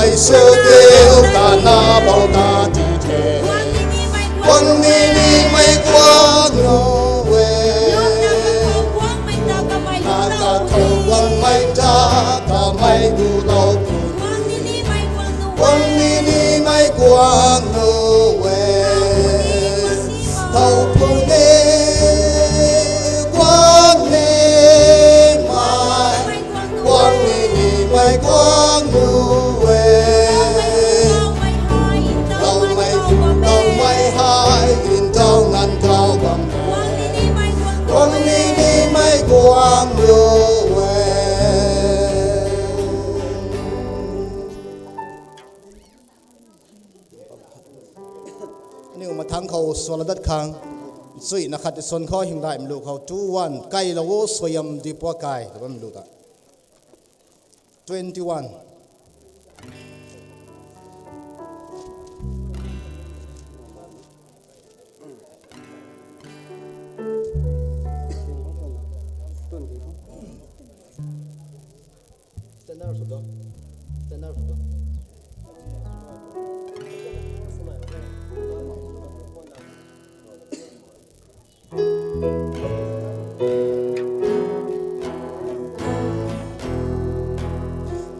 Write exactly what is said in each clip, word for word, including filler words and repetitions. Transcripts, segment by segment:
Ai sw diu ta na bou ta ti the. Guang ni ni mei guang nu e. Na kakhou guangmei ta kamei gu lou pu. Guang ni ni mei guang nu e. Thow pu ni guang ni mei. Guang ni ni mei guang nu e. Tawmei, tawmei hei ntaw nganv khou bam. Guang ni ni mei guang nu e. Aniu mathangc khou suala dat khang, chuina khat ti suan khou hymdaihmei lu khou two one, kailou o suaihiam dui pua kai, ta bam lu ta. Twenty one.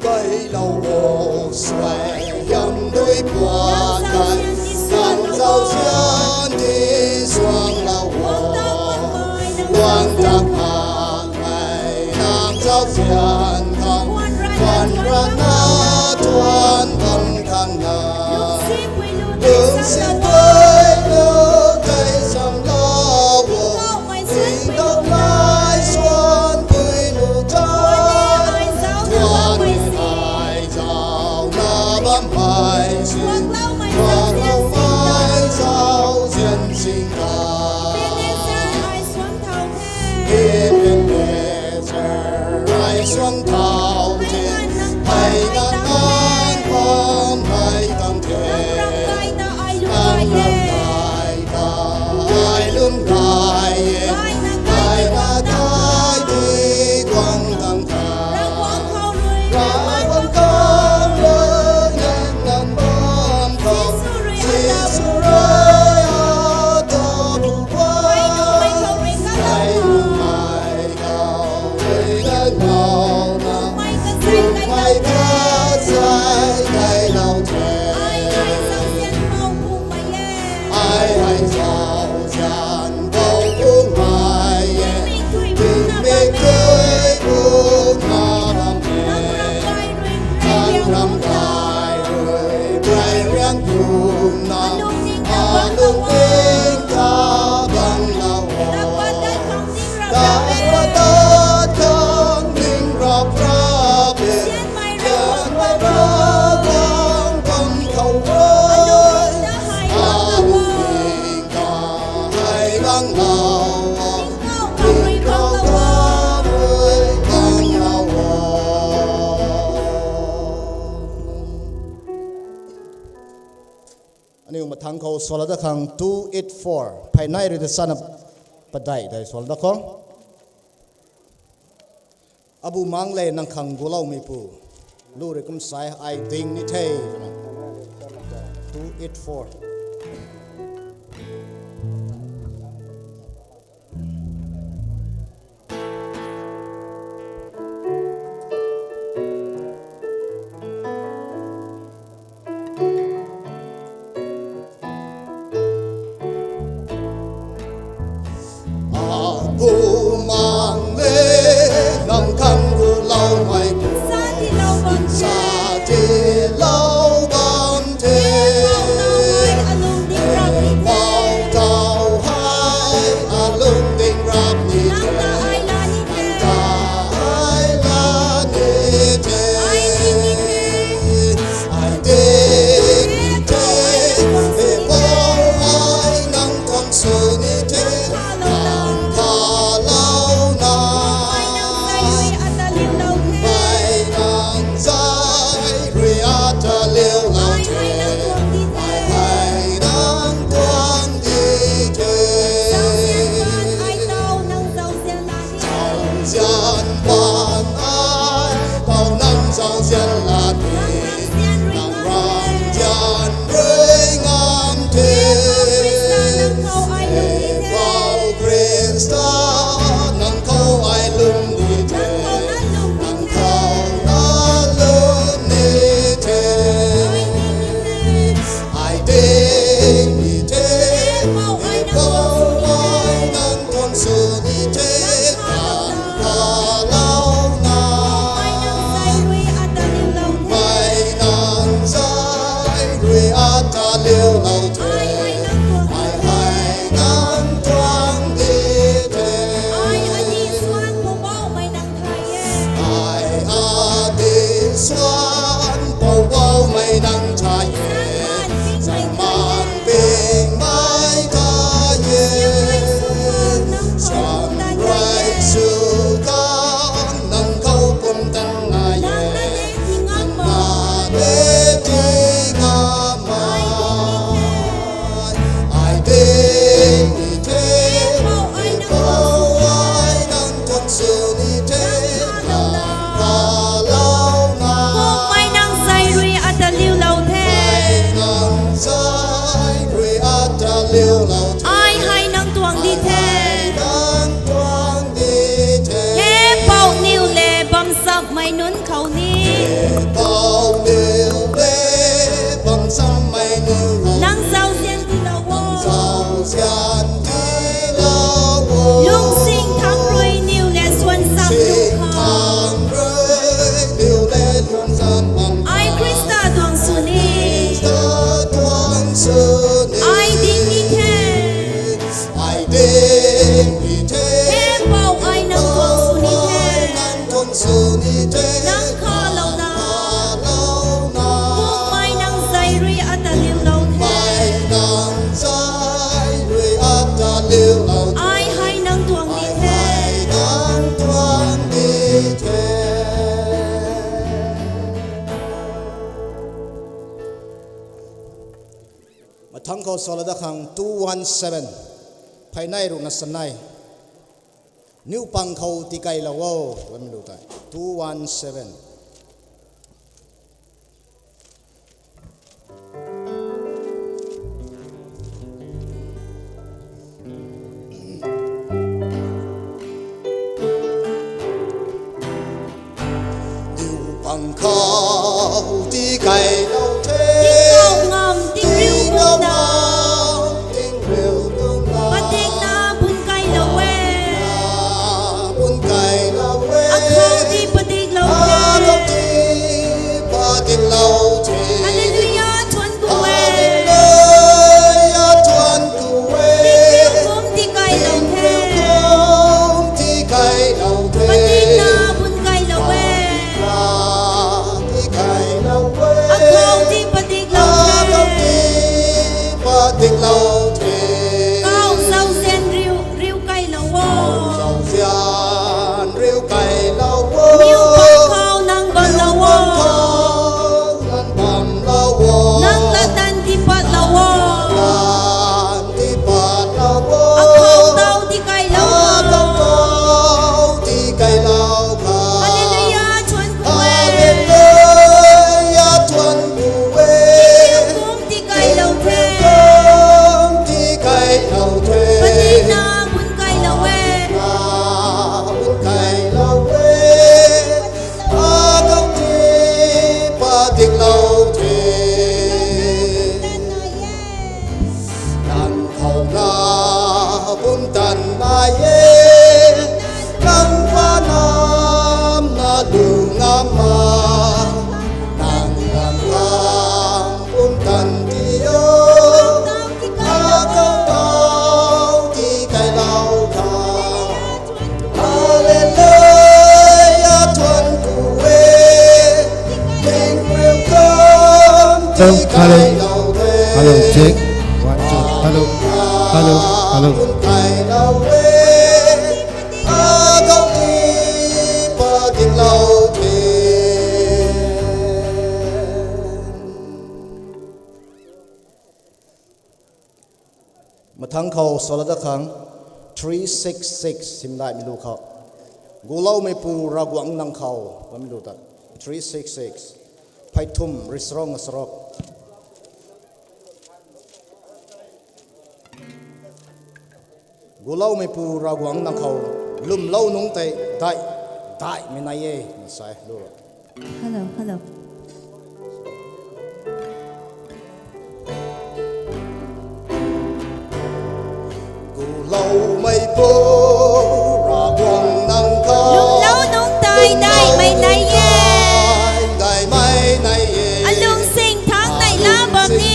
Kailou o suaihiam dui pua kai, nang zauzian di suanglou o. Guang tak mak mei nang zauzian khang, khwan rana tuan bam khang na. Lungsimei lu tei samlou o. Tingkauhmei suan pui lu ta. Tuan ni ai zauc na bammei sin. Guangloumei zauzian sing ta. Ebenezer, ai suang thau the, ai nang nang bam ai tang the. Nang ram gay ta, ai lum gay e, ai na thai di guang tang the. Ravguangc khou rui nang bam khou, Jisu rui ata bu guang, ai lum ai Ai hei zauzian bou kumei e, tingmik tei kumna bam e, nang ram gay rui, gay riang kumna, alungning ta bam lou o. Tat patat khang ning rap rap e, Nzianmei Ravguangc bam khou rui, alungning ta hei bang lou o, tingkauh ta rui bang lou o. Aniu mathangc khou suala dat khang two eight four. Phey nai rui ta sana padeih dei suala dat khou. Abumaengc le nang khang guloumeipu, lu rui kum sa e, ai ding ni the. Two eight four. Abumaengc le nang khang guloumeipu, sa tilou bam the. Ai hei nang tuang di the. Ai hei nang tuang di the. Ai hei ni suan Poubauhmei nang thay e. Ai hei ni suan Poubauhmei nang thay e. Zangman pingmei thay e. Siam rui sw khang nang khou pumtan nai e. Nang na de ti ngam mai. Ai ding ni the. Ai nang tuang sw ni the. Nang khalou na. Kummei nang zay rui ata liulou the. Nang zay rui ata liulou the. Ai hei nang tuang di the. Nang tuang di the. He Pouniw le bamsammei nunc khou ni. He Pouniw le bamsammei nunc khou. Nang zauzian tiilou o. Zauzian tiilou o. Lungsing thangc rui niw le suan sam lu khou. Lungsing thangc rui niw le suan sam bam. Ai Khrista tuang sw ni. Khrista tuang sw ni. Ai ding ni the. Ai ding ni the. He Pou, ai nang tuang sw ni the. Ai nang tuang sw ni the. Nang khalou na. Khalou na. Kummei nang zay rui ata liulou the. Kummei nang zay rui ata liulou the. Ai hei nang tuang di the. Ai hei nang tuang di the. Mathangc khou salou dat khang two one seven. Pheynei ruhna sanei. Niw pang khou tikeylou o, twmei lu tei. Two one seven. Niw pang khou tikeylou the. Tingkauh ngam tingriu kumna. Tingkauh ngam tingriu kumna. Padikna bun keylou e. Bun keylou e. Akhou ti padiklou the. Akhou ti padiklou the. Hallelujah, thuan ku e. Hallelujah, thuan ku e. Tingriu kum tikeylou the. Tingriu kum tikeylou the. Padikna bun keylou e. Padikna bun keylou e. Akhou ti padiklou the. Akhou ti padiklou the. Kau zauzian riu, riu keylou o. Zauzian riu keylou o. Niw pang khou nang bamlou o. Niw pang khou nang bamlou o. Nang latdanv ti patlou o. Latdanv ti patlou o. Akhou tau tikeylou o. Akhou tau tikeylou o. Hallelujah, thuan ku e. Hallelujah, thuan ku e. Tingriu kum tikeylou the. Tingriu kum tikeylou the. Padikna bun keylou e. Padikna bun keylou e. Akhou ti padiklou the. Nang khou na bumtan nai e. Nang panam na lu ngam ma. Nang nang khang bumtan ti o. Akhou tau tikeylou khang. Hallelujah, thuan ku e. Tingriu kum tikeylou the. Hello, hello, check. One, two. Hello, hello, hello. Tikeylou e. Akhou ti padiklou the. Mathangc khou salou dat khang three six six simdaihmei lu khou. Guloumeipu Ravguangc nang khou, twmei lu ta. Three six six. Pheythum, risrong, asarok. Guloumeipu Ravguangc nang khou lwmlou nungc tei daih, daihmei nai e, na sa e, lu. Hello, hello. Guloumeipu Ravguangc nang khou lwmlou nungc tei daihmei nai e. Daihmei nai e. Alung sing thangc neihla bam ni.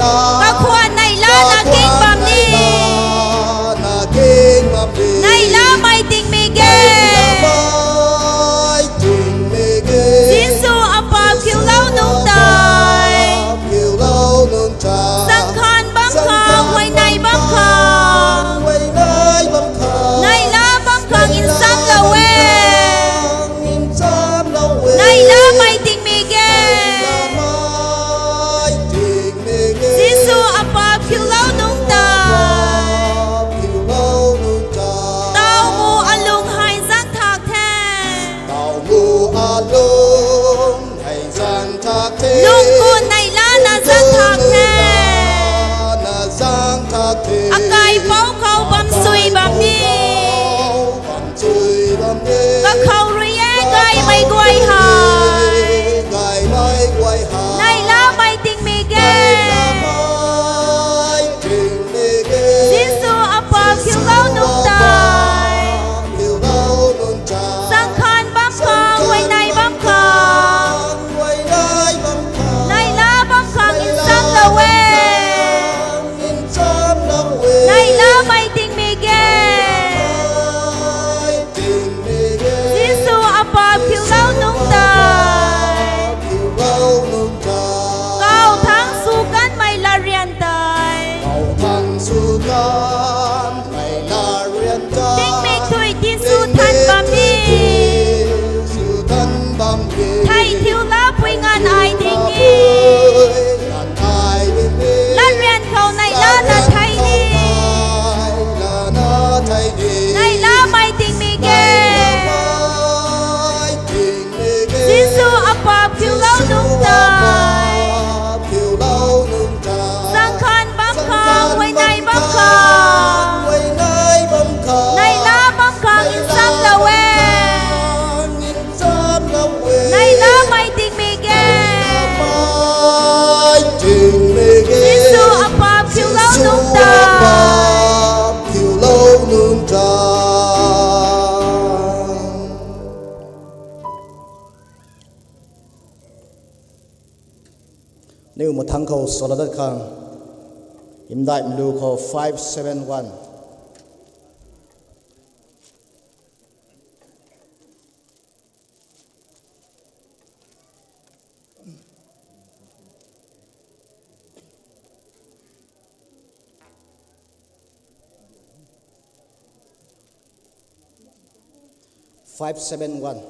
Kakhwan neihla na king bam ni. Neihlamei tingmik e. Jisu apaap kiulou nungc tei. Sangkhan bam khang, huayney bam khang. Neihla bam khang nsamlou e. Neihlamei tingmik e. Jisu apaap kiulou nungc tei. Taw mu alung hei zang thak the. Lungkun neihla na zang thak the. Akaipouc khou bam sui bam ni. Kakhou rui e gaymei guay hei. Neihlamei tingmik e. Jisu apaap kiulou nungc tei. Sangkhan bam khang, huayney bam khang. Neihla bam khang nsamlou e. Neihlamei tingmik e. Jisu apaap kiulou nungc tei. Kau thang sw kanmei latryan tei. Tingmik thuy tinsw than bam ni. Thei thiu lapui nganv ai ding e. Latryan khou neihla na thei ni. Neihlamei tingmik e. Jisu apaap kiulou nungc tei. Sangkhan bam khang, huayney bam khang. Neihla bam khang nsamlou e. Neihlamei tingmik e. Jisu apaap kiulou nungc tei. Niw mathangc khou sala dat khang, hymdaih mlu khou five seven one. Five seven one.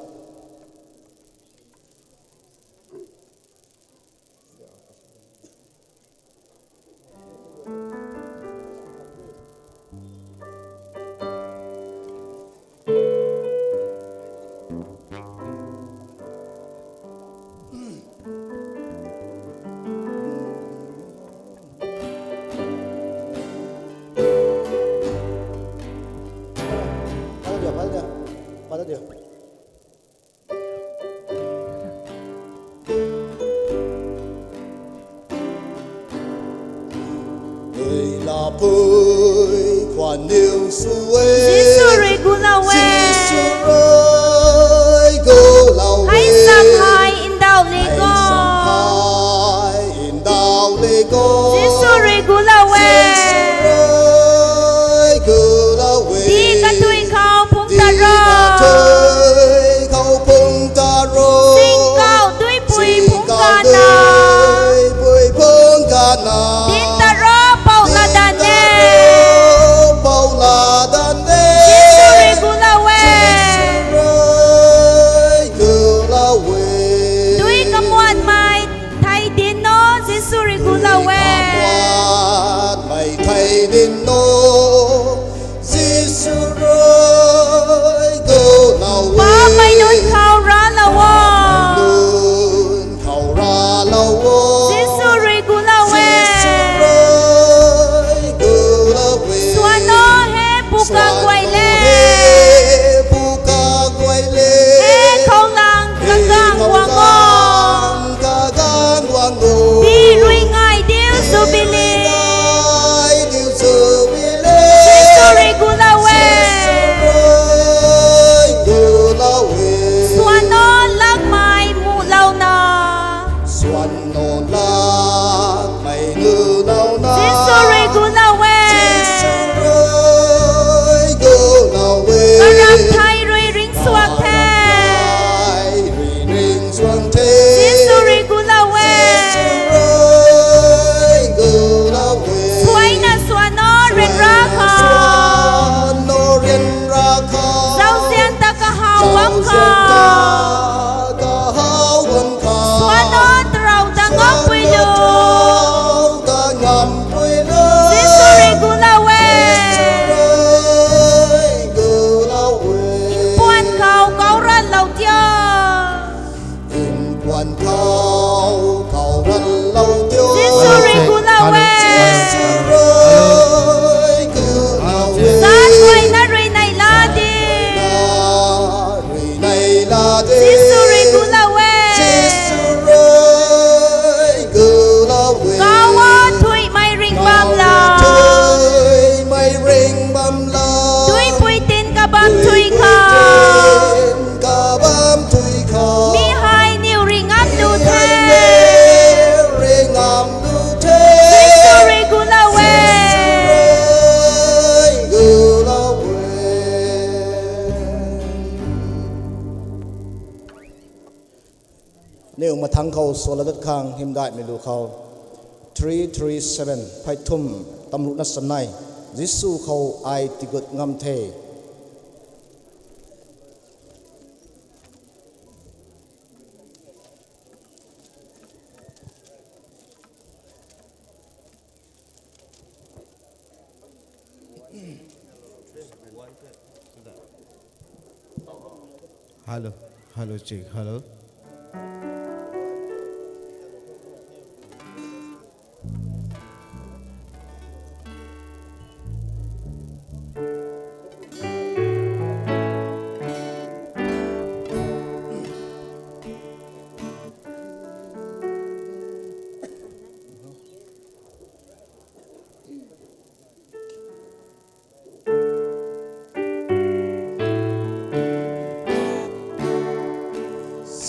Ei lapui khwan niw sw e. Jisu rui gulou e. Jisu rui gulou e. Hei sam hei ndauh li go. Hei sam hei ndauh li go. Jisu rui gulou e. Jisu rui gulou e. Di kathui khou phung ta ro. Di kathui khou phung ta ro. Singkauh duipui phung kana. Singkauh duipui phung kana. Din ta ro, pou la dan e. Din ta ro, pou la dan e. Jisu rui gulou e. Jisu rui gulou e. Jisu rui gulou e. Jisu rui gulou e. Karam thei rui ringcsuang the. Karam thei rui ringcsuang the. Jisu rui gulou e. Jisu rui gulou e. Suaina suan o ryanra khou. Suaina suan o ryanra khou. Zauzian ta kahaw bam khou. Zauzian ta kahaw bam khou. Suan o tarou ta ngampui lu. Suan o tarou ta ngampui lu. Jisu rui gulou e. Jisu rui gulou e. Mpuan khou kau ranlou tio. Mpuan khou kau ranlou tio. Jisu rui gulou e. Jisu rui gulou e. Zat guayna rui neihla di. Rui neihla di. Jisu rui gulou e. Jisu rui gulou e. Kau o thuimei ring bam la. Kau o thuimei ring bam la. Duipui tin kabam thui khou. Duipui tin kabam thui khou. Mi hei niw ri ngam lu the. Mi hei niw ri ngam lu the. Jisu rui gulou e. Jisu rui gulou e. Niw mathangc khou swla dat khang hymdaihmei lu khou. Three three seven, phey thum, tamruhna sanei. Jisu khou ai tigut ngam the. Hello, hello, check, hello.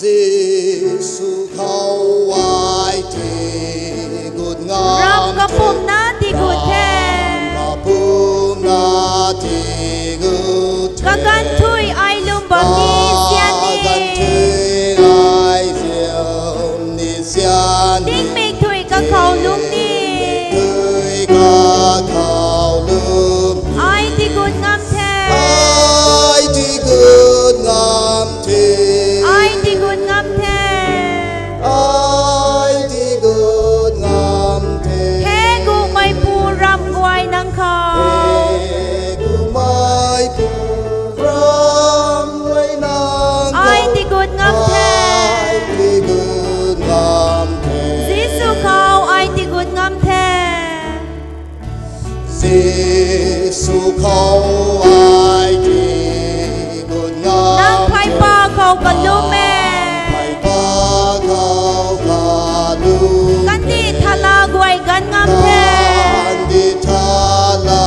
Jisu khou ai tigut ngam the. Ram kapumna tigut the. Ram kapumna tigut the. Kaganv thui ai lum bam ni zian ni. Kaganv thui ai zian ni zian ni. Tingmik thui kakhou lum ni. Tingmik thui kakhou lum ni. Ai tigut ngam the. Ai tigut ngam the. Ai tigut ngam the. Ai tigut ngam the. He guhmei pu ram guay nang khou. He guhmei pu ram guay nang khou. Ai tigut ngam the. Ai tigut ngam the. Jisu khou ai tigut ngam the. Jisu khou ai tigut ngam the. Nang pheypa khou kalum e. Pheypa khou kalum e. Kandih thala guay ganv ngam the. Kandih thala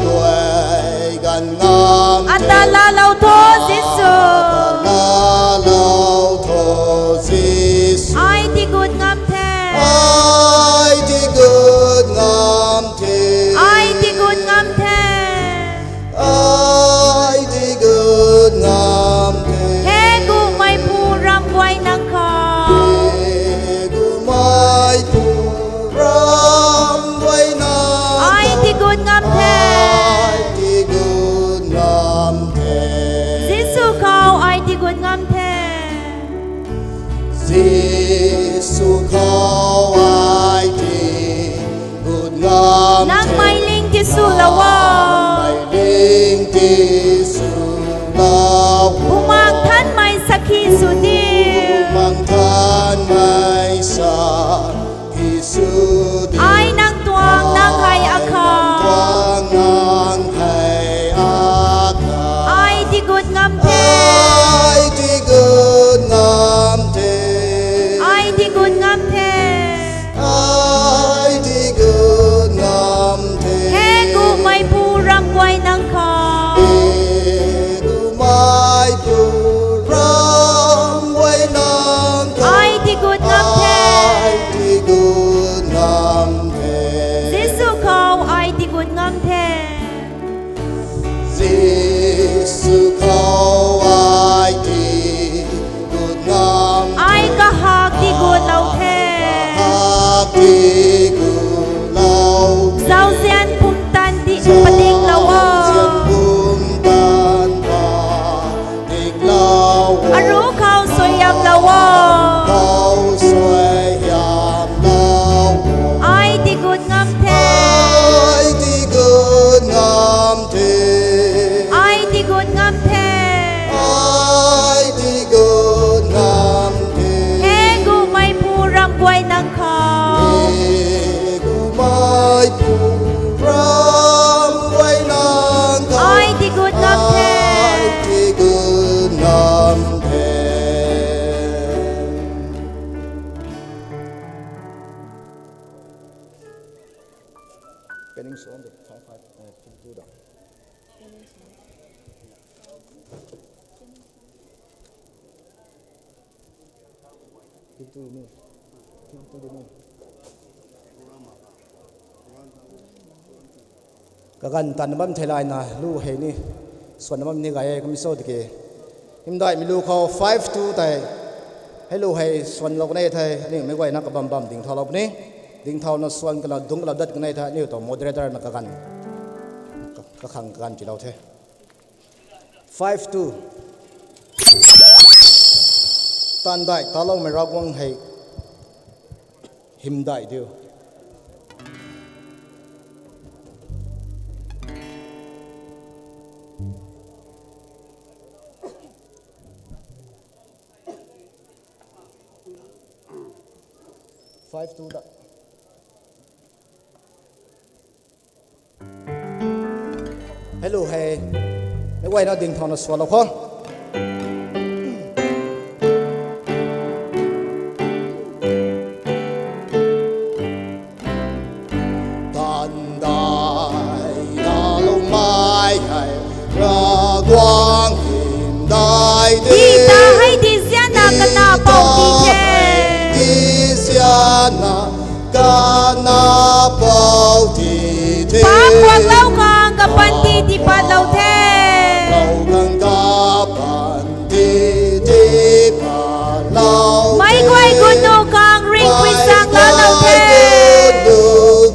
guay ganv ngam the. Ata laalou tho Jisu. Ata laalou tho Jisu. Ai tigut ngam the. Ai tigut ngam the. Ai tigut ngam the. Ai tigut ngam the. He guhmei pu ram guay nang khou. He guhmei pu ram guay nang khou. Ai tigut ngam the. Ai tigut ngam the. Jisu khou ai tigut ngam the. Jisu khou ai tigut ngam the. Nang mei ling tiswlou o. Nang mei ling tiswlou o. Bumaengh Nthanmei sakhi sw diu. Bumaengh Nthanmei sakhi sw diu. Ai nang tuang nang hei akha. Ai nang tuang nang hei akha. Ai tigut ngam the. Ai tigut ngam the. Ai tigut ngam the. Ai tigut ngam the. He guhmei Kaniw suan de, five five, eh, fifty two da. Fifty two ni. Fifty two ni. Kaganv tanna bam theilayna lu hei ni suanna bam ni gay e, kum sw tiki. Hymdaihmei lu khou five two tei. Hei lu hei suanlou kanei the, aniu meic guayna kabam bam dingthaulou puni. Dingthauna suan kana dungc kana dat kanei the, aniu tuang moderator na kaganv. Ka-, kakhang kaganv tiilou the. Five two. Taanv daih taloumei Ravguangc hei hymdaih diu. Five two da. Hello, hei. Meic guayna dingthauna suanlou kho. Taanv daih taloumei hei Ravguangc hymdaih di. Di ta hei di zianna kana pou ti the. Di zianna kana pou ti the. Paap kuaklou khang kapanty tipatlou the. Kuaklou khang kapanty tipatlou the. Meic guay gutnu khang ringhpui zaeng laalou the. Meic guay gutnu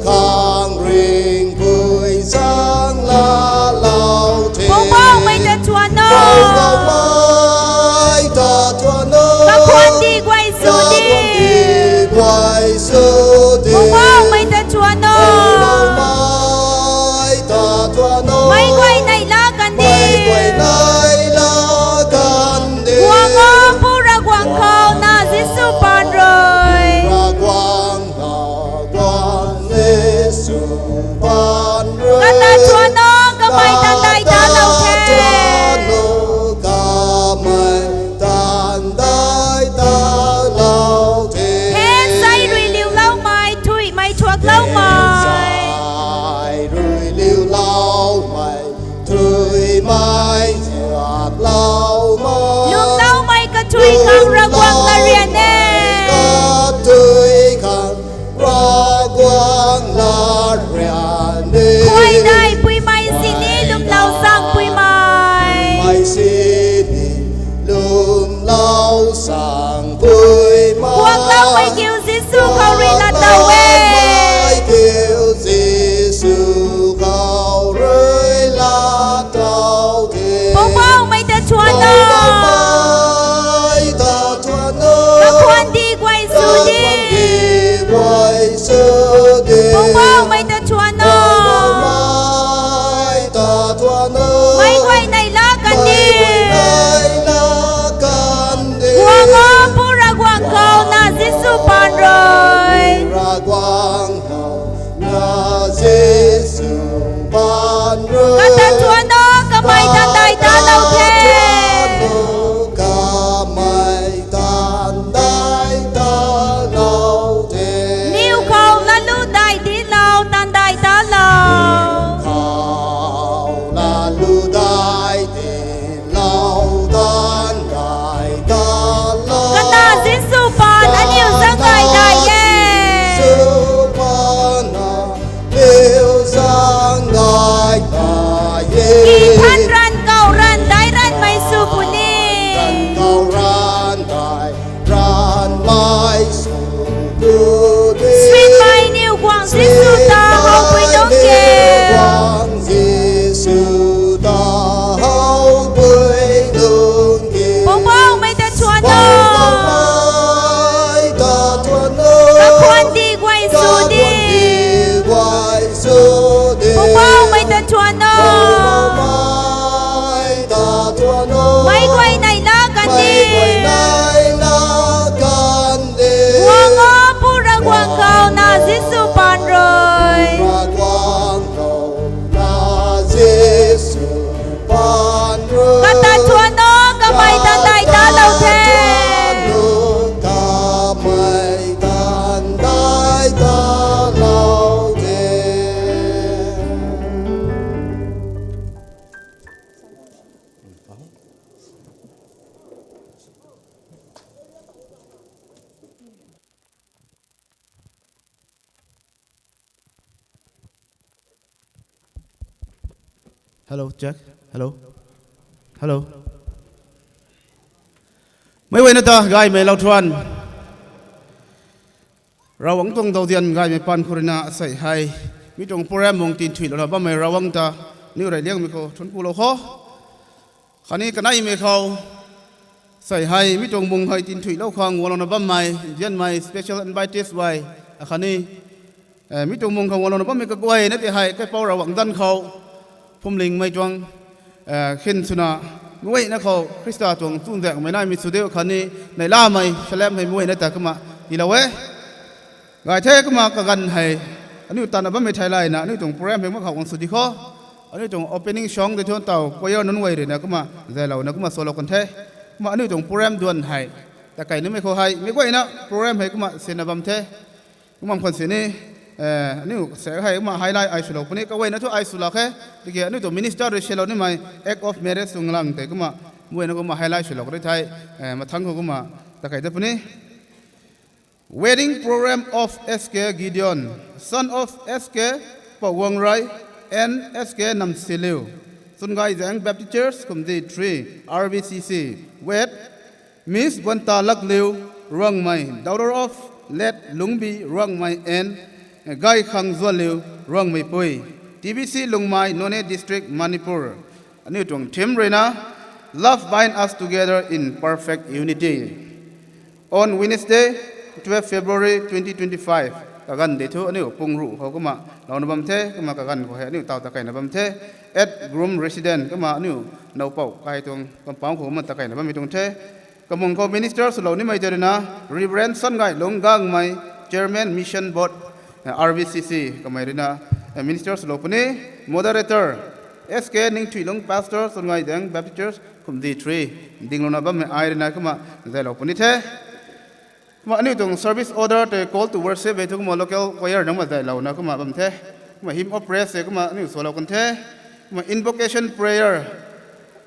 khang ringhpui zaeng laalou the. Poubauhmei ta thuan o. Poubauhmei ta thuan o. Kakhwanc di guay sw di. Kakhwanc di guay sw di. Poubauhmei ta thuan o. Poubauhmei ta thuan o. Meic guay neihla kan di. Meic guay neihla kan di. Guang o, Pu Ravguangc khou na Jisu paan rui. Ravguangc na Ravguangc Jisu paan rui. Kata thuan o, kamei taanv daih talou the. Kata thuan o, kamei taanv daih talou the. Hei sai rui liuloumei, thuimei thuakloumei. Sai rui liuloumei, thuimei thuakloumei. Lwmloumei kathui khang Ravguangc larian e. Lwmloumei kathui khang Ravguangc larian e. Khuay dai puimei sini lwmlou zaeng puimei. Mei sini lwmlou zaeng puimei. Kuakloumei kiu Jisu khou rui lat tow e. Kuakloumei kiu Jisu khou rui lat tow the. Poubauhmei ta thuan o. Poubauhmei ta thuan o. Kakhwanc di guay sw di. Kakhwanc di guay sw di. Poubauhmei ta thuan o. Poubauhmei ta thuan o. Meic guay neihla kan di. Meic guay neihla kan di. Guang o, Pu Ravguangc khou na Jisu paan rui. Ravguangc khou na Jisu paan rui. Kata thuan o, kamei taanv daih talou the. Kata thuan o, kamei taanv daih talou the. Niw khou laalou daih dilou, taanv daih talou. Khou laalou daih dilou, taanv daih talou. Kata Jisu paan aniu zaeng gay dai e. Jisu paan aniu zaeng gay dai e. Hello, check. Hello. Hello. Meic guayna ta gaymei lou thuan. Ravguangc tuang dauzian gaymei paan khou ruina sei hei mi tuang program mung tinthuilouna bammei Ravguangc ta niw rey liangmei khou thuanc kulou kho. Khatni kaneimei khou sei hei mi tuang mung hei tinthuilou khang guanglouna bammei, nzianmei special invitees guay, akhatni mi tuang mung khou guanglouna bammei kaguayna tei hei kaipouc Ravguangc zanc khou phwamlingmei tuang khin swna, meic guayna khou Khrista tuang chuzaenghmei naimei sw diu khatni neihlamei salam hei meic guayna ta kumna tiilou e. Gay the kumna kaganv hei aniu tatna bammei theilayna aniu tuang program hei mak khou guang sw di kho. Aniu tuang opening song tei thu ntaw choir nunc guay ruina kumna zaylouna kumna swlou kan the. Kumna aniu tuang program duan hei takai nimei khou hei meic guayna program hei kumna sinna bam the. Kumna khwan sini aniu sa hei kumna highlight ai swlou puni, kaguayna thu ai swlou khe. Tiki aniu tuang minister rui salou nimei act of marriage tuang lang tei kumna meic guayna kumna highlight swlou kari thei, mathangc khou kumna takai dat puni. Wedding program of S K Gideon, son of S K Paguangrai and S K Namsiliu, Chungaizaeng Baptist Church, Khumdi three, R B C C, with Miss Buantalakliu Ruangmei, daughter of late Lungbi Ruangmei and Gaikhangzualiu Ruangmeipui, T B C Lungmei, Noney District, Manipur. Aniu tuang theme ruina, Love bind us together in perfect unity. On Wednesday, twelve February twenty twenty-five, kaganv de thu aniu pung ruh khou kumna louna bam the, kumna kaganv khou hei aniu taw takaina bam the, at Groom Residence, kumna aniu nowpou kai tuang compound khou kumna takaina bammei tuang the. Kamung khou minister swlou nimei tei ruina, Reverend Sangaihlung Gangmei, Chairman Mission Board, R B C C, kamei ruina minister swlou puni, moderator, S K Ningthuilung, Pastor, Chungaizaeng Baptist Church, Khumdi three, dinglouna bammei ai ruina kumna zaylou puni the. Kumna aniu tuang service order tei call to worship hei thu kumna local choir nunc kumna zaylouna kumna bam the. Kumna hymn of praise hei kumna aniu swlou kan the. Kumna invocation prayer,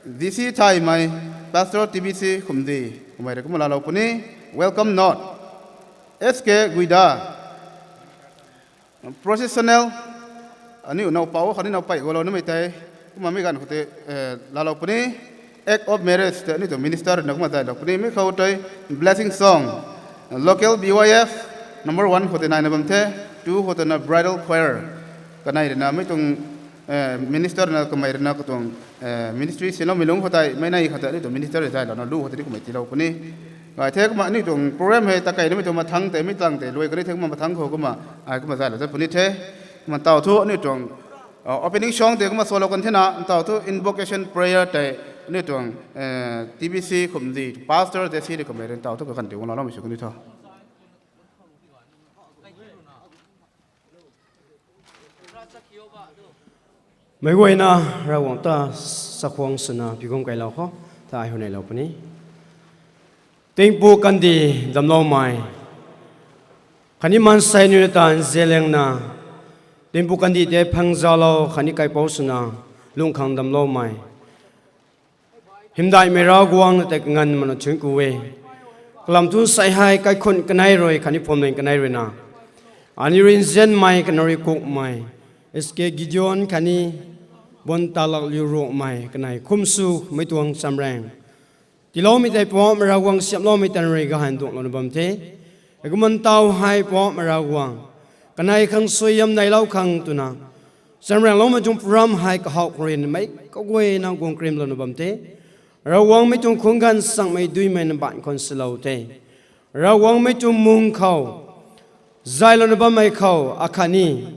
D C Thaimei, Pastor T B C Khumdi, kamei rui kumna laalou puni, welcome note, S K Guida. Processional, aniu nowpou khatni nowpei gualou nimei tei kumna mi ganv khou tei laalou puni, act of marriage tei aniu tuang minister ruina kumna zaylou puni, mi khou tei blessing song, local B Y F number one khou tei naina bam the, two khou tei na bridal choir, kanei ruina mi tuang minister ruina kamei ruina katuang ministry sinloumei lungc khou tei mei nei khou tei aniu tuang minister rui zaylouna lu khou tei ni kummei tiilou puni. Gay the kumna aniu tuang program hei takai nimei tuang mathangc tei mi tang tei luai kari the kumna mathangc khou kumna ai kumna zaylou tat puni the. Kumna ntaw thu aniu tuang opening song tei kumna swlou kan thena, ntaw thu invocation prayer tei aniu tuang T B C Khumdi Pastor J C rui kamei rui ntaw thu kaganv tei guang laaloumei sw kan di tho. Meic guayna Ravguangc ta chakhwang swna pi guang kailou khou ta ai hu neilou puni. Tingpuk kandih damcloumei khatni maansei nunc ta nzianliangna, tingpuk kandih tei phangzalou khatni kaipouc swna lungh khang damcloumei hymdaihmei Ravguangc na tei kanganv mana thuanc ku e. Kalam thu sei hei kaikhunc kanei rui khatni phuamling kanei ruina aniu rui nzianmei khatni rui kukmei S K Gideon khatni Buantalakliu Ruangmei kanei khum swmei tuang chamraeng tiiloumei tei Poubauhmei Ravguangc siamloumei tan rui gahan duanglouna bam the. Heikumna ntaw hei Poubauhmei Ravguangc, kanei khang suaihiam neilou khang twna chamraengloumei tuang program hei kahaw khou rui meic kaguayna guang krimlouna bam the. Ravguangc mei tuang khung ganv sangmei duimei na baanc khwan silou the. Ravguangc mei tuang mung khou zaylouna bammei khou akhatni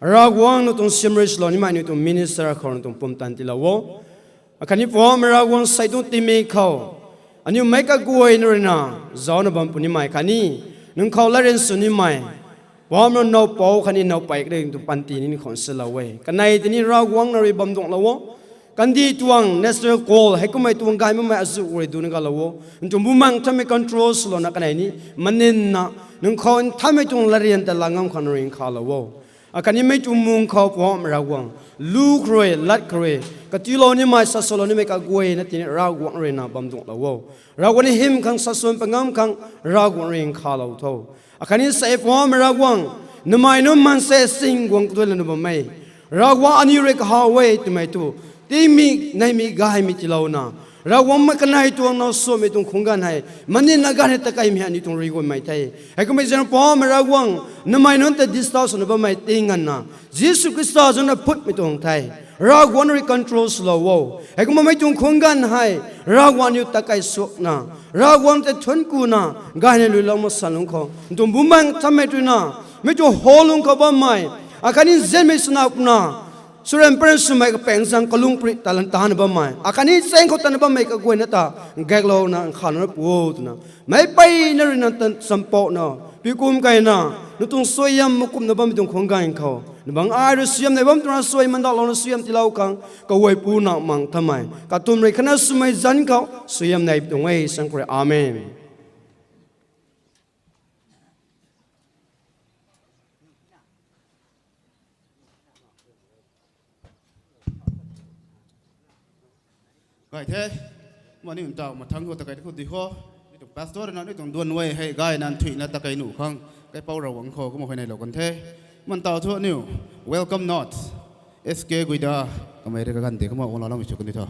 Ravguangc nang tuang siamrui swlou nimei aniu tuang minister khou nang tuang pumtan tiilou o. Akhatni Poubauhmei Ravguangc sei tuang timei khou aniu meic kaguayna ruina zaucna bam punimei khatni nang khou latryan sw nimei Poubauhmei nowpou khatni nowpei kariang tuang panty ni khwan silou e. Kanei tei ni Ravguangc na rui bam duanglou o. Kandih tuang natural call heikumhmei tuang gay makmei azuh rui duna galou o. Nang tuang bumaengh nthanmei control swlouna kanei ni maninna nang khou nthanmei tuang latryan ta la ngam khang rui nkhavlou o. Akhatni mei tuang mung khou Poubauhmei Ravguangc, lu khou rui, lat khou rui katiulou nimei, sa swlou nimei kaguayna tini Ravguangc ruina bam duanglou o. Ravguangc ni hym khang sa swan pa ngam khang Ravguangc rui nkhavlou tho. Akhatni sei Poubauhmei Ravguangc, namei nunc maansei sing guang kaduailouna bammei Ravguangc aniu rui kahaw e twmei tu, tingmik neihmik gaymei tiilouna, Ravguangc mei kanei tuang now suamei tuang khung ganv hei, maninna ganv hei takeimei hei aniu tuang rui guaymei the. Heikumhmei zaeng pamei Ravguangc, namei nunc ta disturb swna bammei tinganna, Jisu Khrista zuna phutmei tuang the. Ravguangc rui control swlou o. Heikumna mei tuang khung ganv hei, Ravguangc aniu takei suakna, Ravguangc tei thuanc kuna, gayna luilou masan lungc khou, ntuang bumaeng thammei ruina, mei tuang hall lungc khou bammei, akhatni nzianmei swna kuna, surem paren swmei kapaeng zaeng kalung prit talan tana bammei, akhatni chaeng khou tana bammei kaguayna ta, gaklouna nkhanna pu o twna, meic peyna ruina tan champouhna, pikum kayna, nang tuang suaihiam makumna bammei tuang khung ganv khou, nang bang ai rui suaihiam nei bam twna suai mandaklouna suaihiam tiilou khang, kaguay pu na mang thammei, katum rui khatna swmei zanc khou, suaihiam nei tuang e, sang khou rui. Amen. Gay the, mani ntaw mathangc khou takei khou di kho, mi tuang pastor na, mi tuang duan guay hei gayna nthuihna takei nuh khang, kaipouc Ravguangc khou kumna huayneylou kan the. Mantau thu aniu, welcome note, S K Guida, kamei rui kaganv tei kumna guanglou lam sw kan di tho.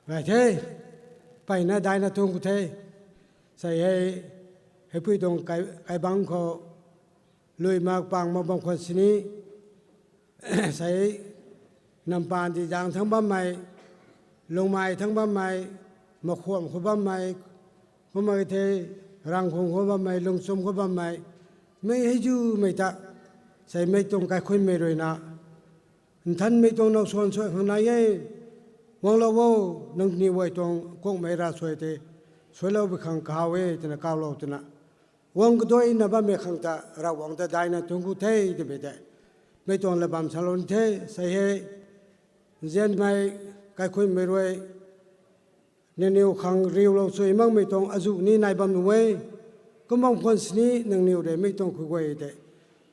Gay the, mpeyna daina tuang khou the, sei hei, heipui tuang kai, kaibangc khou, lui mak pang mak bam khwan sini, sei nampaan di zang thangc bammei, lungmei thangc bammei, makhwam khou bammei, kumna the, rangkhung khou bammei, lungchum khou bammei, mei hei zumei ta, sei mei tuang kaikhunmei ruina, nthanmei tuang now suan suai khang nai e, guanglou o, nangniw guay tuang kungmei ravsuai tei, suailoupui khang kahaw e twna kawlou twna, guang kaduaina bammei khang ta Ravguangc ta daina tuang khou the twmei tei, mei tuang lat bam salou ni the, sei hei, nzianmei, kaikhunmei rui, nangniw khang riulou sui makmei tuang azuh ni nai bam nuh e, kum bam khwan sini nangniw rui mei tuang khuay guay tei,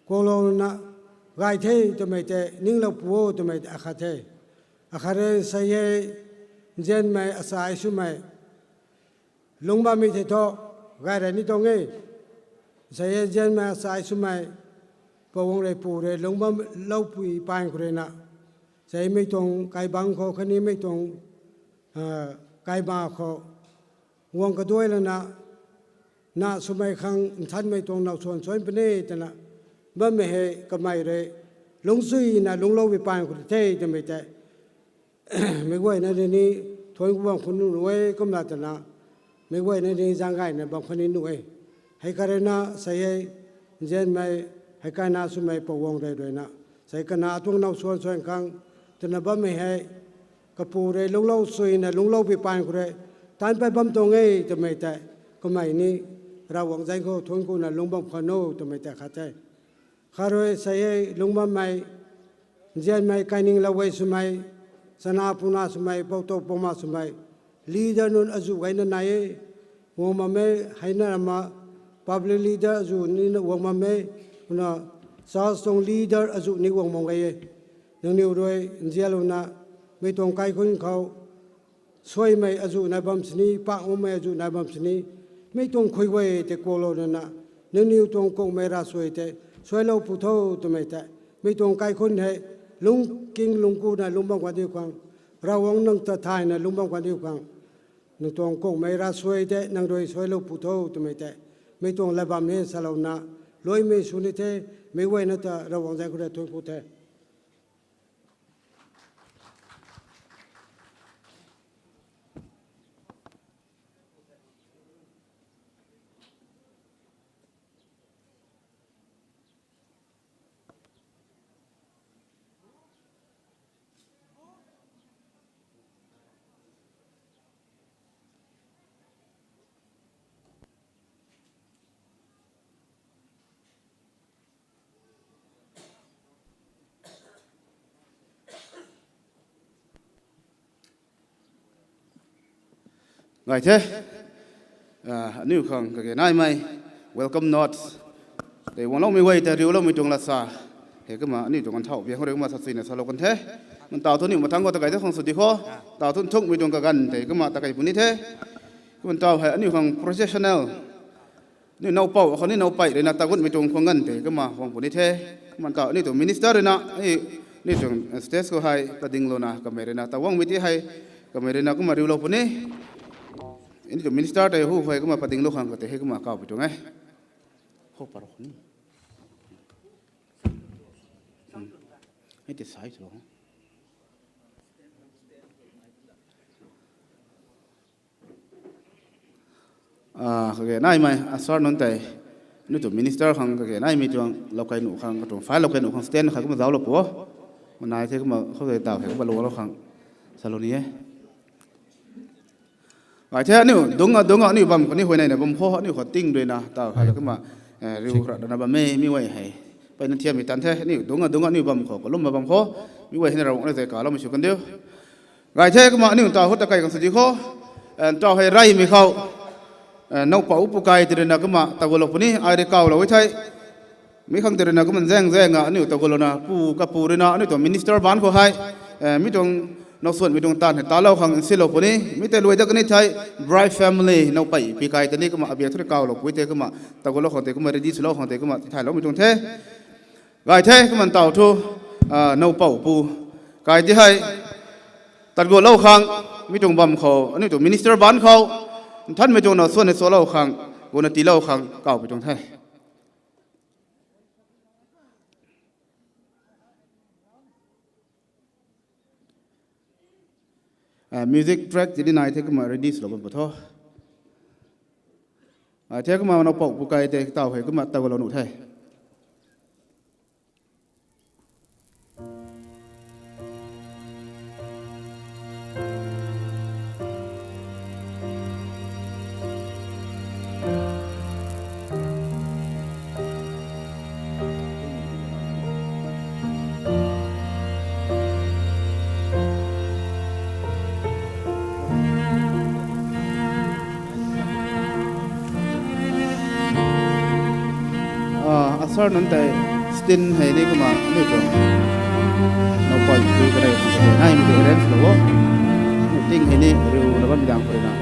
kuaklouna, gay the twmei tei, ninglou pu o twmei tei akhat the. Akhat rui sei hei, nzianmei achai swmei, lungc bammei thei thu, gay rui ni tuang e. Sei hei nzianmei achai swmei, Pou Guang rui Pu rui lungc bam loupui paeng khou ruina, sei mei tuang kaibangc khou khatni mei tuang, ah, kaima khou, guang kaduai lana, na swmei khang nthanmei tuang now suan suan puni twna, bammei hei kamei rui, lungcsuina lungcloupui paeng khou the twmei tei, meic guayna rui ni, thuanc khou bam khwan nuh e kumna twna, meic guayna ni zaeng gayna bam khwan ni nuh e. Hei khat ruina sei hei, nzianmei, hei kaina swmei Pou Guang rui ruina, sei kana tuang now suan suan khang, twna bammei hei, kapu rui lungclou suina lungcloupui paeng khou rui, taanc pat bam tuang e twmei tei, kamei ni, Ravguangc zaeng khou thuanc khouna lungc bam khwan o twmei tei khat the. Khat rui sei hei lungc bammei, nzianmei kaininglou guay swmei, chana puna swmei, poutou pouma swmei, leader nunc azuh gayna nai e, guang bam e, heina rama, public leader azuh ni guang bam e, kumna church tuang leader azuh ni guang bam gay e. Nangniw rui nzianlouna, mei tuang kaikhun khou, suaimei azuh nai bam sini, pak makmei azuh nai bam sini, mei tuang khuay guay tei kuaklou nana, nangniw tuang kungmei ravsuai tei, suailou pu tho twmei tei, mei tuang kaikhun hei, lungcking lungckuna lungc bam guang diu khang, Ravguangc nang ta thayna lungc bam guang diu khang, nang tuang kungmei ravsuai tei nang rui suailou pu tho twmei tei, mei tuang lat bam ni salouna, luaimei sw ni the, meic guayna ta Ravguangc zaeng khou rui thuanc ku the. Gay the, aniu khang kage naimei welcome note tei guangloumei guay tei riuloumei tuang lat sa hei kumna aniu tuang ganvthau biang khou rui kumna sa suina salou kan the. Mantau thu aniu mathangc khou ta kei the khang sw di kho. Tau thu nthukmei tuang kaganv tei kumna ta kei puni the. Kumna tau hei aniu khang processional, aniu nowpou khou ni nowpei ruina tagunmei tuang khwang ganv tei kumna guang puni the. Kumna tau aniu tuang minister ruina, aniu tuang stage khou hei padinglouna kamei ruina ta guangmei ti hei, kamei ruina kumna riulou puni. Aniu tuang minister tei hu hei kumna padinglou khang kata hei kumna kawpui tuang e. Hou parou ni. Hei tei sai tho. Kage naimei usher nunc tei, aniu tuang minister khang kage naimei tuang lou kei nuh khang, katuang file lou kei nuh khang stand khat kumna zauclou pu o. Manai the kumna khou tei tau hei kumna lungclou khang salou ni e. Gay the, aniu dungc a dungc a aniu bam khou ni huayneina bam khou, aniu khou ting ruina tau hei kumna riu khrana bam e, mi guay hei mpeyna thiammei tan the. Aniu dungc a dungc a aniu bam khou, kalumna bam khou, mi guay hei na Ravguangc na tei kaloumei sw kan diu. Gay the, kumna aniu tau khou ta kei khang sw di kho. Tau hei reymei khou nowpou pu kai tei ruina kumna tagualou puni, ai rui kawlou e thei. Mi khang tei ruina kumna zaeng zaeng a aniu tagualouna pu kapu ruina aniu tuang minister baanc khou hei, mi tuang nowsuanmei tuang taanv hei talou khang nsilou puni, mi tei luai dat kani thei, bride family nowpei pi kai tei ni kumna abiak thu rui kawlou pui tei kumna tagualou khang tei kumna ready swlou khang tei kumna tithaylou mei tuang the. Gay the, kumna tau thu nowpou pu kai ti hei tagualou khang, mi tuang bam khou, aniu tuang minister baanc khou nthanmei tuang nowsuan hei salou khang, guna tiilou khang kawpui tuang the. Music track tini nai the kumna ready swlou bam pu tho. Ai the kumna nowpou pu kai tei tau hei kumna tagualou nuh the. Usher nunc tei stand hei ni kumna aniu tuang nowpou pu kanei naimei tei arrange lou o. Ting hei ni riuna bammei dang khou ruina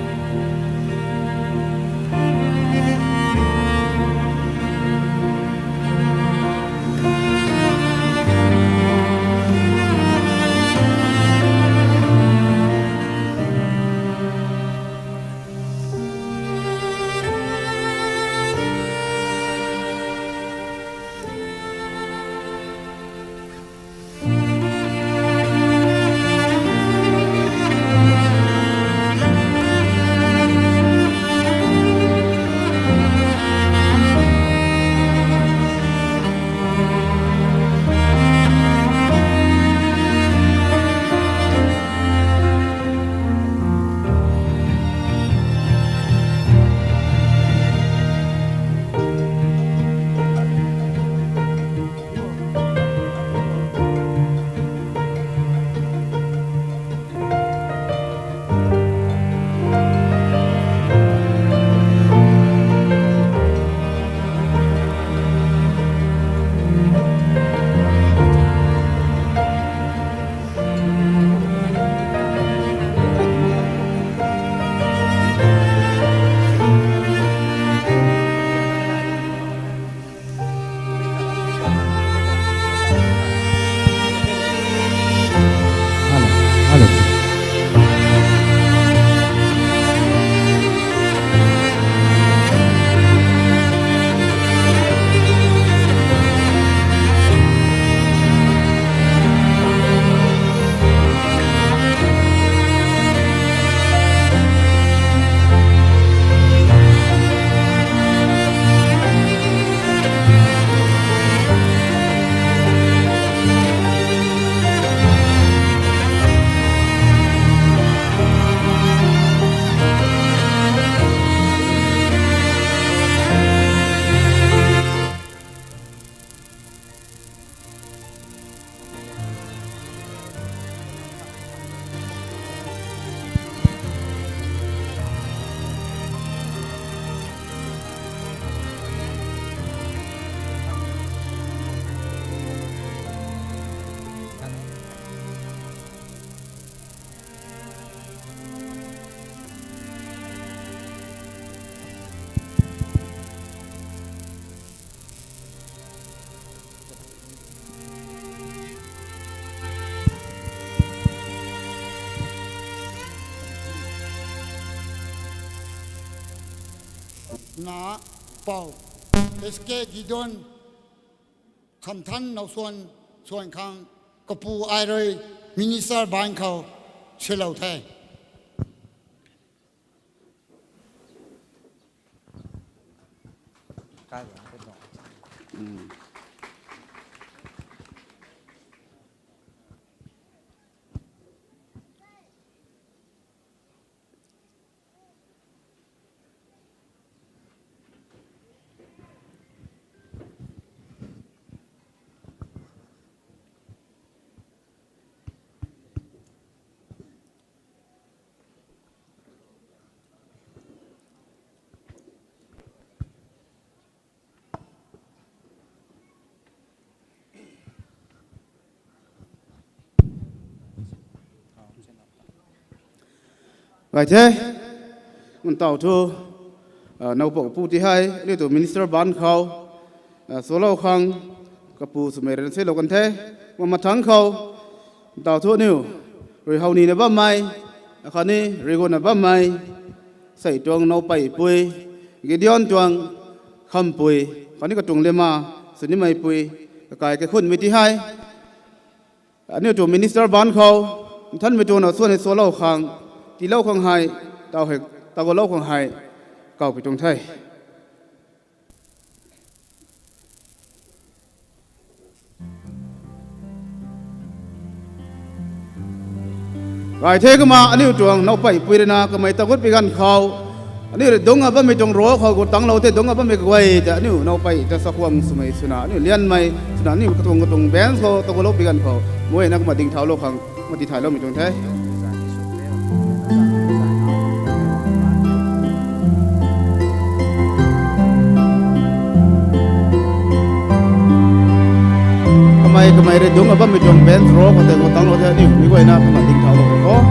na pou S K Gideon, Khamthan Nausuan Suan Khang, kapu ai rui minister ban khou silou the. Gay the, ntaw thu, ah, nowpou pu ti hei, aniu tuang minister ban khou, ah, salou khang, kapu swmei rui na silou kan the, kumna mathangc khou, ntaw thu aniu, rui how nina bammei, akhatni rui guna bammei, sei tuang nowpeipui, Gideon tuang khampui, khatni katuang lema, swnimeipui, kakai kakhunmei ti hei, aniu tuang minister ban khou, nthanmei tuang na suan hei salou khang, tiilou khang hei, taw hei, taw gulou khang hei, kawpui tuang the. Gay the kumna aniu tuang nowpeipui rui na kamei tagut pi ganv khou, aniu rui dungc a bammei tuang ro khou gu tanglou the, dungc a bammei kaguay ta aniu nowpei ta chakhwang swmei swna, aniu lianmei swna, aniu katuang katuang bench khou tagutlou pi ganv khou, mei na kumna dingthaulou khang, kumna tithayloumei tuang the. Kamei, kamei rui dungc a bammei tuang bench ro khou tei khou tanglou the, aniu mei guayna kumna dingthaulou khou.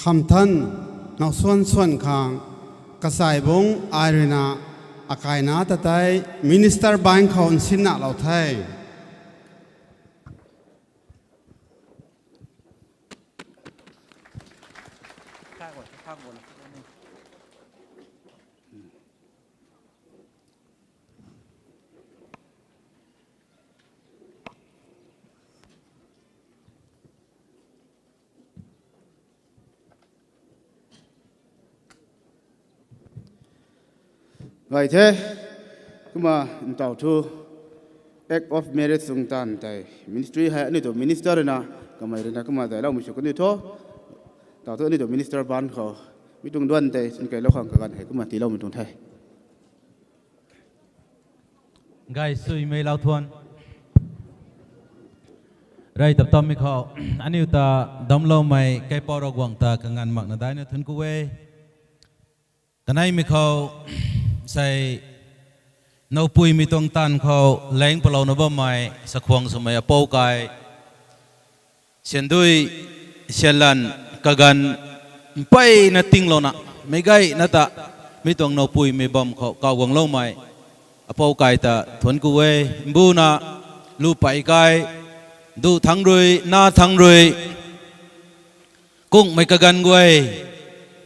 Khamthan, Nausuan Suan Khang, Kasaibung ai rui na, akaina ta tei minister bank khou nsinna lou the. Gay the, kumna ntaw thu, act of marriage tuang taanv tei, ministry hei aniu tuang minister rui na, kamei rui na kumna dailoumei sw kaniw tho, ntaw thu aniu tuang minister baan khou, mi tuang duan tei, sinkeilou khang kaganv hei kumna tiiloumei tuang the. Gay suimei lau thuan. Rey tap tammei khou, aniu ta damcloumei kaipouc Ravguangc ta kanganv makna daina thuanc ku e. Kaneimei khou, sei, nowpuimei tuang taanv khou, laeng palouna bammei, sakhwang swmei apou kai, syandui, syanlan, kaganv, mpeyna tinglouna, meic gayna ta, mi tuang nowpuimei bam khou kaw guangloumei, apou kai ta thuanc ku e, mbuna, lupey kai, duh thangc rui, na thangc rui, kungmei kaganv guay,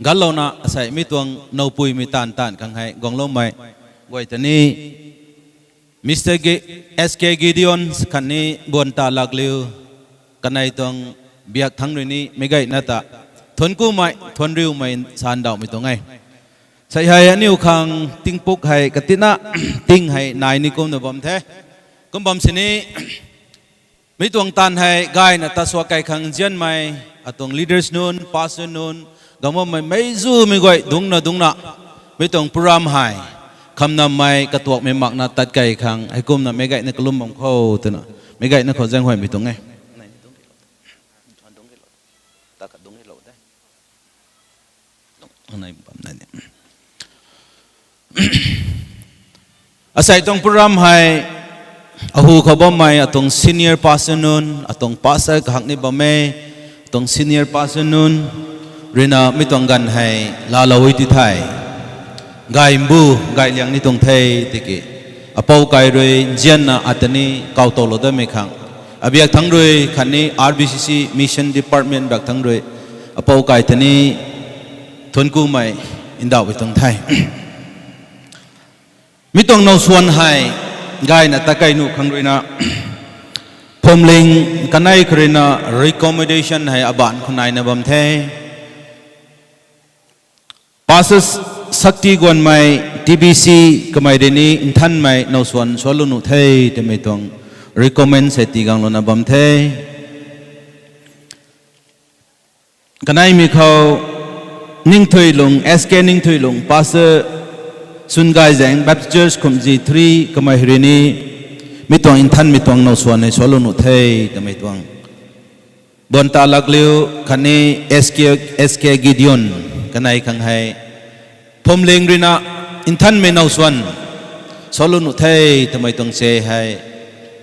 ganlouna asei mi tuang nowpuimei taanv taanv khang hei guangloumei guay ta ni, Mister G-, S K Gideon khatni Buan Ta Lakliu, kanei tuang biak thangc rui ni meic gayna ta, thuanc kumei, thuanc riumei sandauhmei tuang e. Sei hei aniu khang tingpuk hei katina, ting hei nai ni kumna bam the. Kum bam sini, mi tuang taanv hei gayna ta suak kai khang nzianmei, atuang leaders nunc, pastor nunc, gangmei meic zumei guay dungcna dungcna, mi tuang program hei, khamnammei katuakmei makna tat kai khang, heikumna meic gayna kalum bam khou twna, meic gayna khou zaenghuaymei tuang e. Asei tuang program hei, ahu khou bammei atuang senior pastor nunc, atuang pastor kahak ni bam e, atuang senior pastor nunc, rui na mi tuang ganv hei laalou e ti thei, gaymbu, gayliang ni tuang the tiki, apou kai rui nzianna ata ni kaw towlou datmei khang, abiak thangc rui khatni R B C C Mission Department biak thangc rui, apou kai ta ni thuanc kumei ndauh e tuang the. Mi tuang nowsuan hei, gayna ta kai nuh khang rui na, phwamling kanei khou rui na recommendation hei abaanc khou naina bam the. Pastor Sakti Guanmei T B C kamei rui ni nthanmei nowsuan sualou nuh the twmei tuang recommend sei tii ganglouna bam the. Kaneimei khou Ningthuilung, S K Ningthuilung, Pastor Sungaizaeng Baptist Church Khumji three kamei rui ni, mi tuang nthanmei tuang nowsuan hei sualou nuh the twmei tuang. Buan Ta Lakliu khatni S K, S K Gideon kanei khang hei, phwamling rui na nthanmei nowsuan sualou nuh the twmei tuang se hei,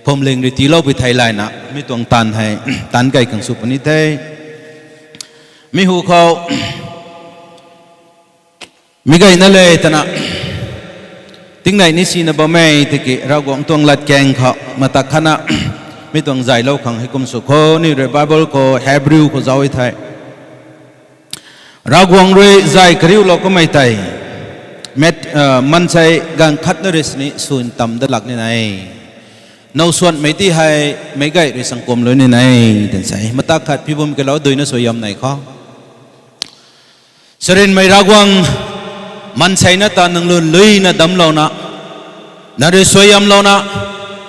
phwamling rui tiiloupui thei layna mi tuang taanv hei, taanv kai khang sw puni the. Mi hu khou, meic gayna le twna, tingnei ni sina bam e tiki Ravguangc tuang latkaeng khou matak khatna, mi tuang zaylou khang heikum sw khou, ni rui Bible khou Hebrew khou zauc e thei, Ravguangc rui zay kariulou kamei tei, met, maansei ganv khatna rui sini swn tam dat lak ni nai. Nowsuanmei ti hei meic gay rui sangkuamlou ni nai, twna sa e. Matak khat pibum kalou duina suaihiam nei khou, sarinmei Ravguangc, maanseina ta nang lun luina damclouna, nang rui suaihiamlouna,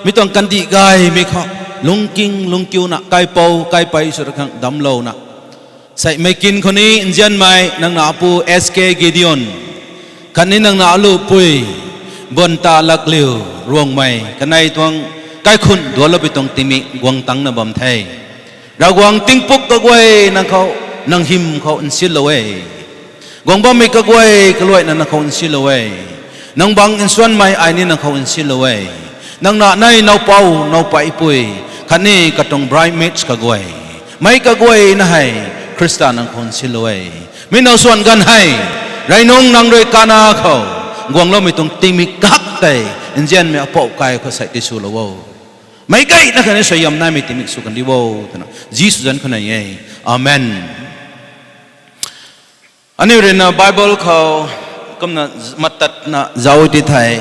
mi tuang kandih gaymei khou, lungking lungkiuna, kaipouc kaipei sw ra khang damclouna, seimei kin khou ni nzianmei nang na apu S K Gideon, khatni nang na alupui, Buan Ta Lakliu, Ruangmei kanei tuang, kaikhun dualoupui tuang tingmik guang tangcna bam the. Ravguangc, tingpuk kaguay nang khou, nang hym khou nsilou e. Guang bammei kaguay kaluaina nang khou nsilou e. Nang bang nsuanmei ai ni nang khou nsilou e. Nang na nei nowpou nowpaipui, khatni katuang bridesmaids kaguay, meic kaguayna hei Khrista nang khou nsilou e. Mi nowsuan ganv hei, rey nung nang rui Kana khou guangloumei tuang tingmik kak tei, nzianmei apouc kai khou sei tiswlou o. Meic gayna khatni suaihiam naimei tingmik sw kandi o, twna Jisu zanc khou nei e. Amen. Aniu rui na Bible khou kumna matatna zauc ti thei,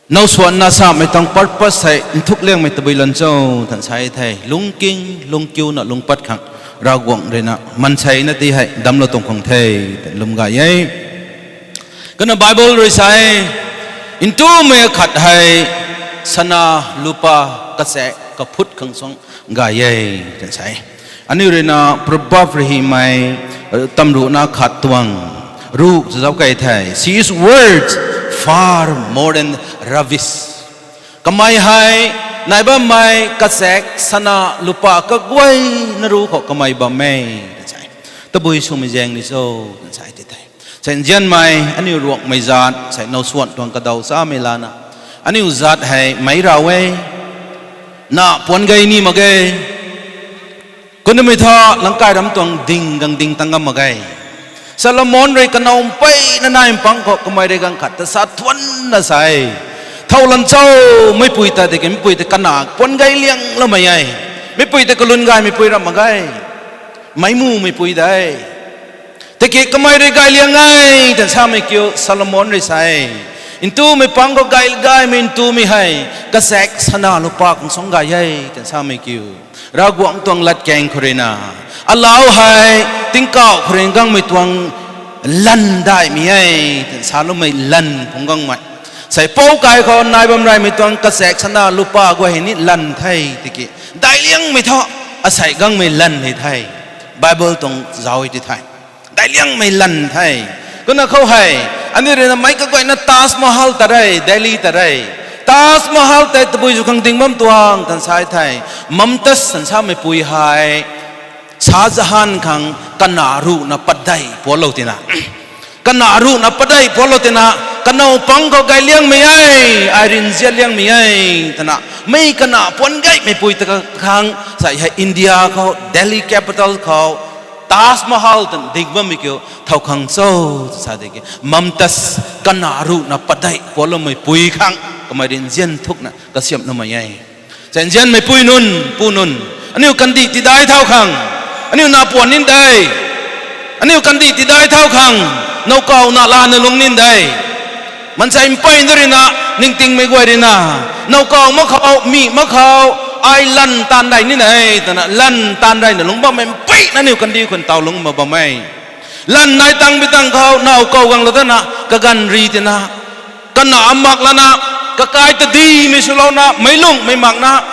nowsuanna samei tuang purpose hei nthuk liangmei tabui lan cho, twna sa e thei, lungking lungkiuna lungpat khang Ravguangc rui na maanseina ti hei damclou tuang khang the, twna lwm gay e. Twna Bible rui sa e, ntumei akhat hei sana, lupa, kachaek, kaphut khang suang gay e, twna sa e. Aniu rui na Proverb rui hymei, tamruhna khat tuang ruh zauc key the. She is worth far more than rubies. Kamei hei nai bammei kachaek, sana, lupa kaguayna ruh khou kamei bam e, twna sa e. Tabui swmei zaeng ni cho, twna sa e ti the. Sa nzianmei aniu Ruangmei zaat, sa now swan tuang kadaw samei lana, aniu zaat hei meic rav e, na puan gay ni mak ge. Kumnamei thu langkai ram tuang ding gang ding tang ngam mak ge. Solomon rui kanow mpeyna nai mpang khou kamei rui gang khat ta sa thuanna sa e, thow lan cho, meipui ta tiki meipui ta kana puan gay liangloumei e. Meipui ta kalun gaymeipui ram mak ge, meic mumeipui de. Tiki kamei rui gay liang e, twna samei kiu Solomon rui sa e. Ntumei pang khou gay gaymei ntumei hei kachaek, sana, lupa khang suang gay e, twna samei kiu Ravguangc tuang latkaeng khou rui na, alau hei tingkauh khou rui gangmei tuang lan daihmei e, twna saloumei lan phungc gangmei. Sei pou kai khou nai bam reymei tuang kachaek, sana, lupa guay hei ni lan the tiki, dai liangmei thu asei gangmei lan hei the. Bible tuang zauc ti the. Dai liangmei lan the. Kumna khou hei, aniu rui na meic kaguayna Taj Mahal ta re, Delhi ta re. Taj Mahal tei tabui zu khang ding bam tuang, twna sa the. Mumtaz twna sameipui hei Shah Jahan khang kana ruhna padeih pualou tina, kana ruhna padeih pualou tina, kanow pang khou gay liangmei e, ai rui nzian liangmei e, twna, mei kana puan gaymei pui ta khang, sa hei India khou, Delhi capital khou, Taj Mahal twna ding bammei kiu thow khang cho, sa de ki, Mumtaz kana ruhna padeih pualoumei pui khang kamei rui nzian thukna kasiamhloumei e. Sa nzianmei pui nunc, pu nunc, aniu kandih tidai thau khang, aniu na puan nin de. Aniu kandih tidai thau khang, nowkaw na lana lungc nin de. Maansei mpeyna rui na, ningtingmei guay rui na, nowkaw mak khou, mi mak khou, ai lan taanv rey ni e, twna lan taanv reyna lungc bammei mpeyna aniu kandih khou ntaw lungc mak bam e. Lan nai tang bi tang khou, nowkaw ganglou dana, kaganv ri tina, kana mak lana, kakai tadimei swlouna, meic lungmei makna,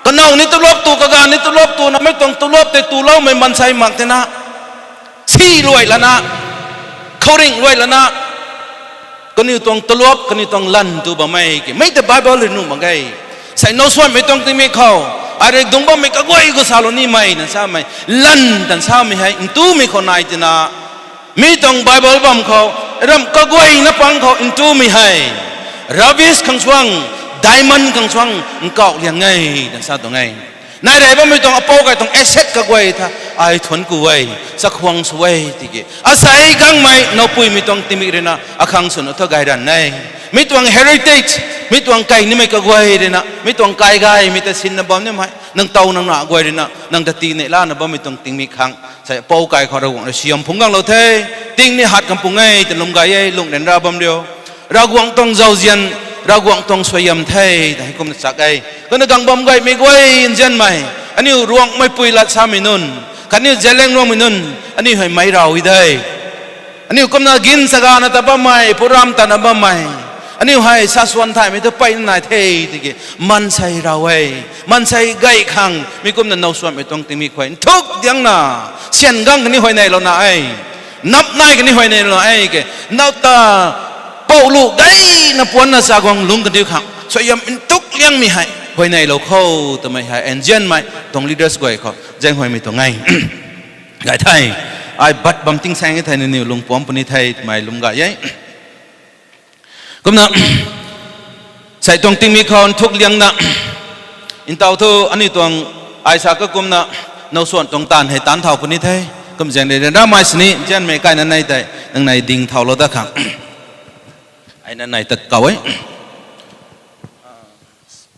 kanow ni tulop tu, kaganv ni tulop tuna, mei tuang tulop tei tuloumei maansei mak tina, si luai lana, khouringh luai lana, kaniw tuang tulop, kaniw tuang lan tu bam e ki, mei ta Bible rui nuh mak ge. Sei nowsuanmei tuang tingmik khou, ai rui dungc bammei kaguay khou salou nimei na samei, lan tan samei hei ntumei khou nai tina, mi tuang Bible bam khou, ram kaguayna pang khou ntumei hei, rubies khang suang, diamond khang suang, nkauh liang e, tan sa tuang e. Nai rey bammei tuang apou kai tuang asset kaguay tha, ai thuanc ku e, chakhwang sw e tiki, asei gangmei nowpuimei tuang tingmik rui na akhang swna thu gay ranv e. Mi tuang heritage, mi tuang kai nimei kaguay rui na, mi tuang kai gaymei ta sinna bam nimei, nang tow nang na guay rui na, nang ta tii neih lana bammei tuang tingmik khang, sei apou kai khou Ravguangc rui siam phungc ganglou the, ting ni hat kam pung e, ta lum gay e, lungh ryanra bam riu. Ravguangc tuang zauzian, Ravguangc tuang suaihiam the, ta heikumna chak e. Kumna gang bam gaymei guay nzianmei, aniu Ruangmeipui lat samei nunc, khatni Zeliangrongmei nunc, aniu hei meic rav e de. Aniu kumna gin chagana ta bammei, puram tana bammei, aniu hei sasuan thaymei tu peyna nai the tiki, maansei rav e, maansei gay khang, mi kumna nowsuanmei tuang tingmik khou nthuk diangna, syan gang kani huayneylouna e, nap nai kani huayneylouna e ke, nau ta, pouh lu gayna puanna chaguang lungc kadiu khang suaihiam nthuk liangmei hei huayneylou kho, twmei hei nzianmei tuang leaders guay khou zaenghuaymei tuang e. Gay the, ai bat bam tingsaeng e thei nangniw lung puamc puni the twmei lum gay e. Kumna, sei tuang tingmik khou nthuk liangna, ntaw thu aniu tuang, ai sa kakumna, nowsuan tuang taanv hei taanc thau puni the. Kum zaeng rui ryanramei sini nzianmei kaina nei tei, nang nei ding thaulou dat khang, ai na nei tat kau e.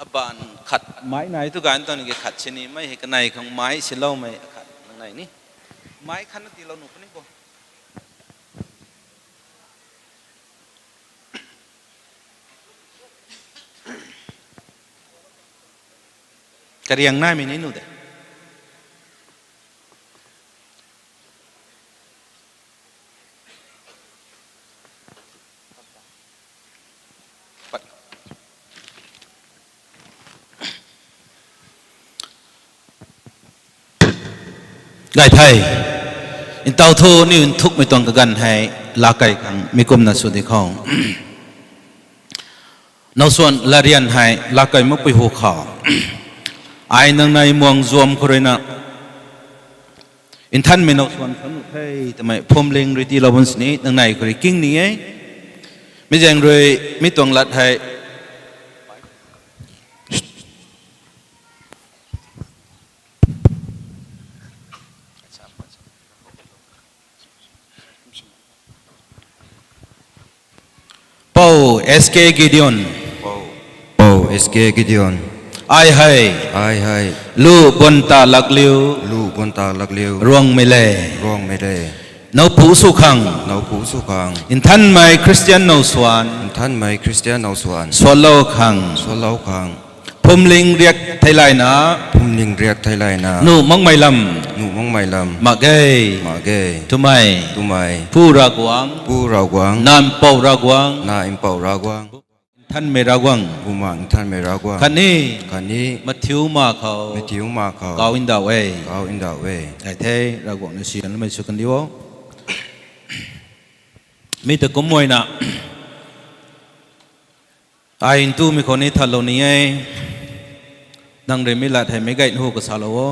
Abaanv khat meic nai tu gan tuang ki khat sini mei hei kanei khang meic siloumei akhat nang nei ni, meic khatna tiilou nuh puni bo. Kariang naimei ni nuh de. Gay the. Ntaw thu niw nthukmei tuang kaganv hei laa kei khang mi kumna sw di khou. Now swan larian hei laa kei makpui hu khou, ai nangnei muang zuam khou ruina nthanmei now swan khang the twmei phwamling rui tiilou bam sini nangnei khou rui king ni e. Mi zaeng rui mi tuang lat hei Pou S K Gideon. Pou S K Gideon. Ai hei. Ai hei. Lu buan ta lakliu. Lu buan ta lakliu. Ruangmei le. Ruangmei le. Nowpu sw khang. Nowpu sw khang. Nthanmei Christian now swan. Nthanmei Christian now swan. Sualou khang. Sualou khang. Phwamling riak theilayna. Phwamling riak theilayna. Nuh makmei lam. Nuh makmei lam. Mak ge. Mak ge. Twmei. Twmei. Pu Ravguangc. Pu Ravguangc. Nac Mpouh Ravguangc. Nac Mpouh Ravguangc. Nthanmei Ravguangc. Bumaengh Nthanmei Ravguangc. Khatni. Khatni. Mathiu ma khou. Mathiu ma khou. Kau ndauh e. Kau ndauh e. Ai the, Ravguangc na sian lamei sw kan di o. Mi ta kumna ai ntumei khou ni thatlou ni e. Nang rui mi lat hei meic gay na hu kasalou o.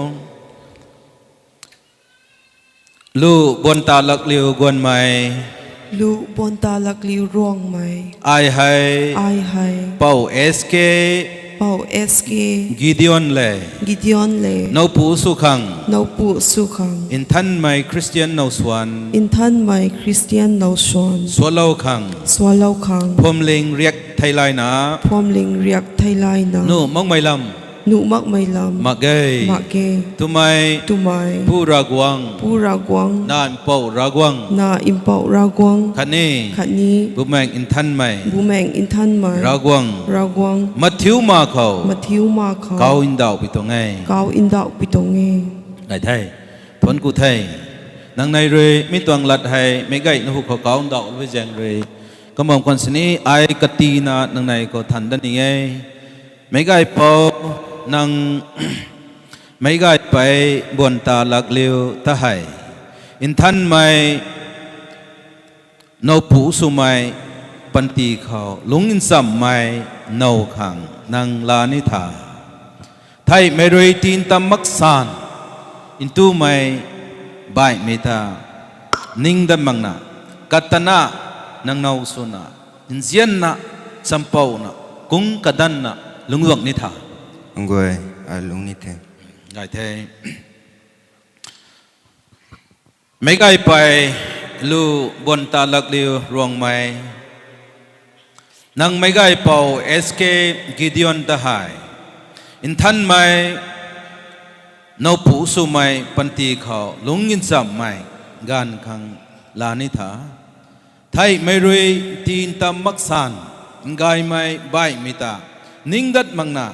Lu buan ta lakliu guanmei. Lu buan ta lakliu ruangmei. Ai hei. Ai hei. Pou S K. Pou S K. Gideon le. Gideon le. Nowpu sw khang. Nowpu sw khang. Nthanmei Christian now swan. Nthanmei Christian now swan. Sualou khang. Sualou khang. Phwamling riak theilayna. Phwamling riak theilayna. Nuh makmei lam. Nuh makmei lam. Mak ge. Mak ge. Twmei. Twmei. Pu Ravguangc. Pu Ravguangc. Nac Mpouh Ravguangc. Nac Mpouh Ravguangc. Khatni. Khatni. Bumaengh Nthanmei. Bumaengh Nthanmei. Ravguangc. Ravguangc. Mathiu ma khou. Mathiu ma khou. Kau ndauh pui tuang e. Kau ndauh pui tuang e. Gay the. Thuanc ku the. Nangnei rui mi tuang lat hei meic gay na hu khou kau ndauh lou zaeng rui, kamam khwan sini ai katina nangnei khou than dat ni e. Meic gay pou, nang meic gaypei buan ta lakliu ta hei nthanmei nowpu swmei panty khou lungc nchamhmei now khang nang laa ni tha. Theihmei rui tii ntam mak san, ntumei baihmei ta ning dat makna, katana nang now swna, nzianna, champouna, kung kadanna lungcduang ni tha. Nguay, ai lungc ni the. Gay the. Meic gaypei lu buan ta lakliu ruangmei. Nang meic gaypou S K Gideon ta hei nthanmei nowpu swmei panty khou lungc nchamhmei gaanv khang laa ni tha. Theihmei rui tii ntam mak san, ngaymei baihmei ta ning dat makna,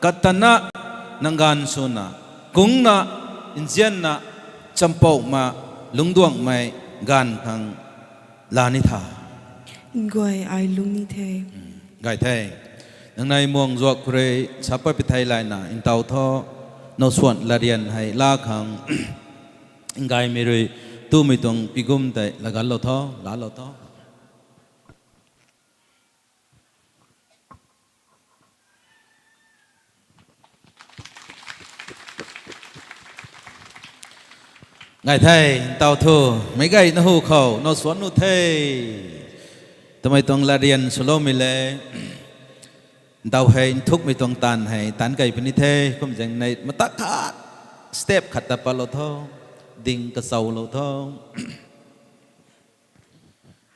katana nang gaanv swna, kungna, nzianna, champouma lungcduangmei gaanv khang laa ni tha. Nguay, ai lungc ni the. Gay the. Nangnei muang zuak khou rui sa pat pi theilayna ntaw tho. Now swan latryan hei laa khang ngaymei rui tumei tuang pigum tei laganlou tho, laalou tho. Gay the, ntaw thu, meic gay na hu khou now swan nuh the twmei tuang latryan swloumei le. Ntaw hei nthukmei tuang taanv hei taanc key puni the. Kum zaeng nei matak khat, step khat ta patlou tho, ding kachoulou tho.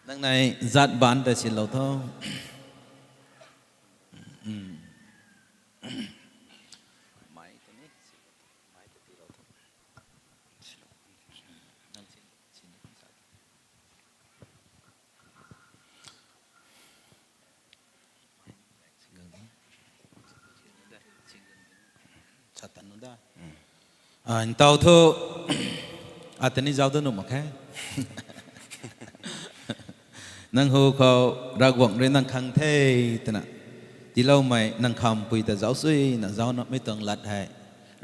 Nangnei zat baanc tei silou tho. Ntaw thu, ata ni zauc dat nuh mak khe. Nang hu khou Ravguangc rui nang khang the twna tiiloumei nang khampui ta zauc suina zaucna mi tuang lat hei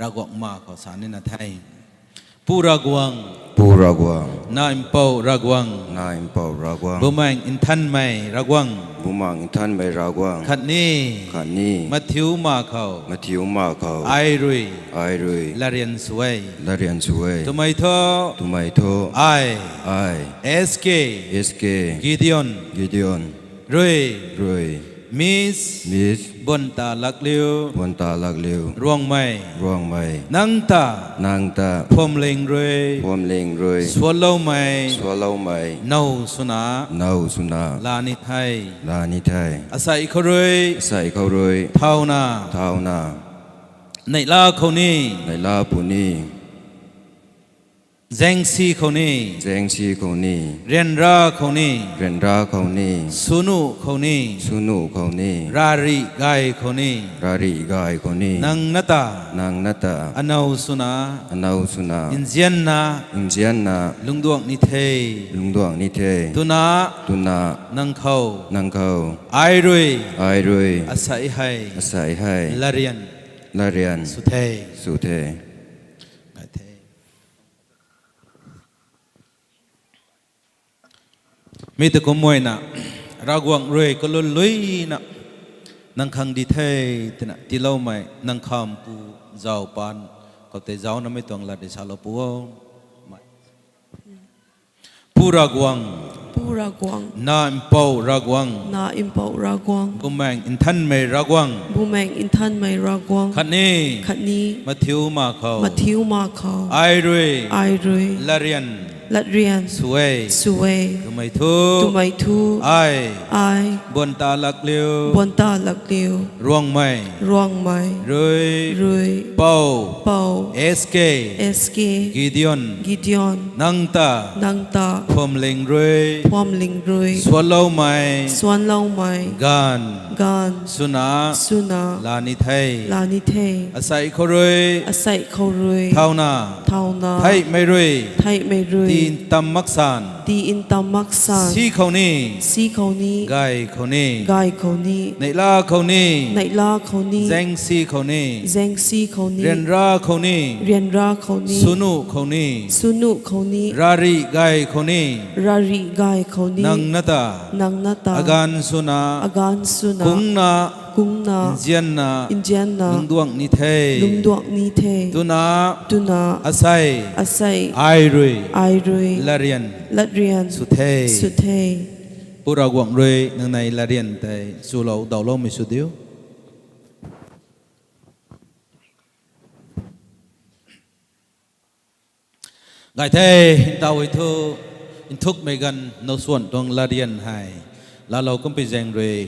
Ravguangc ma khou sa nina the. Pu Ravguangc. Pu Ravguangc. Nac Mpouh Ravguangc. Nac Mpouh Ravguangc. Bumaengh Nthanmei Ravguangc. Bumaengh Nthanmei Ravguangc. Khatni. Khatni. Mathiu ma khou. Mathiu ma khou. Ai rui. Ai rui. Latryan sw e. Latryan sw e. Twmei thu. Twmei thu. Ai. Ai. S K. S K. Gideon. Gideon. Rui. Rui. Miss. Miss. Buantalakliu. Buantalakliu. Ruangmei. Ruangmei. Nang ta. Nang ta. Phuamling rui. Phuamling rui. Suanloumei. Suanloumei. Now swna. Now swna. La ni the. La ni the. Asei khou rui. Asei khou rui. Thauna. Thauna. Neihla khou ni. Neihla puni. Zaengsi khou ni. Zaengsi khou ni. Ryanra khou ni. Ryanra khou ni. Swnu khou ni. Swnu khou ni. Rarih gay khou ni. Rarih gay khou ni. Nang na ta. Nang na ta. Anow swna. Anow swna. Nzianna. Nzianna. Lungduang ni the. Lungduang ni the. Twna. Twna. Nang khou. Nang khou. Ai rui. Ai rui. Asei hei. Asei hei. Latryan. Latryan. Sw the. Sw the. Ngai the. Mi ta kum muayna, Ravguangc rui kalun luina, nang khang di the, twna tiiloumei, nang kham pu, zau pan, khoutei zaucnamei tuang lat di salou pu o. Pu Ravguangc. Pu Ravguangc. Nac Mpouh Ravguangc. Nac Mpouh Ravguangc. Bumaengh Nthanmei Ravguangc. Bumaengh Nthanmei Ravguangc. Khatni. Khatni. Mathiu ma khou. Mathiu ma khou. Ai rui. Ai rui. Latryan. Latryan. Sw e. Sw e. Twmei thu. Twmei thu. Ai. Ai. Buantalakliu. Buantalakliu. Ruangmei. Ruangmei. Rui. Rui. Pou. Pou. S K. S K. Gideon. Gideon. Nang ta. Nang ta. Phuamling rui. Phuamling rui. Suanloumei. Suanloumei. Ganv. Ganv. Swna. Swna. La ni the. La ni the. Asei khou rui. Asei khou rui. Thauna. Thauna. Theihmei rui. Theihmei rui. Tii ntam mak san. Tii ntam mak san. Si khou ni. Si khou ni. Gay khou ni. Gay khou ni. Neihla khou ni. Neihla khou ni. Zaengsi khou ni. Zaengsi khou ni. Ryanra khou ni. Ryanra khou ni. Swnu khou ni. Swnu khou ni. Rarih gay khou ni. Rarih gay khou ni. Nang na ta. Nang na ta. Aganv swna. Aganv swna. Kungna. Kungna. Nzianna. Nzianna. Lungduang ni the. Lungduang ni the. Twna. Twna. Asei. Asei. Ai rui. Ai rui. Latryan. Latryan. Sw the. Sw the. Pu Ravguangc rui nang nei latryan tei swlou dawloumei sw diu. Gay the, ntaw e thu, nthukmei ganv now swan tuang latryan hei laalou kumpui zaeng rui,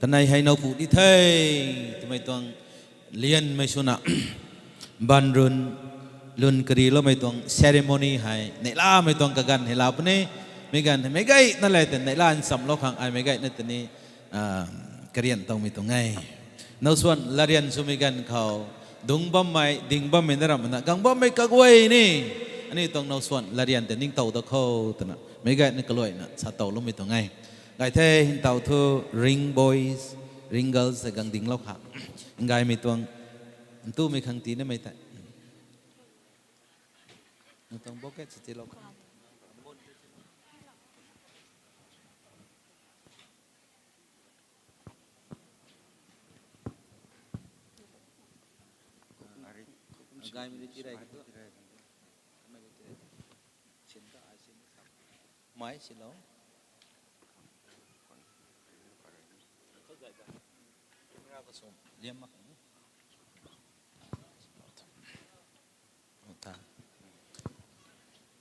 kanei hei now pu di the, twmei tuang lianmei swna, mbaanv run, lun kariloumei tuang ceremony hei neihlamei tuang kaganv hei laa puni. Meic ganv hei meic gayna le tei neihla nchamlou khang ai meic gayna tei ni karian towmei tuang e. Now swan latryan swmei ganv khou, dungc bammei, ding bammei na ramhna, gang bammei kaguay ni, aniu tuang now swan latryan tei ningtow da kho, twna meic gayna kaluaina sa towloumei tuang e. Gay the, ntaw thu, ring boys, ring girls tei gang dinglou kha. Ngaymei tuang, ntumei khang tiinamei tei, nang tuang bucket si tiilou kha.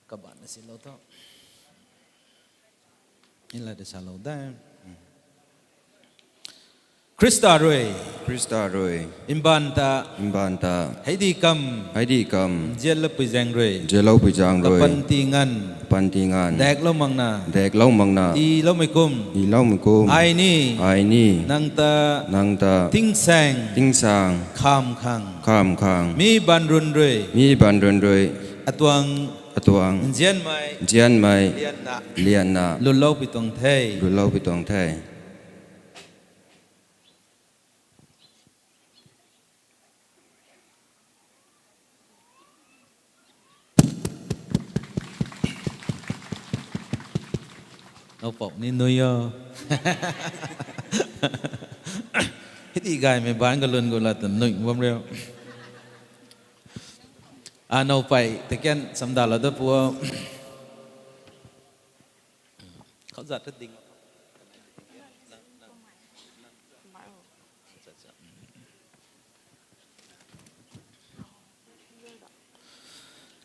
Kabanna silou tho. Inla de salou de. Khrista rui. Khrista rui. Mbaanv ta. Mbaanv ta. Heidi kam. Heidi kam. Nzianloupui zaeng rui. Nzianloupui zaeng rui. Kapanty nganv. Kapanty nganv. Daeklou makna. Daeklou makna. Tiiloumei kum. Tiiloumei kum. Ai ni. Ai ni. Nang ta. Nang ta. Tingsaeng. Tingsaeng. Kham khang. Kham khang. Mi mbaanv run rui. Mi mbaanv run rui. Atuang. Atuang. Nzianmei. Nzianmei. Lianna. Lianna. Lulloupui tuang the. Lulloupui tuang the. Nowpou ni nui o. Hei ti gaymei baan kalun gu la ta nui bam riu. A nowpei ta kian chamdalou da pu o. Khou zat ta ding.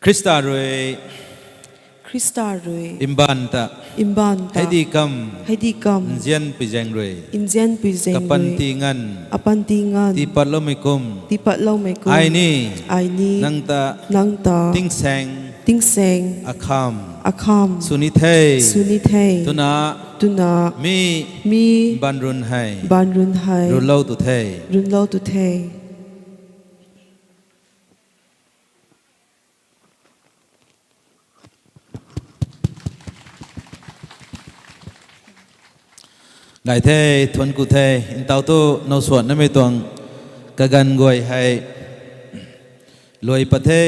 Khrista rui Khrista rui mbaanv ta mbaanv ta hei di kam hei di kam nzianpui zaeng rui nzianpui zaeng rui kapanty nganv apanty nganv tiipatloumei kum tiipatloumei kum ai ni ai ni nang ta nang ta tingsaeng tingsaeng akham akham sw ni the sw ni the twna twna mi mi mbaanv run hei mbaanv run hei runlou tu the runlou tu the. Gay the, thuanc ku the, ntau thu now swan namei tuang kaganv guay hei luai pat the.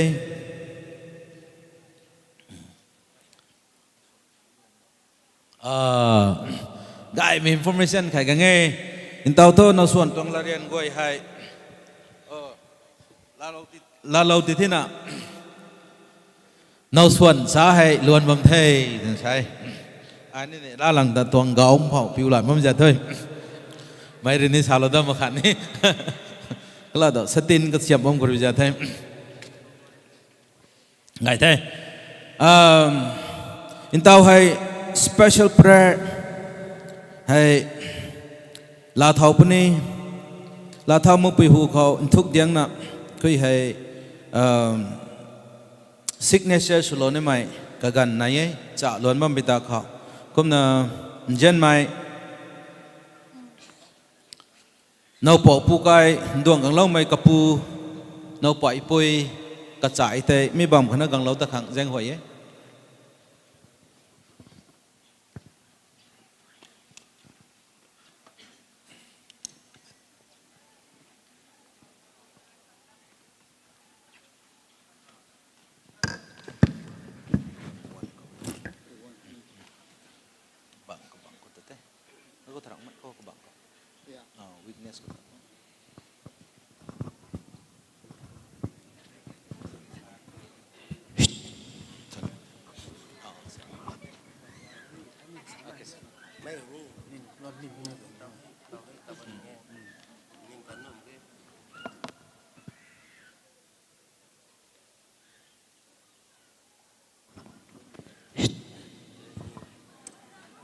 Ah, gaymei information khat gang e. Ntau thu now swan tuang latryan guay hei, oh, laalou ti, laalou ti thina. Now swan sa hei luan bam the, twna sa e. Ai ni ni laalang ta tuang gau phou piu la bam zat the. Mei rui ni salou dam mak khat ni. Kala ta satin kasiam bam khou rui zat the. Gay the. Um, ntau hei special prayer hei laa thau puni, laa thau makpui hu khou nthuk diangna, khui hei, um, signature swlou nimei kaganv nai e, cha luan bam bi ta khou. Kumna, nzianmei, nowpou pu kai, nduang gangloumei kapu, nowpei pui, kachai tei, mi bam khana ganglou ta khang zaeng huay e. Bang ko, bang ko tei. Ko tharang mat ko, ko bang ko. Ah, weakness ko.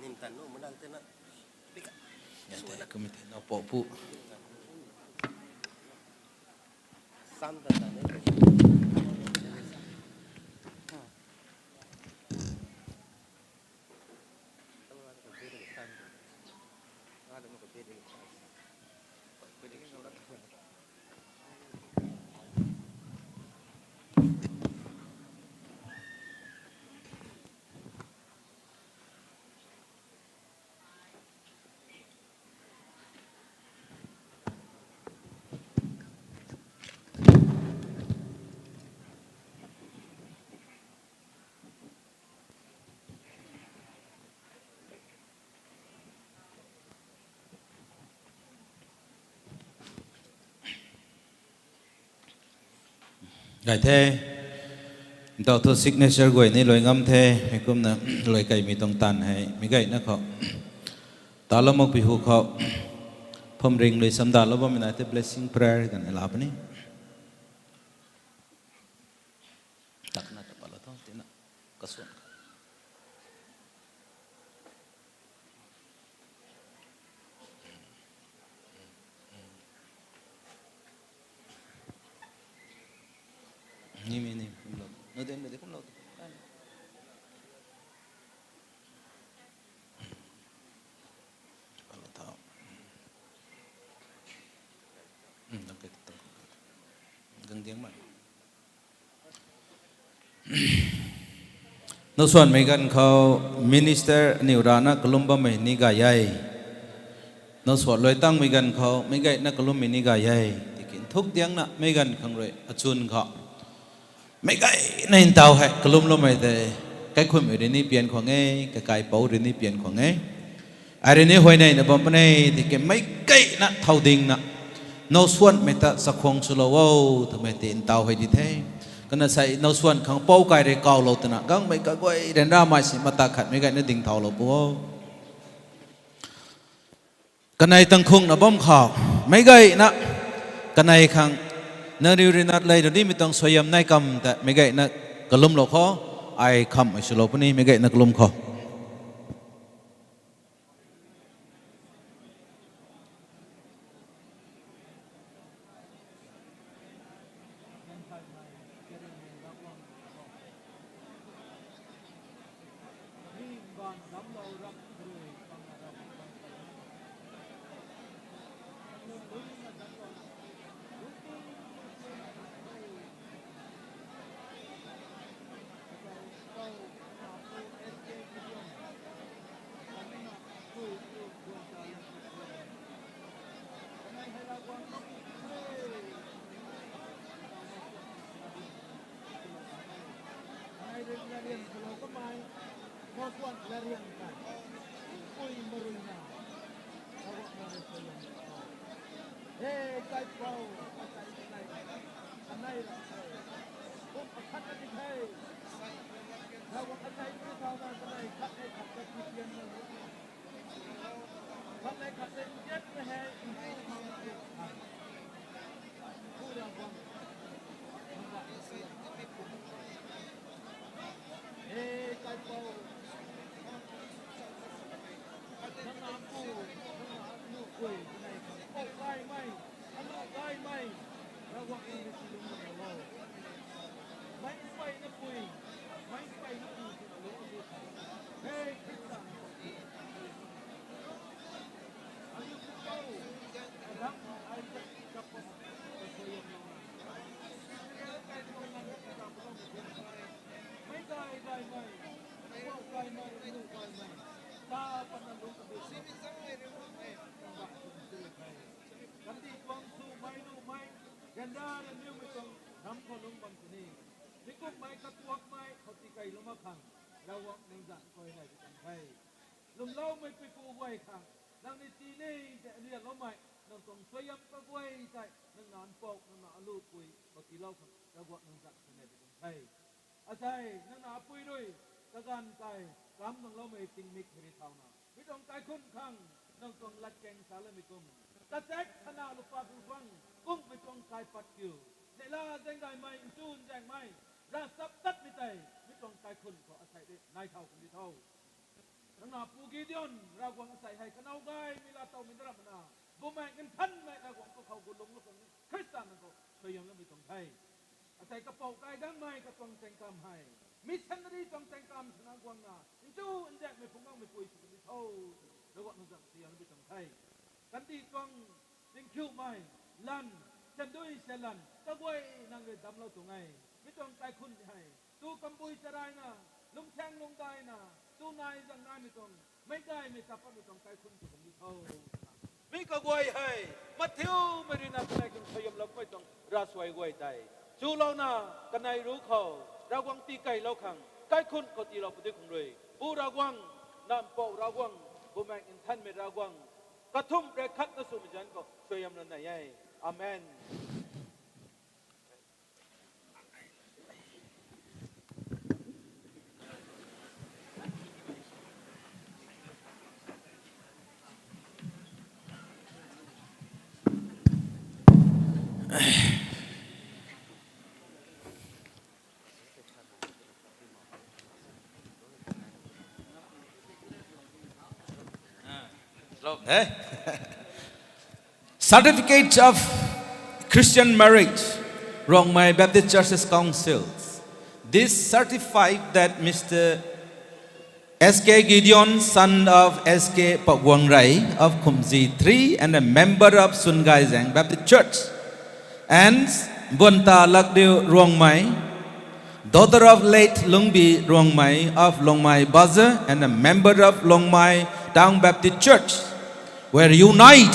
Nim tan nu mnang te na. Yan te, kumei te, nowpou pu. Sam tan tan e. Gay the. Ntau thu signature guay ni luai ngam the. Mi kumna luai kaimei tuang taanv hei mi gayna khou, talou makpui hu khou, pham ring lui samdalou bammei nai the blessing prayer kan la puni. Takna ta pala tho tina kasuan kha. Ni mi ni kumlou. No den de kumlou. Pala tho. Hmm, okay, tho. Gang diang mai. Now swanmei ganv khou minister aniw rana kalum bammei ni gay e. Now swan luai tangmei ganv khou meic gayna kalummei ni gay e. Tiki nthuk diangna meic ganv khang rui achwn khou meic gayna ntau hei kalumloumei tei kaikhunhmei rui ni pian khwang e, kakaipouc rui ni pian khwang e. Ai rui ni huayney na bam puni, tiki meic gayna thow dingna, nowsuanmei ta chakhwang swlou o, twmei tei ntaw hei di the. Kana sei nowsuan khang pou kai rui kawlou twna, gangmei kaguay ryanramei si mata khat meic gayna ding thowlou pu o. Kanei tangkhungna bam khou, meic gayna, kanei khang, nangniw rui na lei rui nimei tuang suaihiam nai kam ta meic gayna kalumlou khou, ai khamhmei swlou puni, meic gayna kalum khou. Kandih tuang swmei nuhmei, gandara niwmei tuang ram khou lungc bam sini. Mi kummei katuakmei khou tii kei lum mak khang, Ravguangc nang zanc khou nai ti kan the. Lwmloumei puipu guay khang, nang ni tii ni tei rialoumei, nang tuang suaihiam kaguay tei nang na mpouh, nang na alupui khou tiilou khang Ravguangc nang zanc khou nai ti kan the. Asei nang na apui rui kaganv tei kam nang loumei tingmik hei ri thauna, mi tuang kaikhunc khang nang tuang latkaeng saloumei kum, kachak khana lupa pu bang, kungmei tuang kaipat kiu, neihla zaeng gaymei, nchu nzaengmei, ravchaptatmei tei mi tuang kaikhunc khou asei de nai thau kan di tho. Nang na pu Gideon, Ravguangc asei hei kanow gaymei laa towmei na ramna, Bumaengh Nthanmei Ravguangc kakhou gu lungc lu khang ni Khrista nang khou suaihiamloumei tuang the. Asei kapouh kai gangmei katuang chaengkam hei, missionary tuang chaengkam swna guangna, nchu nzaengmei phungc gangmei pui sw kan di tho, Ravguangc nang zanc suaihiamloumei tuang the. Kandih tuang tingkhiumei, lan, sandui salan kaguay nang rui damclou tuang e. Mi tuang kaikhunc hei tu kambui charayna, lungcsaeng lungdaina, tu nai zang naimei tuang, meic gaymei chapatmei tuang kaikhunc sw kan di tho. Mi kaguay hei, Mathiumei rui na kanei tuang suaihiamloumei tuang ravsuai guay tei chulouna, kanei ruc khou Ravguangc tii keylou khang, kaikhunc khou tiilou pudi khang rui, Pu Ravguangc, Nac Mpouh Ravguangc, Bumaengh Nthanmei Ravguangc, kathumh rui khatna swmei zanc khou suaihiamlou nai e. Amen. Eh? Certificate of Christian Marriage, Rongmei Baptist Churches Council. This certified that Mister S K Gideon, son of S K Paguangrei of Khumji three and a member of Sungaizang Baptist Church, and Buanta Lakdiu Rongmei, daughter of late Lungbi Rongmei of Longmei Bazar and a member of Longmei Town Baptist Church, were united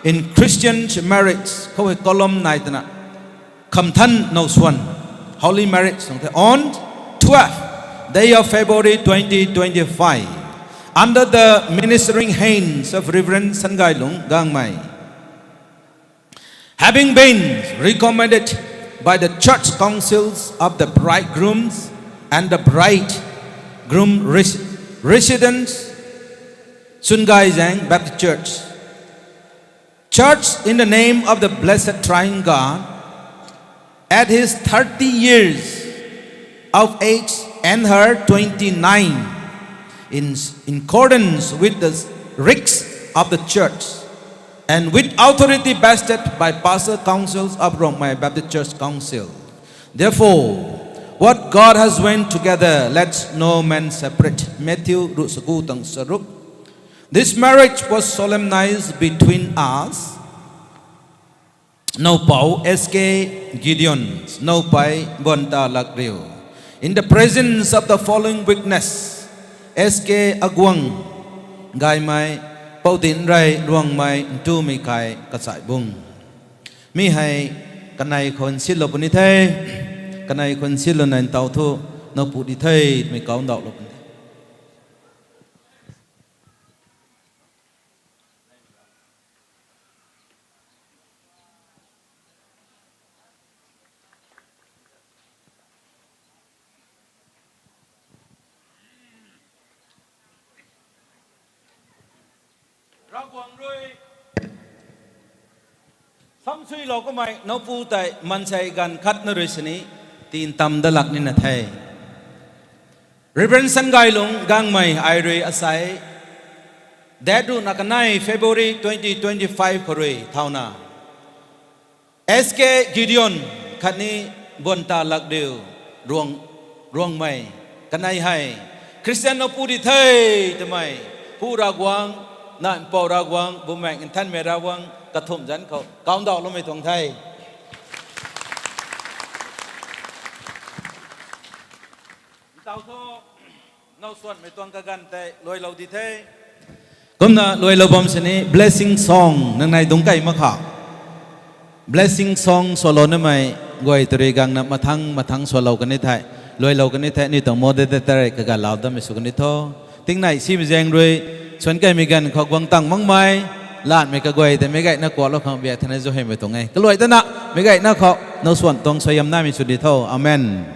in Christian marriage, khou hei column nai twna, Khamthan Nowsuan, holy marriage, on twelve day of February twenty twenty-five, under the ministering hands of Reverend Sangailung Gangmei, having been recommended by the church councils of the bridegrooms and the bridegroom res-, residents, Sungaizang Baptist Church, Church in the name of the blessed Triune God, at his thirty years of age and her twenty-nine, in, in accordance with the rites of the church, and with authority vested by Pastor Councils of Rongmei Baptist Church Council. Therefore, what God has joined together, let no man separate. Matthew ruh saku tang saruk. This marriage was solemnized between us, Noupou S K Gideon, Noupei Bonta Lakriu, in the presence of the following witness: S K Aguang, Gaymei, Poudinrei Ruangmei, Ntumei Kai Kachaibung. Mi hei kanei khou nsilou puni the, kanei khou nsilou nai ntau thu, nowpu di the, twmei kau ndauhlou puni the. Ravguangc rui samsuilou kamei nowpu tei maansei ganv khatna rui sini tintam dalak nina the. Reverend Sangailung Gangmei ai rui asei date ruhna kanei February twenty twenty-five khou rui thauna S K Gideon khatni Bonta Lakriu Ruang, Ruangmei kanei hei Christian nowpu di the twmei Pu Ravguangc, Nac Mpouh Ravguangc, Bumaengh Nthanmei Ravguangc kathumh zanc khou kau ndauhloumei tuang the. Ntau thu, now suanmei tuang kaganv tei luailou di the. Kumna luailou bam sini blessing song nang nai dungc kei mak kha. Blessing song sualou namei guay tari gangna mathang mathang sualou kani the, luailou kani the, ni tuang moderator kaganv lau dammei sw kani tho. Tingnai simei zaeng rui, suan keimei ganv khou guang tang makmei, latmei kaguay tei meic gayna kuaklou khang biak thena zu heimei tuang e. Kaluai tana, meic gayna khou, now suan tuang suaihiam namei sw di tho. Amen.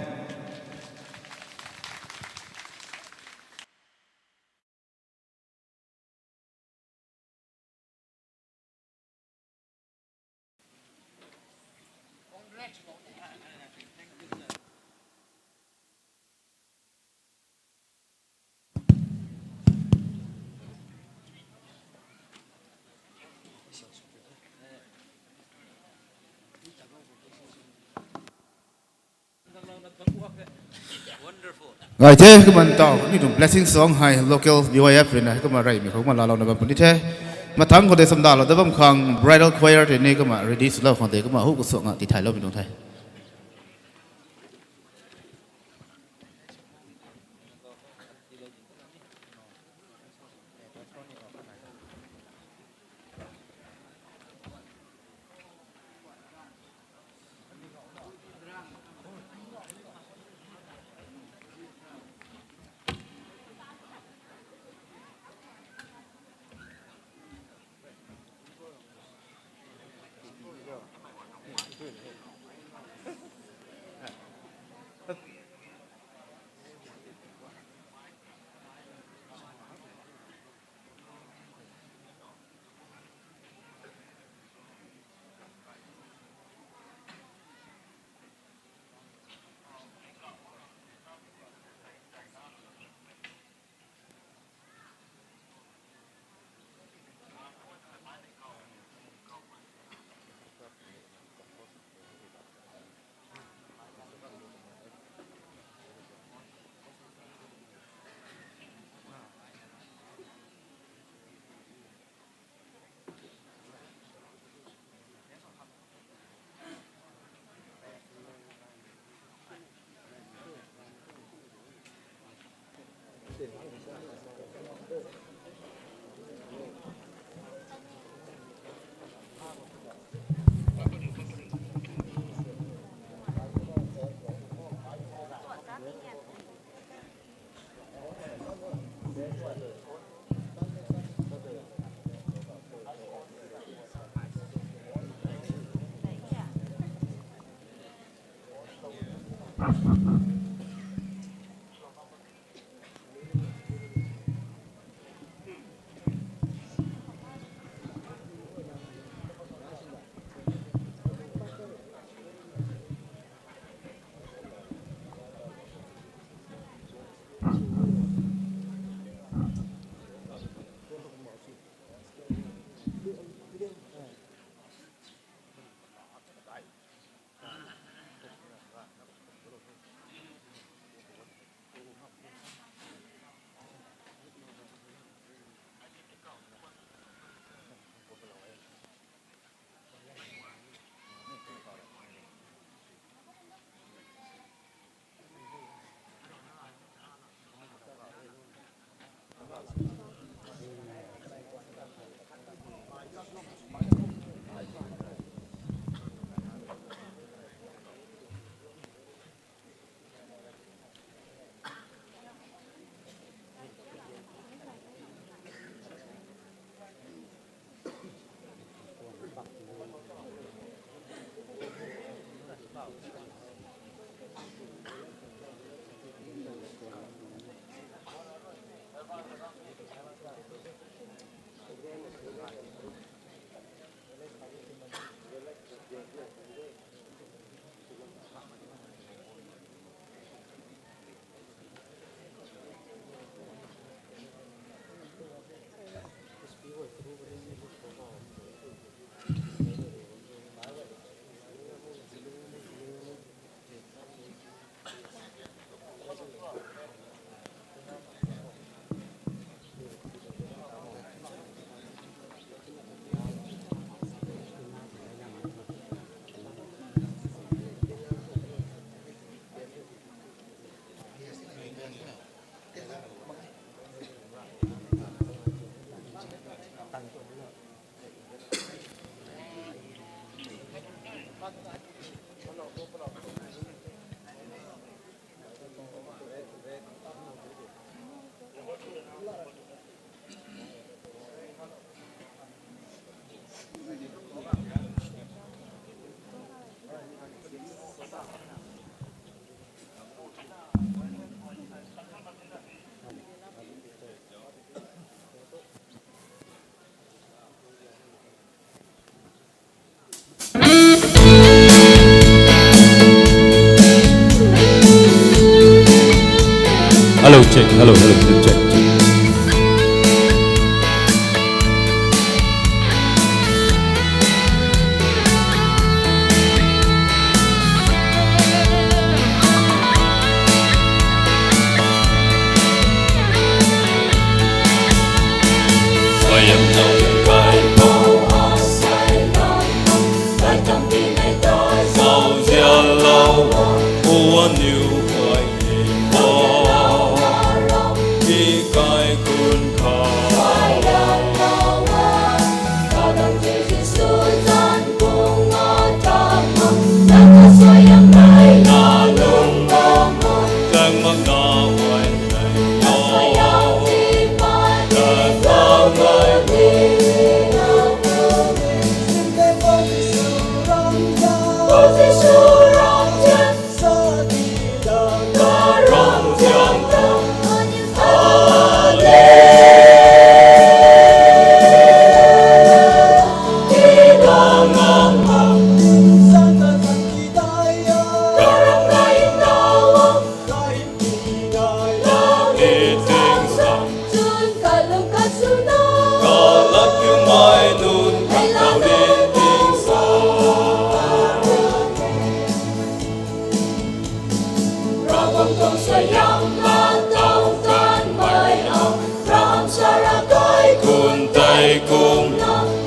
Gay the, kumna ntau, ni tuang blessing song hei local B Y F ruina, kumna reymei khou kumna laalouna bam puni the. Mathang khou tei chamdalou dat bam khang bridal choir tei ni kumna ready swlou khang tei kumna hu kasuangna tithayloumei tuang the. Hello, check. Hello, hello, hello, check, check.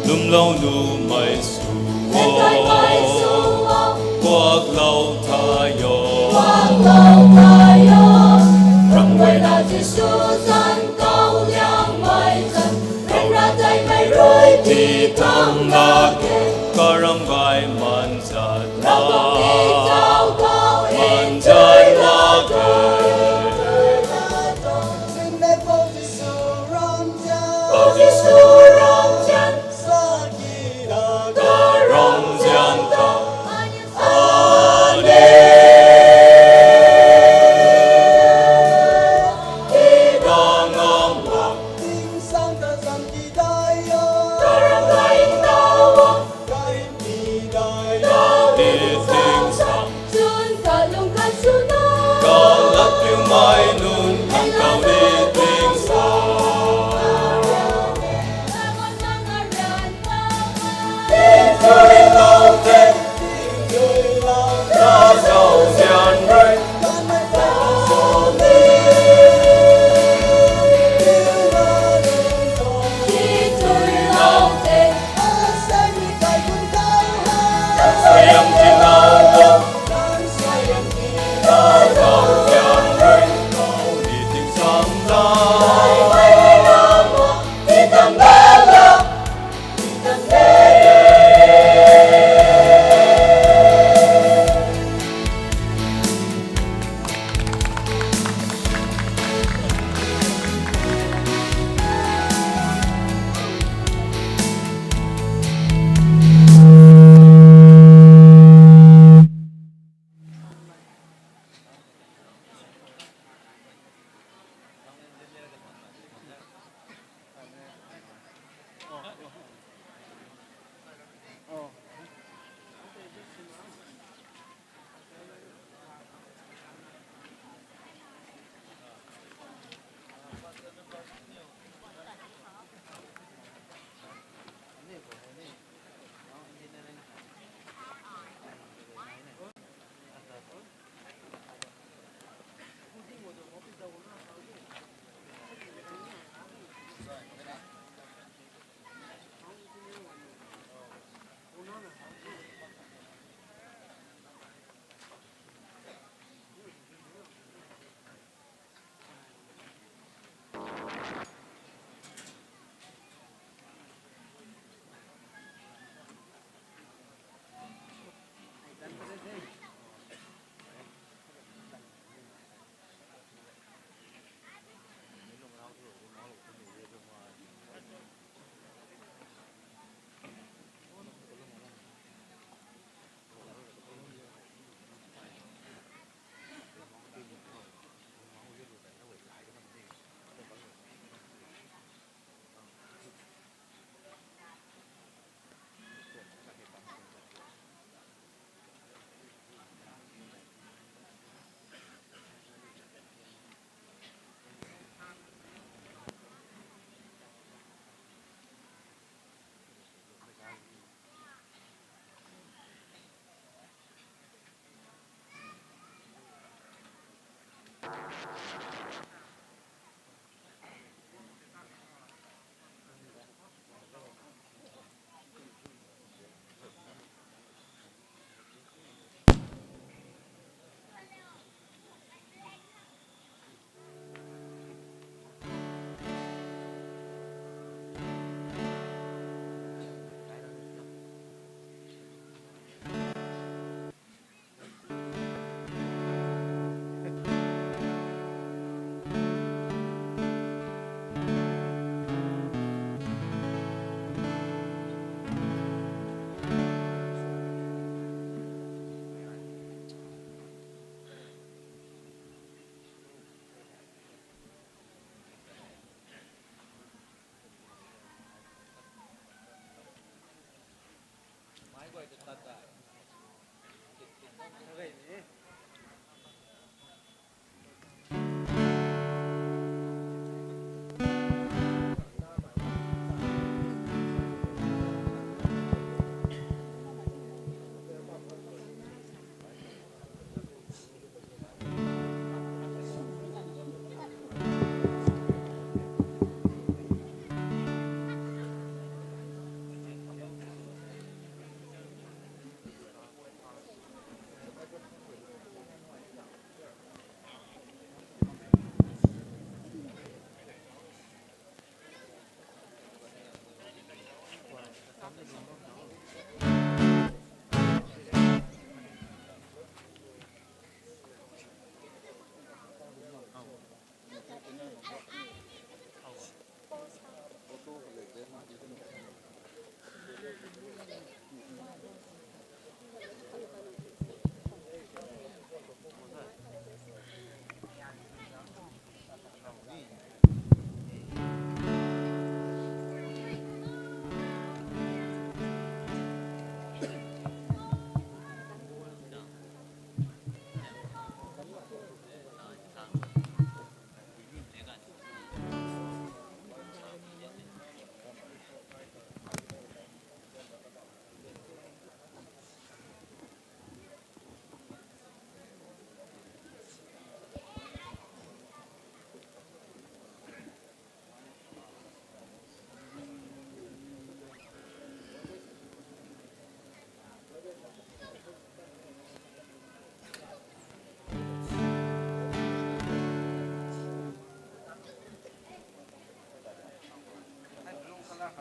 Lwmlou numei sw o, kuaklou thay o. Ramh guayna Jisu zanc kau liangmei zanc, ryanra teimei rui ti tang na ke, karam gay man zat na, man zat na ke. Jisu ramzian, sa ki da ka ramzian ta. Amen. Kam ti dai o, karam dai o, karim ti dai o, ni ting sa, chun kalung kasuna, kalat piu mai nunc, kau ni ting sa. Ting tui lau te, ting tui lau, ta zau zian rui.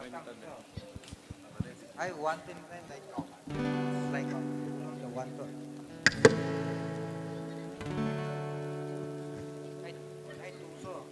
I want him, like, like, like, one, two. I, I do so.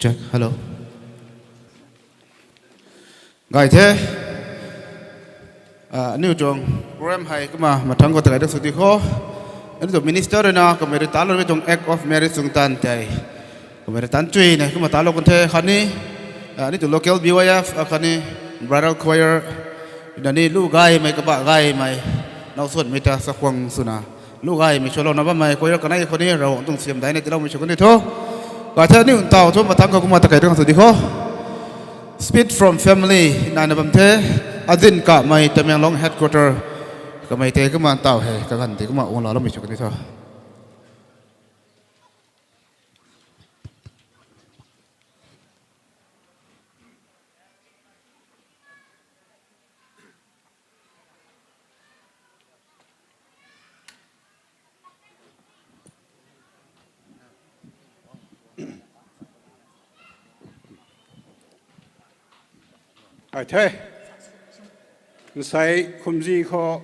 Check, hello. Gay the. Ah, aniu tuang program hei kumna mathangc khou ta gay dat sw di kho. Aniu tuang minister rui na kamei rui taloumei tuang Act of Marriage tuang taanv tei, kamei rui taanv chuy nei kumna talou kan the khatni, ah, aniu tuang local B Y F, ah, khatni bridal choir, na ni lu gaymei, kabah gaymei, now suanmei ta chakhwang swna lu gaymei swlouna bammei choir kanei khou ni Ravguangc tuang siam dai na tiiloumei sw kan di tho. Gay the, aniu ntaw thu mathangc khou kumna ta kei tuang sw di kho. Speech from family naina bam the, Adin Kamei, Tamenglong headquarter, kamei tei kumna ntaw hei kaganv tei kumna guangloumei sw kan di tho. Ai the. Nsei khumzi khou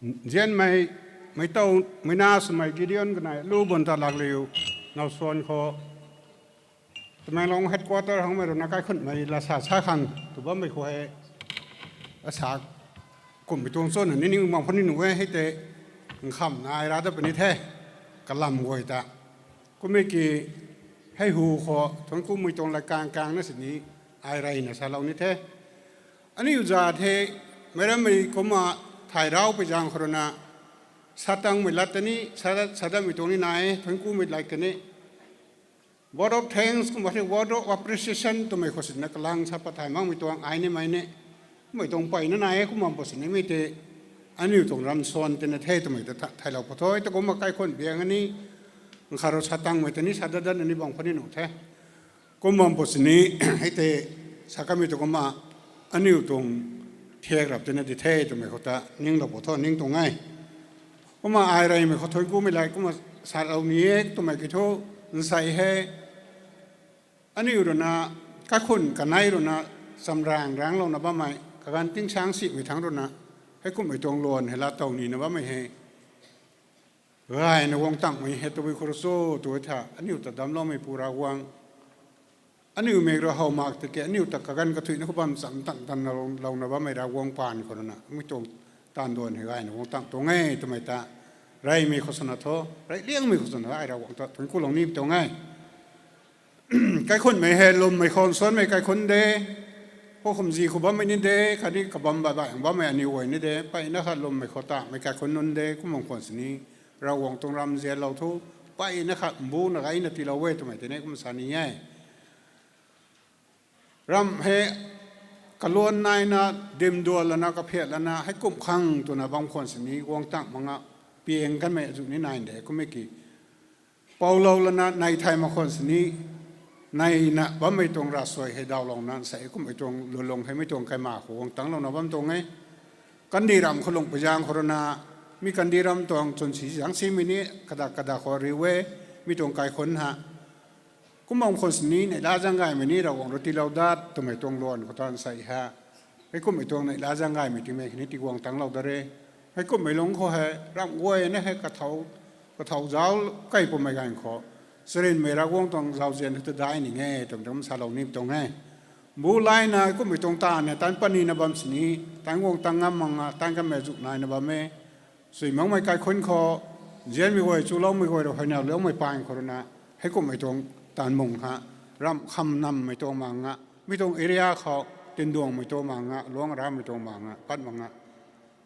nzianmei, meitau, meina swmei Gideon kanei lu bun ta lak liu, now suan khou Tamenglong headquarter hangmei rui na kaikhunhmei lasa sa khang tw bammei khou hei, asa kumhmei tuang chuna ni ning bam khou ni nuh e, hei tei nkhamhna ai ra dat puni the, kalam guay ta. Kummei ki hei hu khou thuanc kumhmei tuang lat kang kangna sini ai reyna salou ni the. Aniu za the, meic rammei kumna thay rau pui zaeng khou rui na, satangmei lat ta ni, sa, sadatmei tuang ni nai e, thuanc kumhmei lat ta ni. Word of thanks kumna the, word of appreciation twmei khou sina kalang sa pat thay makmei tuang ai nimei ni, kummei tuang mpeyna nai e, kum bam pw sinimei tei aniu tuang ram suan tina the twmei ta tha-, thaylou pw tho. Ta kumna kaikhunhmei biang ani, nkhat rui satangmei ta ni, sadat dat ni bam khou ni nuh the. Kum bam pw sini, hei tei sa kamei tu kumna aniu tuang thiak rap tina di the twmei khou ta ninglou pw tho, ning tuang e. Kumna ai reymei khou thuanc kumhmei lat kumna salou ni e twmei ki thu, nsei hei aniu rui na, kaikhunhmei kanei rui na, chamrang ranglouna bammei, kaganv tingsaeng simei thangc rui na, heikumhmei tuang luan hei laa tow nina bammei hei gayna guang tangmei hei tabui khou rui cho tw tha, aniu ta damcloumeipu Ravguangc, aniu mik rui how mak tiki aniu ta kaganv kathuicna khou bam cham tan tan louna bammei Ravguangc paan khou rui na mi tuang taanv duan hei gayna guang tang tuang e twmei ta reymei khou swna thu, reyliangmei khou swna ai Ravguangc ta thuanc kulou ni tuang e. Kaikhunhmei hei lwmmei khou nsuanmei kaikhunc de, khou khumzi khou bammei ni de, khatni kabam baih baih bammei aniu guay ni de, mpeyna khat lwmmei khou tamei kaikhunc nunc de, kum bam khwan sini Ravguangc tuang ram zianlou thu, mpeyna khat mbuna gayna tiilou e twmei tei ni kum sa ni e. Ramh hei kaluan naina, dimduan lana, kaphiat lana, heikumh khang twna bam khwan sini guang tang mak nga, piang kanmei azuh ni nai de, kummei ki poulou lana nei thay mak khwan sini, neina bammei tuang ravsuai hei dawlouna, nsei kumhmei tuang lulung hei mei tuang kaima khou guang tanglouna bam tuang e. Kandih ramh khou lungh pui zaeng khou rui na, mi kandih ramh tuang chwn si zaeng simei ni, kadak kadak khou riu e, mi tuang kaikhunc ha. Kum bam khwan sini, neihla zaeng gaymei ni Ravguangc rui tiilou dat twmei tuang luan khou tan sei ha. Heikumhmei tuang neihla zaeng gaymei tingmei khatni tiguang tanglou dat re. Heikumhmei lungc khou hei ramh guayna hei kathau, kathau zauc kei pwmei ganv khou, charynmei Ravguangc tuang zauzian hei ta dai ning e twmei tuang salou ni tuang e. Mbu layna kumhmei tuang taanv hei tan panina bam sini, tan guang tang ngam mak nga, tan kanmei azuh naina bam e. Sui makmei kaikhunc khou, nzianmei guay, chuloumei guay rui huayneyloumei paan khou rui na, heikumhmei tuang taanv mung ha, ramh kham nammei tuang mak nga, mi tuang area khou, tinduangmei tuang mak nga, luang ramei tuang mak nga, pat mak nga,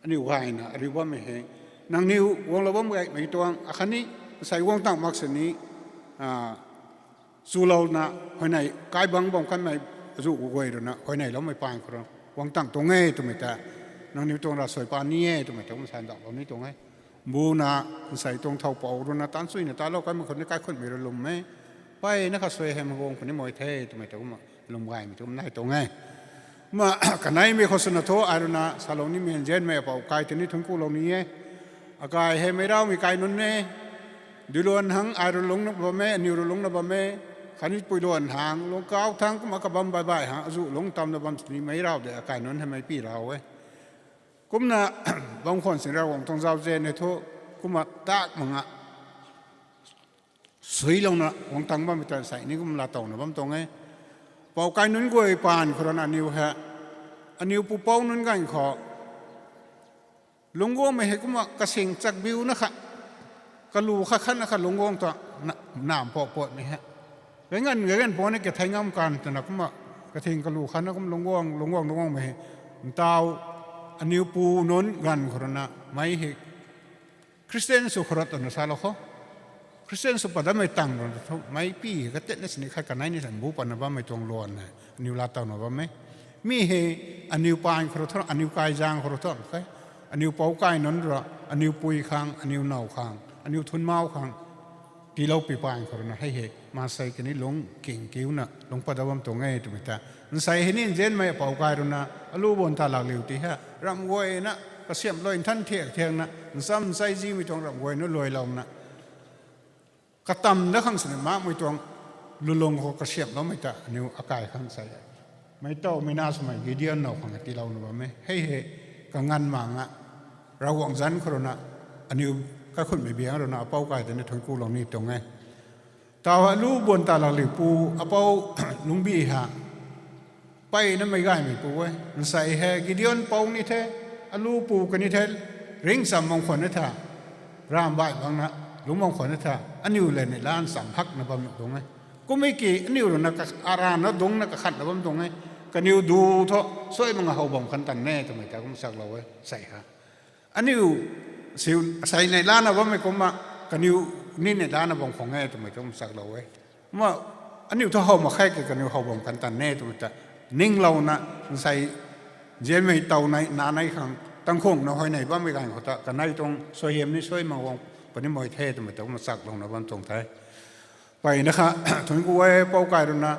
aniu gayna ariu bammei hei, nangniw guanglou bam gaymei tuang akhatni, nsei guang tang mak sini, chulouna, huayney kai bang bam kanmei azuh guay rui na, huayneyloumei paan khou rui, guang tang tuang e twmei ta, nangniw tuang ravsuai paan ni e twmei ta kum sa ndauhlou ni tuang e. Mbuna, nsei tuang thow pou rui na, tan suina talou kanmei khou ni kaikhunhmei rui lwm e. Mpeyna khat suai hei maguang khou ni mei the twmei ta kumna, lwm gaymei tuang nai tuang e. Kumna, kaneimei khou swna thu, ai rui na, salou nimei nzianmei apou kai tei ni thuanc kulou ni e. Akai hei meic raumei kai nunc e. Duiluan hang ai rui lungcna bam e, aniw rui lungcna bam e. Khatni puiluan hang, lungkau thang kumna kabam baih baih hang, azuh lungc tamna bam sini meic rau de, akai nunc hei mei pi rau e. Kumna, bam khwan sini Ravguangc tuang zauzian hei thu, kumna tak mak nga. suilouna guang tang bammei ta nsei ni kum laatowna bam tuang e. Pou kai nunc guay paan khou rui na aniw hei, aniw pupouc nunc ganv khou lungc guangmei hei kumna kasing chakbiuna kha, kalu khat khatna kha lungc guang ta, na, nam pou puatmei hei, gay nganv gay nganv pou ni kathei ngam kan twna kumna kathing kalu khatna kum lungc guang lungc guang lungc guangmei hei, ntaw aniw pu nunc ganv khou rui na mei hei Christian sw khou rui twna salou kho. Christian sw pat dammei tang rui na thu meic pi hei katetna sini khat kanei ni san bu patna bammei tuang luan hei aniw laatowna bam e. Mi hei aniw paan khou rui thu, aniw kaizaeng khou rui thu khe, aniw pou kai nunc rui, aniw pui khang, aniw now khang, aniw thunmau khang tiiloupui paan khou rui na hei hei maansei kani lungc king kiuna lungc pat dat bam tuang e twmei ta nsei hei ni nzianmei apou kai rui na alu buan ta lak liu ti hei ramh guayna kasiamhlou nthan thiak thiakna ncham nchai zimei tuang ramh guayna luailouna katam dat khang sini makmei tuang lulung khou kasiamhloumei ta aniw akai khang sei e. Meic tawmei na swmei Gideon now khang tiilouna bam e. Hei hei kanganv manga Ravguangc zanc khou rui na aniw kaikhunhmei biang rui na apou kai tei ni thuanc kulou ni tuang e. Taw hei alu buan ta lak liu pu apou lungcbi ha mpeyna meic gaymei pu e. Nsei hei Gideon pou ni the, alu pu kani the, ringccham bam khwan na tha, ramh baih bangna lungc bam khwan na tha, aniw le neihla ncham hakna bam nuh tuang e. Kummei ki aniw rui na ka, arana dungcna kakhatna bam tuang e. Kaniw du thu suai mak nga how bam khang tan e twmei ta kum chaklou e sei ha. Aniw si, asei neihlana bammei kumna kaniw ni neihlana bam khwan e twmei ta kum chaklou e. Kumna aniw thu how mak khe ki kaniw how bam khang tan e twmei ta ninglouna nsei nzianmei tow nei na nei khang tangkhungna huayney bammei ganv khou ta kanei tuang suaihiam ni suai mak guang puni mei the twmei ta kumna chaklouna bam tuang the. Mpeyna kha thuanc ku e, pou kai rui na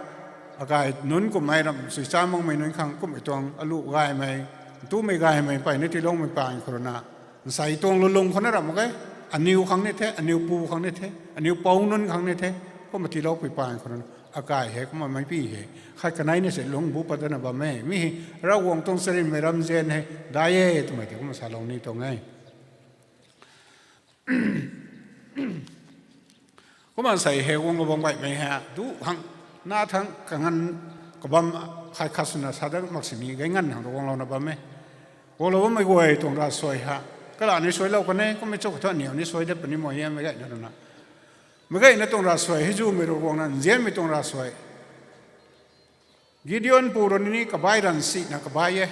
akai nunc kummei ramh sui cha makmei nunc khang kummei tuang alu gaymei, ntumei gaymei mpeyna tiiloumei paan khou rui na nsei tuang lulung khou na ramh mak ge. Aniw khang ni the, aniw pu khang ni the, aniw pou nunc khang ni the, kumna tiiloupui paan khou rui na akai hei kumna meic pi hei khat kanei ni se lungc bu pat dana bam e. Mi hei Ravguangc tuang charynmei ramzian hei dai e twmei ta kumna salou ni tuang e. Kumna nsei hei guanglou bam gaymei hei du hang, na thang kanganv kabam khat khat swna sa dat mak sini gay nganv hang rui guanglouna bam e. Guanglou bammei guay tuang ravsuai ha, kala ni suailou kan e, kummei chu kha thu aniw ni suai dat puni mei e, meic gayna rui na. Meic gayna tuang ravsuai hei zumei rui guangna nzianmei tuang ravsuai. Gideon pu rui ni kabai ranv sina kabai e.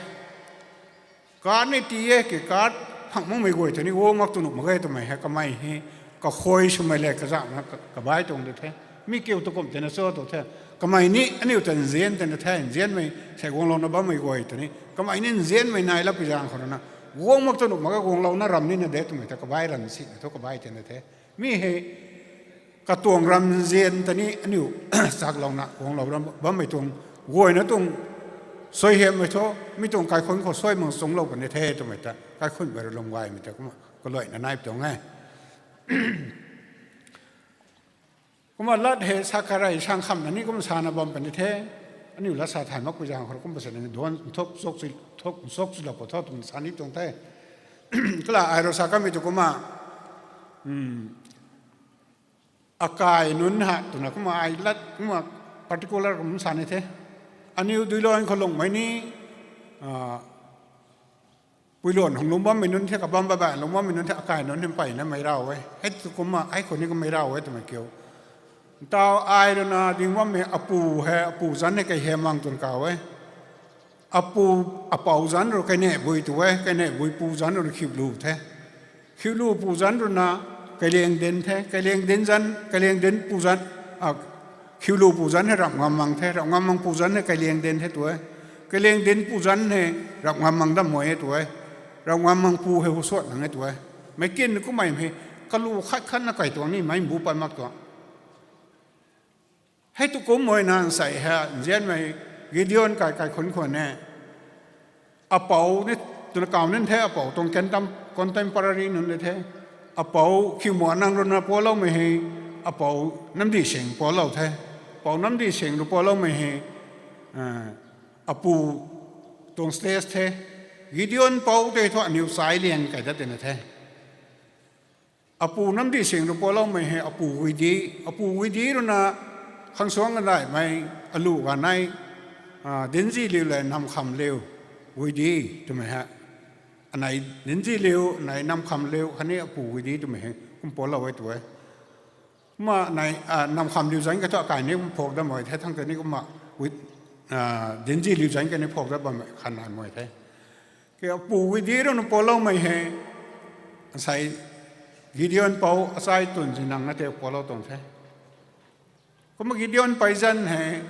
Kar ni tii e ki kar phang makmei guay tei ni guang mak tu nuh mak ge twmei hei kamei hei kakhuay swmei le kazauhna ka, kabai tuang de the. Mi kiu tu kum teina cho tu the. Kamei ni aniw ta nzian teina the, nzianmei sei guanglouna bammei guay tei ni kamei ni nzianmei nai lapui zaeng khou rui na guang mak tu nuh mak ge, guanglouna ram nina de twmei ta kabai ranv sina thu kabai teina the. Mi hei katuang ramzian ta ni aniw chaklouna guanglou ram bammei tuang guayna tuang suaihiammei thu mi tuang kaikhunc khou suai mak chungclou puni the twmei ta kaikhunhmei rui lwm gaymei ta kumna kaluaina nai tuang e. Kumna lat hei sa karey sang khamna ni kumna sana bam puni the. Aniw lat sa thay makpui zaeng khou rui kumna sa ni duan nthuk nchuk chulou khou thu twna sa ni tuang the. Kala ai rui sa kamei tu kumna akai nunc hei twna kumna ai lat kumna particular kum sa ni the. Aniw duiluan khou lungcmei ni, puiluan hang lungc bammei nunc the, kabam babai lungc bammei nunc the, akai nunc hei mpeyna mei raw e. Hei tu kumna hei khou ni kummei raw e twmei kiu. Ntaw ai rui na ding bammei apu hei, apu zanc hei Kaihiamang twna kaw e. Apu, apou zanc rui Kainehbui tu e, Kainehbui pu zanc rui Khiulu the. Khiulu pu zanc rui na Kailiangdin the, Kailiangdin zanc, Kailiangdin pu zanc, Khiulu pu zanc hei Ramngammang the, Ramngammang pu zanc hei Kailiangdin the tu e. Kailiangdin pu zanc hei Ramngammang Dammui e tu e. Ramngammang pu hei Husuatnang e tu e. Meic kin kummei hei kalu khat khatna kai tuang ni meic mbu pat mak tuang. Hei tu kumna nsei hei nzianmei Gideon kai kaikhunc khwan e. Apou ni, twna kaw ni the, apou tuang contemporary nunc ni the. Apou Khiumaanang rui na pualoumei hei, apou Namdising pualou the. Apou Namdising rui pualoumei hei, apu tuang stage the. Gideon pou tei thu aniw chai liang kai dat tina the. Apu Namdising rui pualoumei hei apu Guidi, apu Guidi rui na khang suang gadaihmei aluh ganei, Dinziliu le Namkhamliu, Guidi twmei hei, anei Dinziliu, anei Namkhamliu khatni apu Guidi twmei hei kum pualou e tu e. Kumna Namkhamliu zanc ka thu akai ni kum phok dat mak the, thang tei ni kumna Dinziliu zanc ka ni phok dat bam khan nai mak the. Ke apu Guidi rui na pualoumei hei, asei Gideon Pou, achai Tunzinang na tei pualou tuang the. Kumna Gideon Peizan hei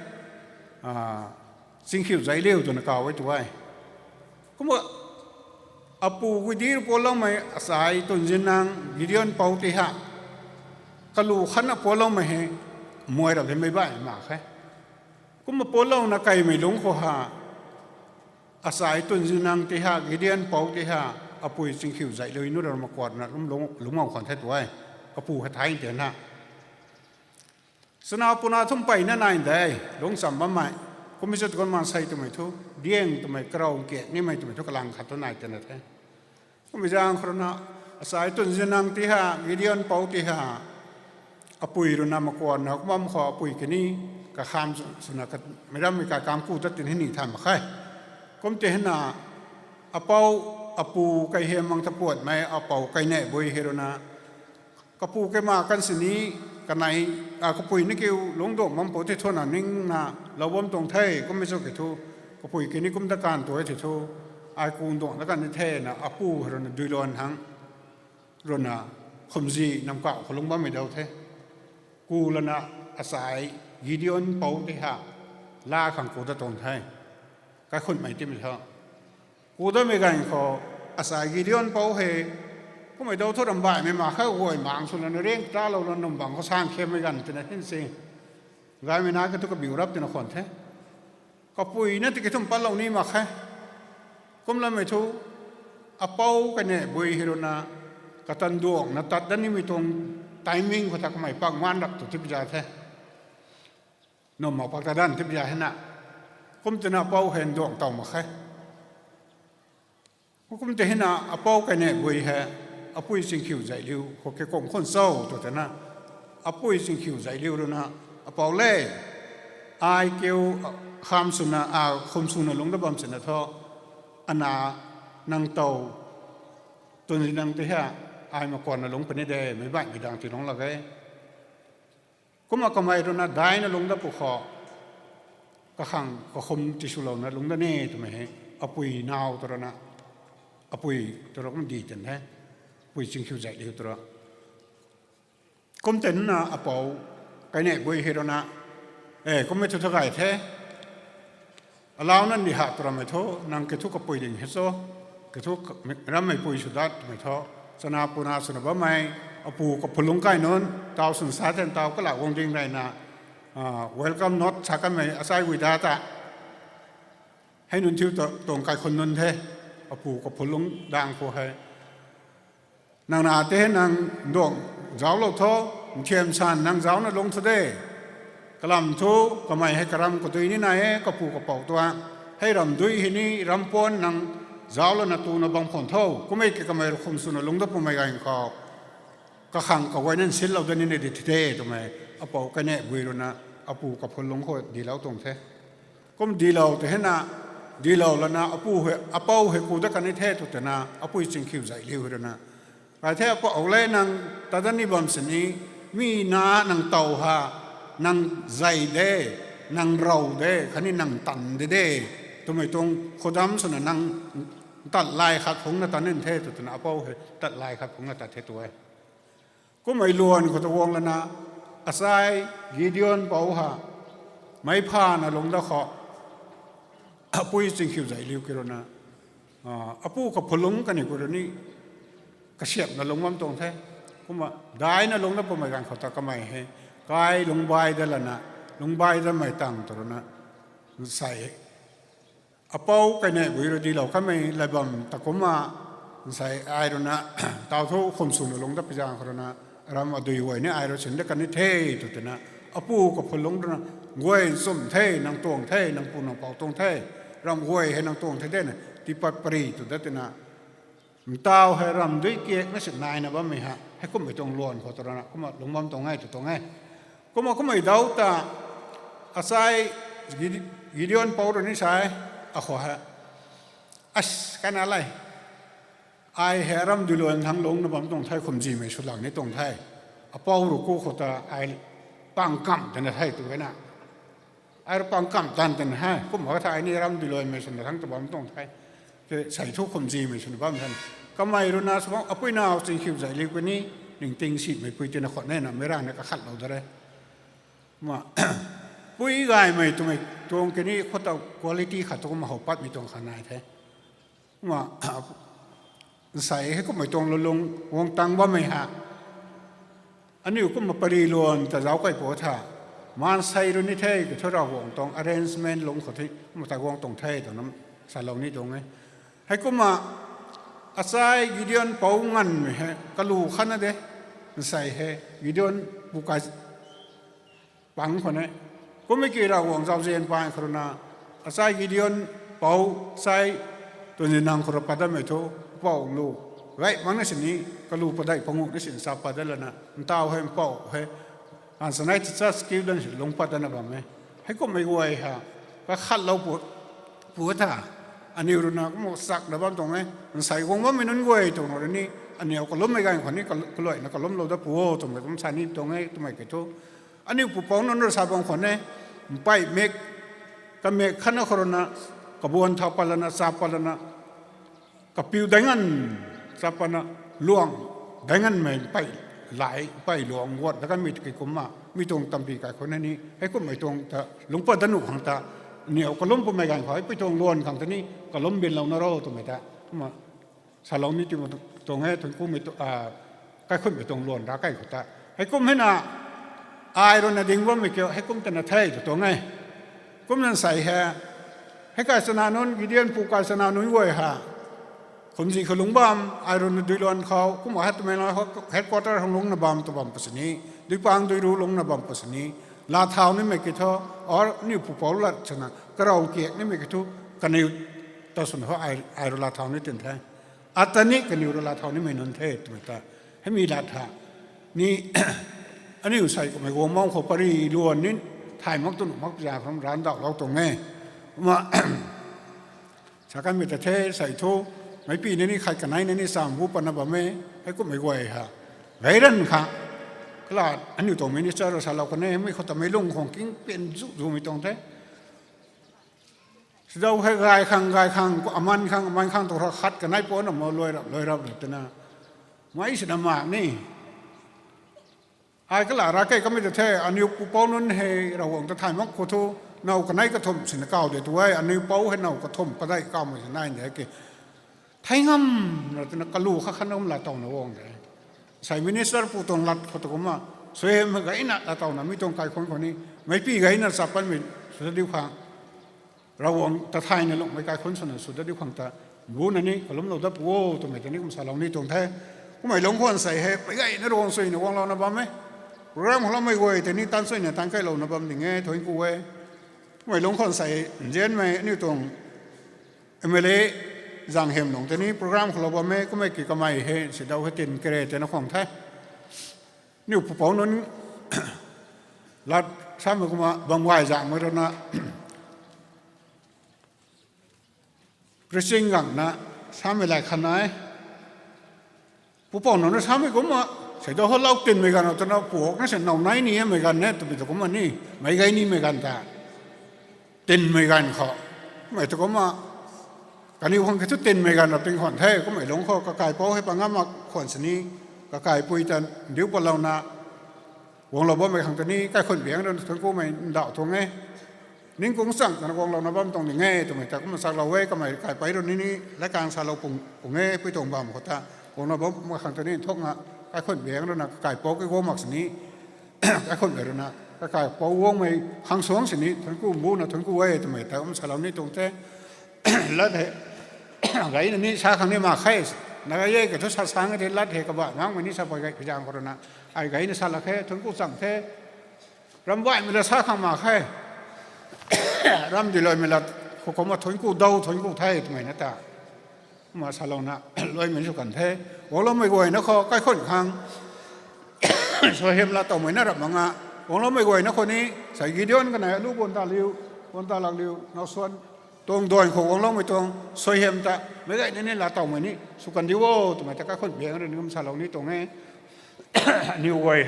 Chingkhiu Zailiu twna kaw e tu e. Kumna apu Guidi rui pualoumei achai Tunzinang, Gideon Pou ti ha, kalu khatna pualoumei hei moi rap hei mei baih mak khe. Kumna pualouna kaimei lungc khou ha, achai Tunzinang ti ha, Gideon Pou ti ha, apui Chingkhiu Zailiu nu rui makuatna lum, lungcmou khwan the tu e. Kapu kha thai tei na, chana puna thum peyna nai de, lungc cham bammei. Kummei chu tukan maansei twmei thu, diang twmei, karou kiak nimei twmei thu kalang khat tu nai tei na the. Kummei zaeng khou rui na, achai Tunzinang ti ha, Gideon Pou ti ha, apui rui na makuatna kum bam khou apui kani kakham swna meic rammei kaikam ku tat tin hei ni thay mak khe. Kum tei hei na, apou, apu Kaihiam Mang Tapuatmei, apou Kainehbui hei rui na, kapu kaima kan sini, kanei, kapui ni kiu lungc duang bam pou tei thu na ningna lou bam tuang the, kummei chu ki thu, kapui kani kum dat kan tu e tei thu, ai ku duang dat kan ni the na, apu hei rui na duiluan hang rui na, khumzi namkauh khou lungc bammei dau the. Ku lana, achai Gideon Pou ti ha, la khang ku dat tuang the. Kaikhunhmei timei tho. Ku datmei ganv khou, achai Gideon Pou hei, kummei dau thu ramh baihmei mak khe, guay mang sw lana riang talou lana num bang khou sang khiammei ganv tina hin si. Gaymei na ki thu kabiu rap tina khwan the. Kapui na tiki thum patlou ni mak khe. Kumlamei thu, apou Kainehbui hei rui na, katan duangna tat dat nimei tuang timing khou ta kamei pak maan rap tu tipi za the. Num mak pak ta dan tipi za hei na. Kum tina apou hei nduang tow mak khe. Kum tei hei na apou Kainehbui hei, apui Chingkhiu Zailiu khou ke kum khwan cho tu tei na, apui Chingkhiu Zailiu rui na, apou le, ai kiu kham swna, a, khum swna lungc dat bam sina thu, ana nang tow, Tunzinang ti ha, ai makuatna lungc puni de, meic baihmei dang ti lungc lak e. Kumna kamei rui na daina lungc dat pwkhou, kakhang kakhum tiswlouna lungc dat ni twmei hei, apui naw tu rui na, apui tu rui kumna di tin the, apui Chingkhiu Zailiu tu rui. Kum tei na apou Kainehbui hei rui na, e, kummei thu thu gay the. Alau na ni ha tu rammei thu, nang ki thu kapui ding hei cho, ki thu rammei pui sw dat twmei thu, chana puna swna bammei, apu kaphulungc kai nunc, tau swna sa the tau kala guang ding reyna, welcome note sa kanmei achai Guida ta, hei nunc thiu tuang kaikhun nunc the, apu kaphulungc dang khou hei. Nang na tei hei nang nduang zauclou tho, nthiam san nang zaucna lungc thu de. Kalam thu, kamei hei karam kadui ni nai e, kapu kapouc tuang. Hei ramdui hei ni, rampuan nang zauclouna tuna bam khwan tho. Kummei ki kamei rui khum swna lungc dat pwmei ganv khou, kakhang kaguayna nsinlou dat ni na di thi de twmei, apou Kainehbui rui na, apu kaphulungc khou dilou tuang the. Kum dilou tei hei na, dilou lana apu hei, apou hei ku dat kan ni the tu tei na, apui Chingkhiu Zailiu hei rui na, kai the apou le nang tat dat ni bam sini, mi na nang tow ha, nang zei de, nang row de, khatni nang tan de de, twmei tuang khoudam swna nang tat lai khat phungcna tat nin the tu tei na, apou hei tat lai khat phungcna tat the tu e. Kummei luan khou ta guang lana, achai Gideon Pou ha, meic phana lungc dat khou, apui Chingkhiu Zailiu ki rui na, apu kaphulungc kani khou rui ni, kasiamhna lungc bam tuang the. Kumna daina lungc dat pwmei ganv khou ta kamei hei, kai lungbai dat lana, lungbai datmei tang tu rui na, nsei apou Kainehbui rui dilou kanmei lay bam ta kumna, nsei ai rui na, tau thu khum swna lungc dat pi zaeng khou rui na, ram adui guay ni ai rui sin dat kan ni the tu tei na, apu kaphulungc rui na, guay nchumh the, nang tuang the, nang pu nang pouc tuang the, ram guay hei nang tuang the de na, tiipat pary tu dat tei na, Ntaw hei ramdui kiakna si naina bammei ha, heikummei tuang luan khou tw rana kumna lungc bam tuang e tw tuang e. Kumna kummei dau ta, achai Gide-, Gideon pou rui ni sa e, akhou hei, as, kana le, ai hei ramdui luan thangc lungcna bam tuang the, khumzimei swlak ni tuang the. Apou rui ku khou ta ai pang kamh tana the tw e na. Ai rui pang kamh tan tana he, kumna ka tha ai ni ramdui luanmei swna thangc ta bam tuang the. Ke sei thu khumzimei swna bam than. Kamei rui na sw bam, apui naw chingkhiu zay liu kani, ningting simei pui tina khwan e na, meic rana kakhatlou da re. Kumna, pui gaymei twmei tuang kani khou ta quality khat tu kumna how patmei tuang kha nai the. Kumna, nsei hei kummei tuang lulung guang tang bammei ha. Aniu kumna pary luan ta zauc kai pu tha. Maansei rui ni the, kathu Ravguangc tuang arrangement lungc khou the, kumna ta guang tuang the, twna salou ni tuang e. Heikumna, achai Gideon pou nganvmei hei, kalu khatna de, nsei hei, Gideon pu kai pang khwan e. Kummei ki Ravguangc zauzian paan khou rui na, achai Gideon pou, chai, twn zi nang khou rui pat datmei thu, pou lu, gay makna sini, kalu padeih panguh na sini sa pat dat lana, ntaw hei mpouh hei, kansanei ta cha skill dan si lungc pat datna bam e. Heikummei guay ha, kakhatlou pu, pu tha, aniu rui na kumna chakna bam tuang e, nsei guang bammei nunc guay tuang rui ni, aniw kalummei ganv khou ni, kal-, kaluaina kalumlou dat pu o, twmei kum sa ni tuang e, twmei ki thu. Aniu pupouc nunc rui sa bam khwan e, mpeyh mek, kamek khatna khou rui na, kabuan thau pat lana, cha pat lana, kapiu daingan, cha patna, luang, dainganmei mpeyh lai, mpeyh luang guat da kanmei tiki kumna, mi tuang tampi kai khou na ni, heikummei tuang ta, lungc pat dat nuh khang ta, niw kalum pumei ganv khou, heipui tuang luan khang ta ni, kalum binlou na ro twmei ta, kumna, salou ni ti tuang e, thuanc kumei tu, a, kaikhunmei tuang luan ra kai khou ta. Heikum hei na, ai rui na ding bammei kiu, heikum tana the tw tuang e. Kumna nsei hei, hei kai chana nunc, Gideon pu kai chana nunc guay ha, khumzi khou lungc bam, ai rui na dui luan khou, kumna hei twmei na headquarter khang lungcna bam tw bam pu sini, duipang dui ru lungcna bam pu sini, laa thau nimei ki thu, or aniu pupouc lat chana, karaw kiak nimei ki thu, kaniw ta swna ho ai, ai rui laa thau ni tin the. Ata ni kaniw rui laa thau nimei nunc the twmei ta. Heimi lat tha. Ni, aniu sei kummei guang bam khou pary luan ni, thay mak tu nuh mak pza khou ram ndauhlou tuang e. Kumna, sa kanmei ta the, sei thu, meicpi na ni khat kanei na ni cham bu patna bam e, heikummei guay ha. Gay ranv kha, kala aniu tuang minister rui salou kan e, mei khou ta meic lung khang king pen zu zumei tuang the. Sidau hei gay khang, gay khang, aman khang, aman khang tu ra khat kanei puna mo luai rap, luai rap rap twna. Mei sina mak ni. Ai kala ra kei kamei ta the, aniu pupouc nunc hei Ravguangc ta thay mak khou thu, now kanei kathumh sina kaw de tu e, aniu pou hei now kathumh padeih kawmei sina nai de ki. Thei ngam ra twna kalu kha khan kum laa towna guang de. Sei minister pu tuang lat khou ta kumna, suaihiam gayna laa towna mi tuang kaikhunc khou ni, meicpi gayna chap kanmei sw ta diu khang, Ravguangc ta thayna lungmei kaikhunc swna sw ta diu khang ta, buna ni kalumlou dat pu o twmei ta ni kum salou ni tuang the. Kummei lungc khwan sei hei, meic gayna Ravguangc suina guanglouna bam e. Program khou loumei guay tei ni tan suina tan kailouna bam ding e, thuanc ku e. Kummei lungc khwan sei, nzianmei aniu tuang M L A Zanghiam nung tei ni program khou lou bam e, kummei ki kamei hei, sidau hei tin kere tei na khwang the. Aniu pupouc nunc lat samei kumna bam gay zangmei rui na, preaching gangna samei lay khan e. Pupouc nunc na samei kumna, sei ta ho lou tinmei ganv twna puak na sei now nai ni e mei ganv e twmei ta kumna ni, meic gay nimei ganv ta. Tinmei ganv khou. Mei ta kumna, kaniw khang ki thu tinmei ganv rap ting khwan the, kummei lungc khou kakaipouc hei pa ngam mak khwan sini, kakaipui ta ndiu patlouna, guanglou bammei khang ta ni, kaikhunc biangc rui thuanc kumei ndauh tuang e. Ningkung chang twna guanglouna bam tuang ding e, twmei ta kumna chaklou e, kamei kaipei rui ni ni, latkaeng salou pung, pung e, pui tuang bam khou ta. Guanglou bammei khang ta ni, nthukna, kaikhunc biangc rui na, kakaipouc ki guang mak sini, kaikhunc biangc rui na, kakaipouc guangmei khang suang sini, thuanc ku mbuna thuanc ku e, twmei ta kumna salou ni tuang the. Lat hei, gayna ni sa khang ni mak khe, na gay e ka thu sa sang e the, lat hei kaba nangmei ni sa pui gay pui zaeng khou rui na, ai gayna sa lak khe, thuanc ku chang the, ram baihmei la sa khang mak khe, ram diloimei la, khou kumna thuanc ku dau, thuanc ku the, twmei na ta. Ma salouna, luaimei sw kan the. Guangloumei guayna khou, kaikhun khang. Suaihiam laa towmei na rap mak nga. Guangloumei guayna khou ni, sai Gideon kanei, alu bun ta liu, bun ta lak liu, nau suan. Tuang duan khou guangloumei tuang, suaihiam ta, meic gayna ni laa towmei ni, sw kan diu o, twmei ta kaikhun biang rui ni kum salou ni tuang e. Aniw guay.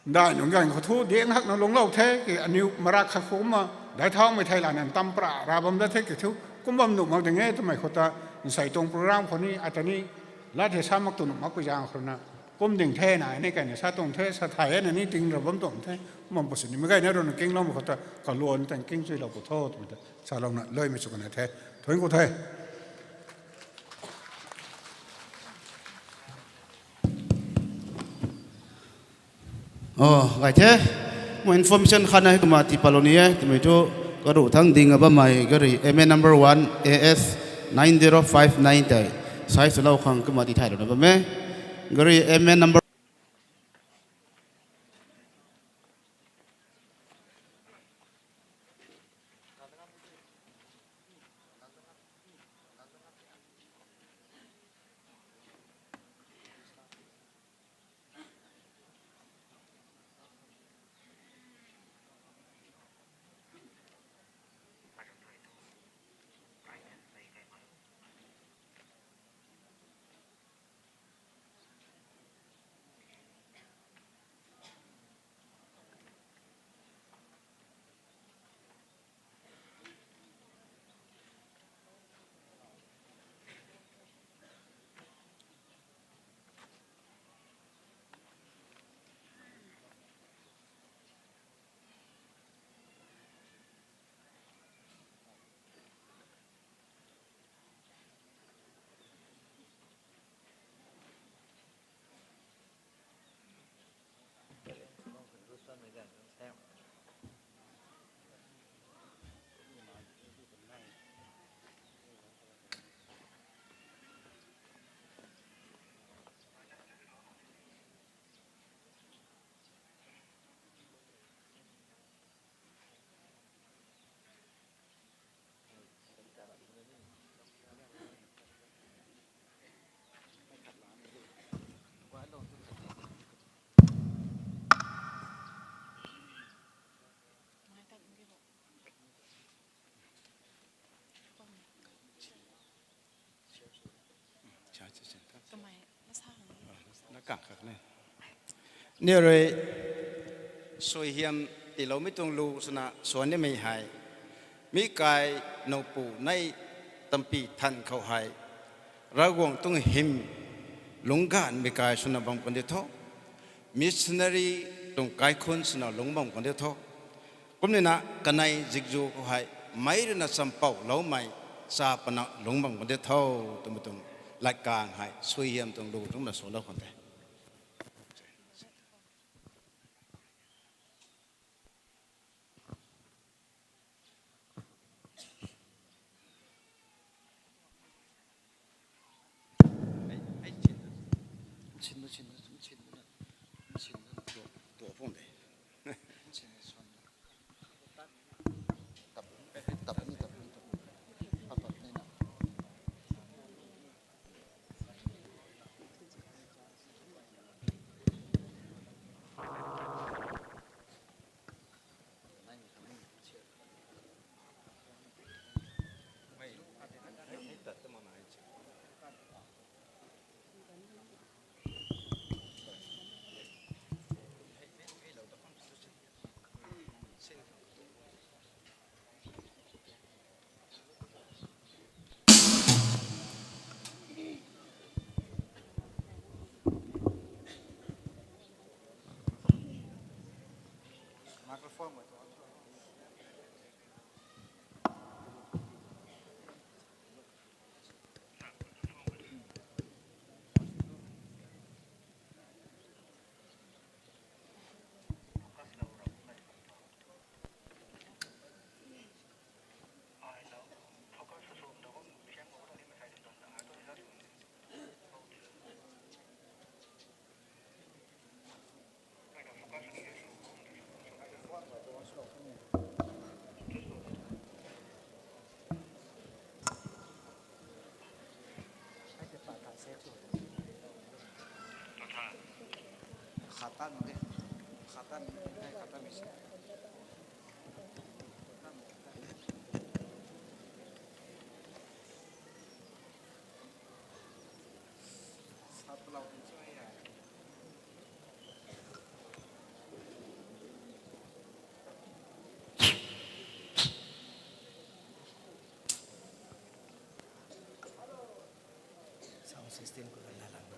Dai nunc ganv khou thu, diang hak na lungclou the, ki aniw marak khat khou kumna, dai thaumei thei lana tam pra, ra bam da the ki thu, kum bam nuh mak ding e, twmei khou ta, nsei tuang program khou ni, ata ni, lat the sa mak tu nuh mak pui zaeng khou na, kum ding the na, ni kaina sa tuang the, sa thay na ni ting ra bam tuang the, kum bam pasi ni, meic gayna rui na kingloumei khou ta, kaluan tan king chuilou pu tho, twmei ta, salouna, luaimei sw kan the, thuanc ku the. O, gay the. Mo information khat na hei kumna tii palou ni e, twmei thu, karuh thangc ding a bammei gari, M A number one, A S nine zero five nine tei, sai swlou khang kumna tii thaylou na bam e. Gari, M A number Ni rui suaihiam tiiloumei tuang lu swna suan nimei hei, mi kai nowpu nei tampy than khou hei, Ravguangc tuang hym lungc ganhmei kai swna bam kan di tho, missionary tuang kaikhunc swna lungc bam kan di tho. Kumnina kanei zikzu khou hei, meic rui na champow loumei cha pana lungc bam kan di tho, twmei tuang latkaeng hei suaihiam tuang lu twna swlou khang the. Khatan mak e. Khatan mak e, khatan mak e. Sat palau tin cho ya. Sound system ko la lang.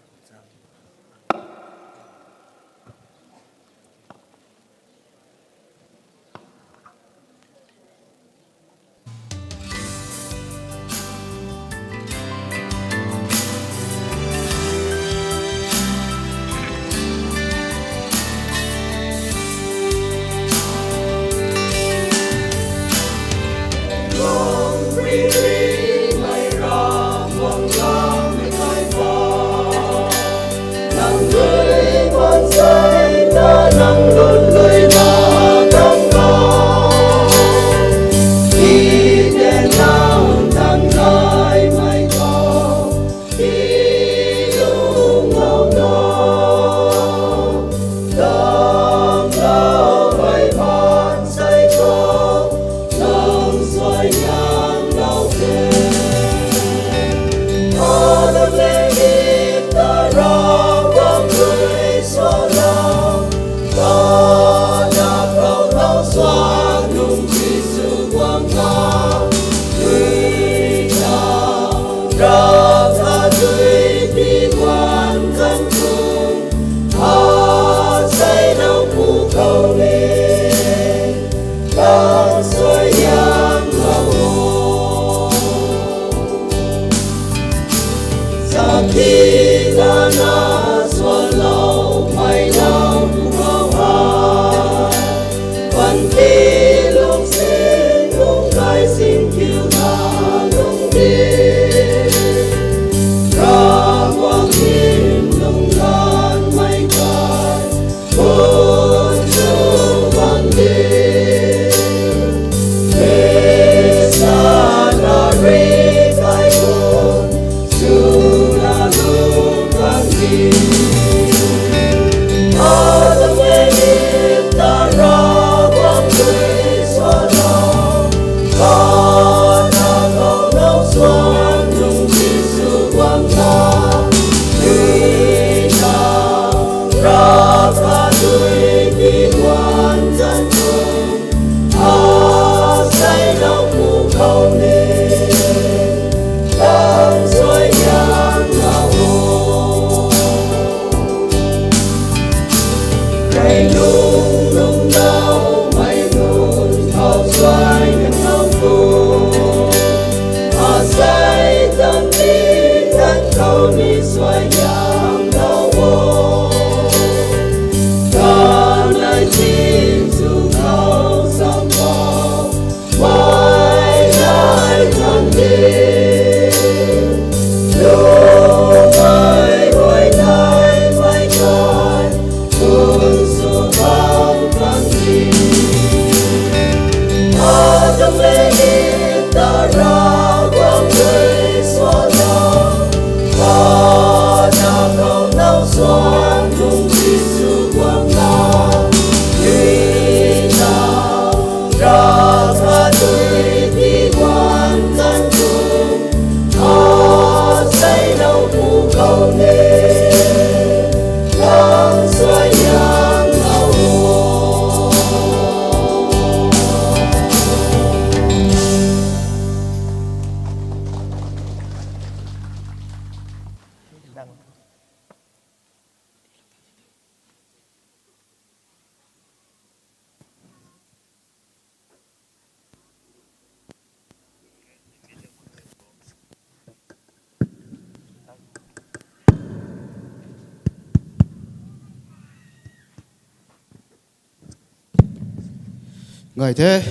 Gay the,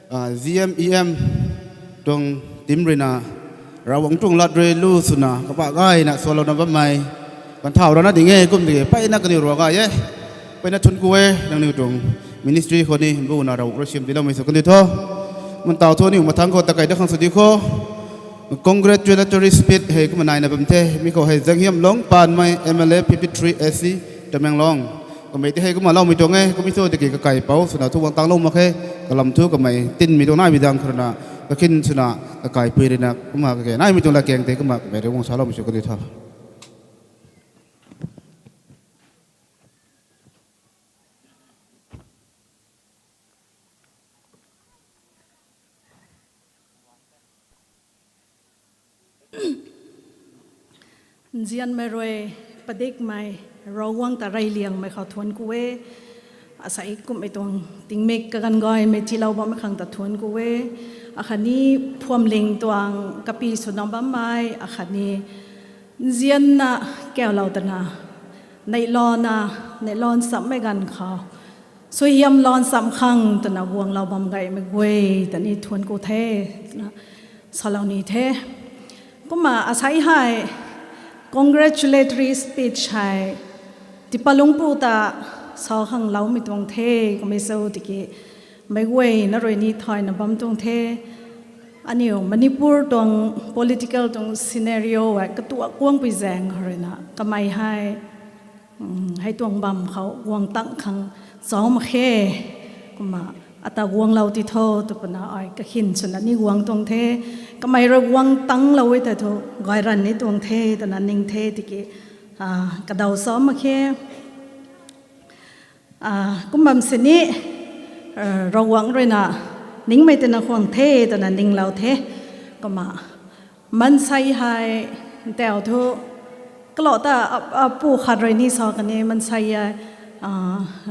ah, G M E M tuang team ruina, Ravguangc tuang lat rui lu swna, kabah gayna swlouna bammei, kan thau rana ding e, kum di, mpeyna kaniw rui gay e, mpeyna thuanc ku e, nangniw tuang ministry khou ni, mbuna Ravguangc rui siamdiloumei sw kan di tho. Mantau thu aniw mathangc khou takai da khang sw di kho. Congratulatory speech hei kumna naina bam the, mi khou hei Zanghiam Lungpan mei M L A fifty-three A C, Tamenglong. Kamei ti hei kumna loumei tuang e, kum e thu tiki kakaipou swna thu guang tanglou mak khe, kalam thu kamei tinmei tuang naimei dang khou rui na, kakhin swna kakaipui rui na, kumna kage naimei tuang lat keng tei kumna kamei rui guang saloumei sw kani tho. Nzianmei rui padikmei Ravguangc ta reyliangmei khou thuanc ku e. Asei kumhmei tuang tingmik kaganv gaymei tiilou bammei khang ta thuanc ku e. Akhatni phuamling tuang kapi swna bammei, akhatni nzianna kaulou tana, neihlana, neihlana samhmei ganv khou suaihiam lana samh khang twna guanglou bam gaymei guay ta ni thuanc ku the, twna salou ni the. Kumna asei hei congratulatory speech hei Tiipalungpu ta sa khang loumei tuang the, kummei sw tiki meic guayna rui ni thayna bam tuang the. Aniu Manipur tuang political tuang scenario hei katuak guangpui zaeng khou rui na kamei hei hei tuang bam khou guang tang khang zauc mak khe. Kumna ata guanglou ti tho twpuna ai kakhin swna ni guang tuang the. Kamei rui guang tanglou e tei thu gay ranv ni tuang the twna ning the tiki, kadaw zauc mak khe. Kum bam sini, Ravguangc rui na ningmei twna khwang the twna ninglou the. Kumna maansei hei ntau thu, kalou ta, apu khat rui ni sa kani maansei hei,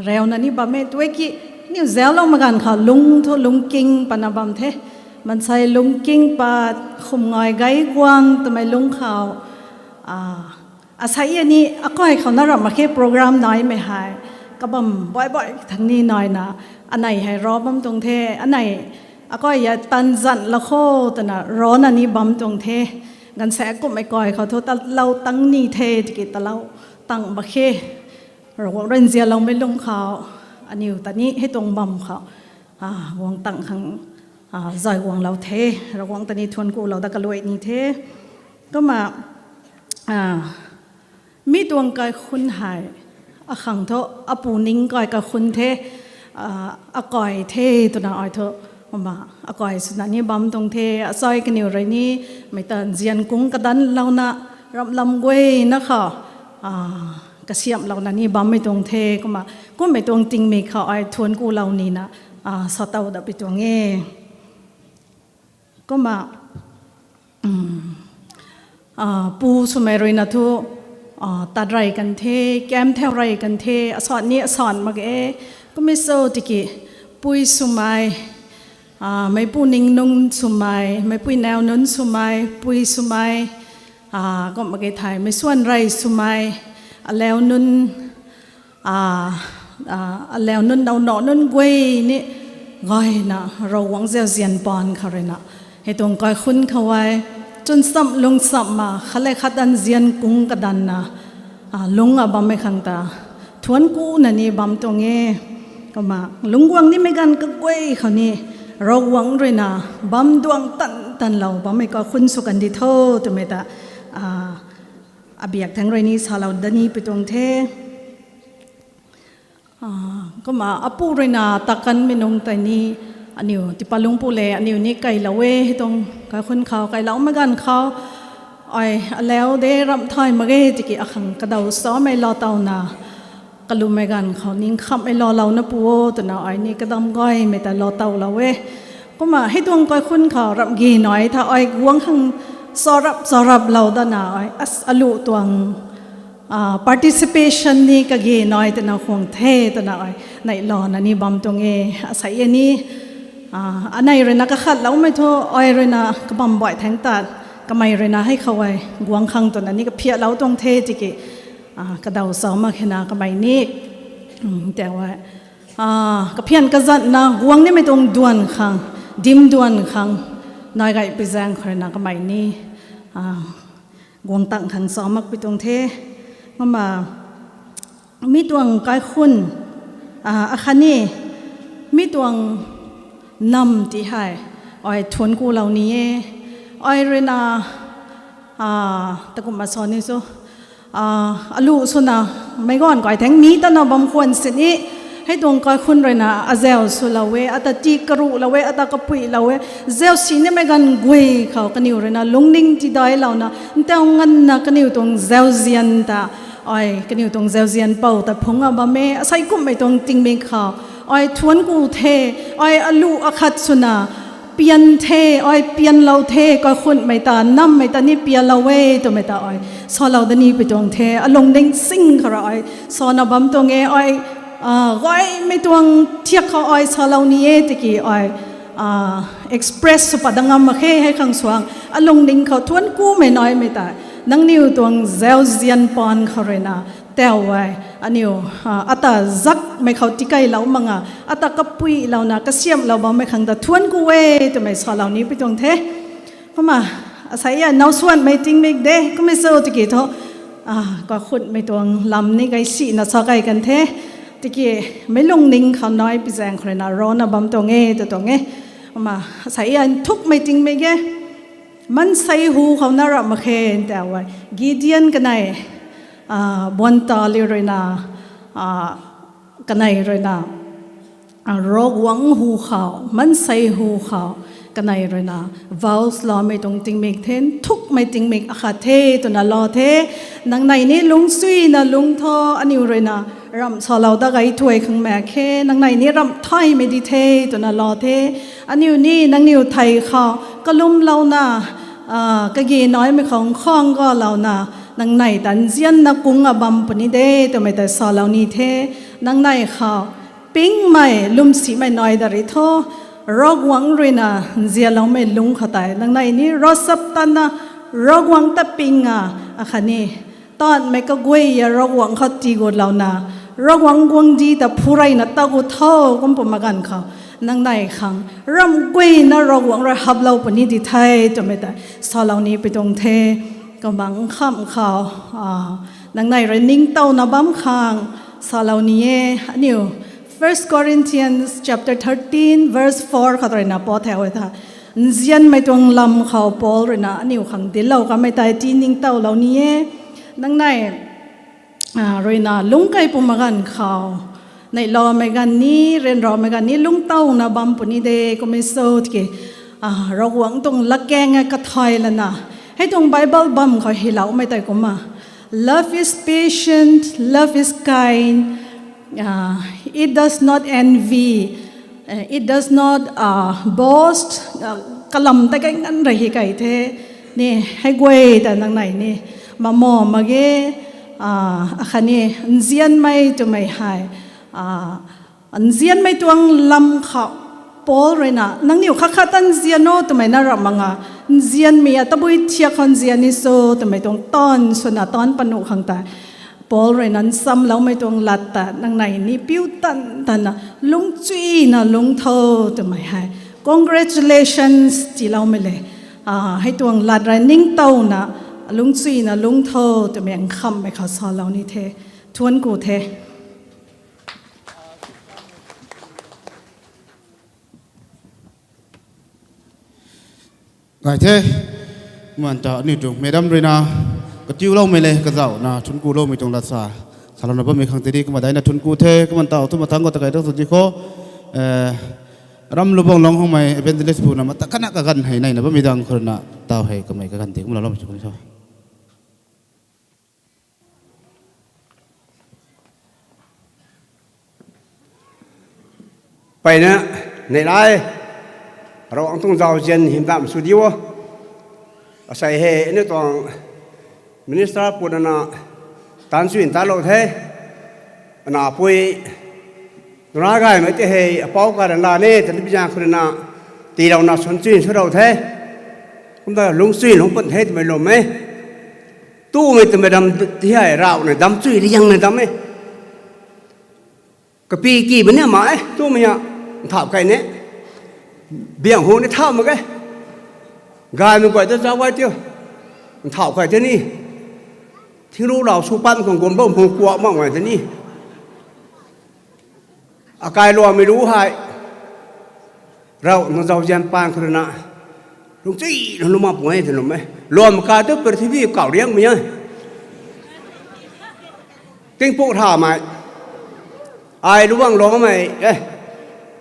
reuna ni bam e twe ki, niw zauclou mak ganv khou lung thu lungking patna bam the. Maansei lungking pat, khum ngai gay guang twmei lung khou, asei ni akai khou na ramh mak khe program naimei hei. Kabam baih baih thang ni naina, anei hei rav bam tuang the, anei akai a tanzan la kho twna ravna ni bam tuang the. Ganvsaekc kumhmei kai khou thu talou tang ni the tiki talou tang mak khe. Ravguangc rui nzianloumei lung khou, aniw ta ni hei tuang bam khou guang tang khang zay guanglou the. Ravguangc ta ni thuanc kulou da kaluai ni the. Kumna mi tuang kaikhunc hei, akhang thu apu ning kai kaikhunc the, akai the twna ai thu, kumna akai swna ni bam tuang the, asei kaniw rui ni mei ta nzian kung kadanlouna, ramh lam guayna khou kasiamhlouna ni bammei tuang the. Kumna kumhmei tuang tingmik khou ai thuanc kulou nina, satow da pi tuang e. Kumna pu swmei rui na thu tat rey kan the, kam thau rey kan the, asan ni asan mak e. Kummei sw tiki pui swmei, meicpu ning nunc swmei, meicpui nau nunc swmei, pui swmei, kum mak ge thei meic swan rey swmei, alau nunc, alau nunc, nau nau nunc guay ni gayna Ravguangc zauzian paan khou rui na, hei tuang kaikhunc khou e, chwn chamh lung chamhna khat le khat ta nzian kung kadanna, lungc a bammei khang ta thuanc kuna ni bam tuang e. Kumna lungc guang nimei ganv kaguay khou ni Ravguangc rui na bam duang tan tanlou bammei kaikhunc sw kan di tho twmei ta abiak thangc rui ni salou da ni pi tuang the. Kumna apu rui na takanmei nungc tei ni, aniw Tiipalungpu le aniw ni kailou e, hei tuang kaikhunc khou kailoumei ganv khou, ai alau de ramh thay mak ge tiki akhang kadaw samei lou towna, kalummei ganv khou ning khamhmei loulouna pu o twna ai ni kadam gaymei ta lou towlou e. Kumna hei tuang kaikhunc khou ramh gi nai tha ai guang khang charap charaplou dana ai alu tuang participation ni kage nai twna khwang the twna ai neihlouna ni bam tuang e. Asei ni anei rui na kakhatloumei thu ai rui na kabam baih thangc tat, kamei rui na hei khou ai guang khang twna ni kaphiaklou tuang the tiki, kadaw zauc mak khe na kamei ni tau e, kaphian kazatna guang nimei tuang duan khang, dim duan khang nai gay pi zaeng khou rui na kamei ni guang tang khang zauc mak pi tuang the. Kumna mi tuang kaikhunc, akhatni mi tuang nam ti hei ai thuanc kulou ni e. Ai rui na takumna sa ni cho, Alu swna, meic ganv kai theng mi tana bam khwan sini, hei tuang kaikhun ruina azau swlou e, ata ti karuhlou e, ata kapuilou e, zau sinimei ganv guay khou kaniw ruina lungning tidailouna, ntaw nganvna kaniw tuang zauzian ta, ai, kaniw tuang zauzian pou ta phungc a bam e, asei kumhmei tuang tingmik khou, ai, thuanc ku the, ai, alu akhat swna, pian the, ai, pianlou the, kaikhunhmei ta, nammei ta ni pianlou e, twmei ta, ai, salou dani pi tuang the, alungning sing khou ra, ai, sana bam tuang e, ai, gaymei tuang thiak khou, ai, salou ni e, tiki, ai, express sw pat da ngam mak khe, hei khang suang, alungning khou thuanc kumei naimei ta, nangniw tuang zauzian paan khou ruina, tau e, aniu, ata zakmei khou tikeilou mak nga, ata kapuilouna, kasiamhlou bammei khang ta thuanc ku e, twmei salou ni pi tuang the. Kumna, asei a, now swanmei tingmik de, kummei sw tiki thu, kaikhunhmei tuang lam ni gay sina sa kay kan the. Tiki, meic lungning khou nai pi zaeng khou ruina rana bam tuang e, tw tuang e. Kumna, asei a, nthukmei tingmik e. Maansei hu khou na ramh mak khe, tau e. Gideon kanei, buantaliu ruina, kanei ruina, Ravguangc hu khou, maansei hu khou, kanei ruina, vows loumei tuang tingmik the, nthukmei tingmik akhat the, twna lou the, nangnei ni lungcsuina lungc tho, aniu ruina, ramh salou dat gay thuay khang mak khe, nangnei ni ramh thaymei di the, twna lou the, aniu ni nangniw thei khou, kalumlouna, kagi naimei khou nkhang galouna, nangnei ta nzianna kung a bam puni de, twmei ta salou ni the, nangnei khou, pingmei, lwmsimei nai dat ri tho, Ravguangc ruina, nzianloumei lungc khou tei, nangnei ni, ravchaptatna, Ravguangc ta ping a, akhatni, taanvmei kaguay a Ravguangc khou tiigutlouna, Ravguangc guangcdic ta phureyna ta gut tho, kum pum mak ganv khou, nangnei khang, ramh guayna Ravguangc rui haplou puni di the, twmei ta, salou ni pi tuang the, kumna nkhamh khou, nangnei rui ningtowna bam khang, salou ni e, aniu, First Corinthians chapter thirteen verse four khou ruina Paul thau e tha. Nzianmei tuang lam khou Paul ruina aniu khang dinclou kamei tei ti ningtowlou ni e. Nangnei ruina lungc key pum mak ganv khou, neihloumei ganv ni, ryanramei ganv ni lungctowna bam puni de, kummei sw tiki, Ravguangc tuang latkaeng e kathay lana, hei tuang Bible bam khou hyloumei tei kumna, love is patient, love is kind, it does not envy, it does not boast, kalam tei kai nganv rui hi key the, ni, hei guay ta nangnei ni, mamo mak ge, akhatni, nzianmei twmei hei, nzianmei tuang lam khou, Paul ruina, nangniw khat khat ta nzian o twmei na ramh mak nga, nzianmei a tabui thiak khou nzian ni cho twmei tuang taanv swna taanc panuh khang tei, Paul ruina nchamloumei tuang lat ta nangnei ni piu tan tana lungcsuina lungc tho twmei hei, congratulations tiiloumei le, hei tuang lat rui ningtowna lungcsuina lungc tho twmei nkhamhmei khou salou ni the, thuanc ku the. Gay the, kumna ta aniu tuang madam ruina, katiuloumei le kazauhna thuanc kuloumei tuang lat sa, salouna bammei khang tei di kumna daina thuanc ku the, kumna ta tu mathangc khou ta key tu tu di kho, Ramlubanglong Houmei evangelist puna mata kana kaganv hei neina bammei dang khou ruina, tau hei kamei kaganv tei kumna laloumei sw kum sa. Peyna, neih lai, Ravguangc tuang zauzian hym dam sw diu o. Asei hei aniu tuang minister puna na, taanc chuy ntatlou the, ana pui, nra gaymei tei hei apou karan la ni, tani pi zaeng khou ruina, tiilouna suan chuy swlou the, kumta lungcsuina lungc pun the twmei lwm e. Tumei twmei dam ti hei rauhna dam chuy riangna dam e. Kapiki bam ni ma e, tumei a, nthauh key ni. Biang hu ni thau mak ge. Gaymei guay ta zauc gay tiu. Nthauh key tei ni. Thingru lau sw pan khang guam bam phung kuak mak ngai tei ni. Akailuammei lu hei, Ravguangc tuang zauzian paan khou ruina, lungcsuina lungc mak pung e tw lwm e. Luam kai tu prithvi kau riangmei e. Tingpuk Thamei. Ai Lubang Luangmei, eh,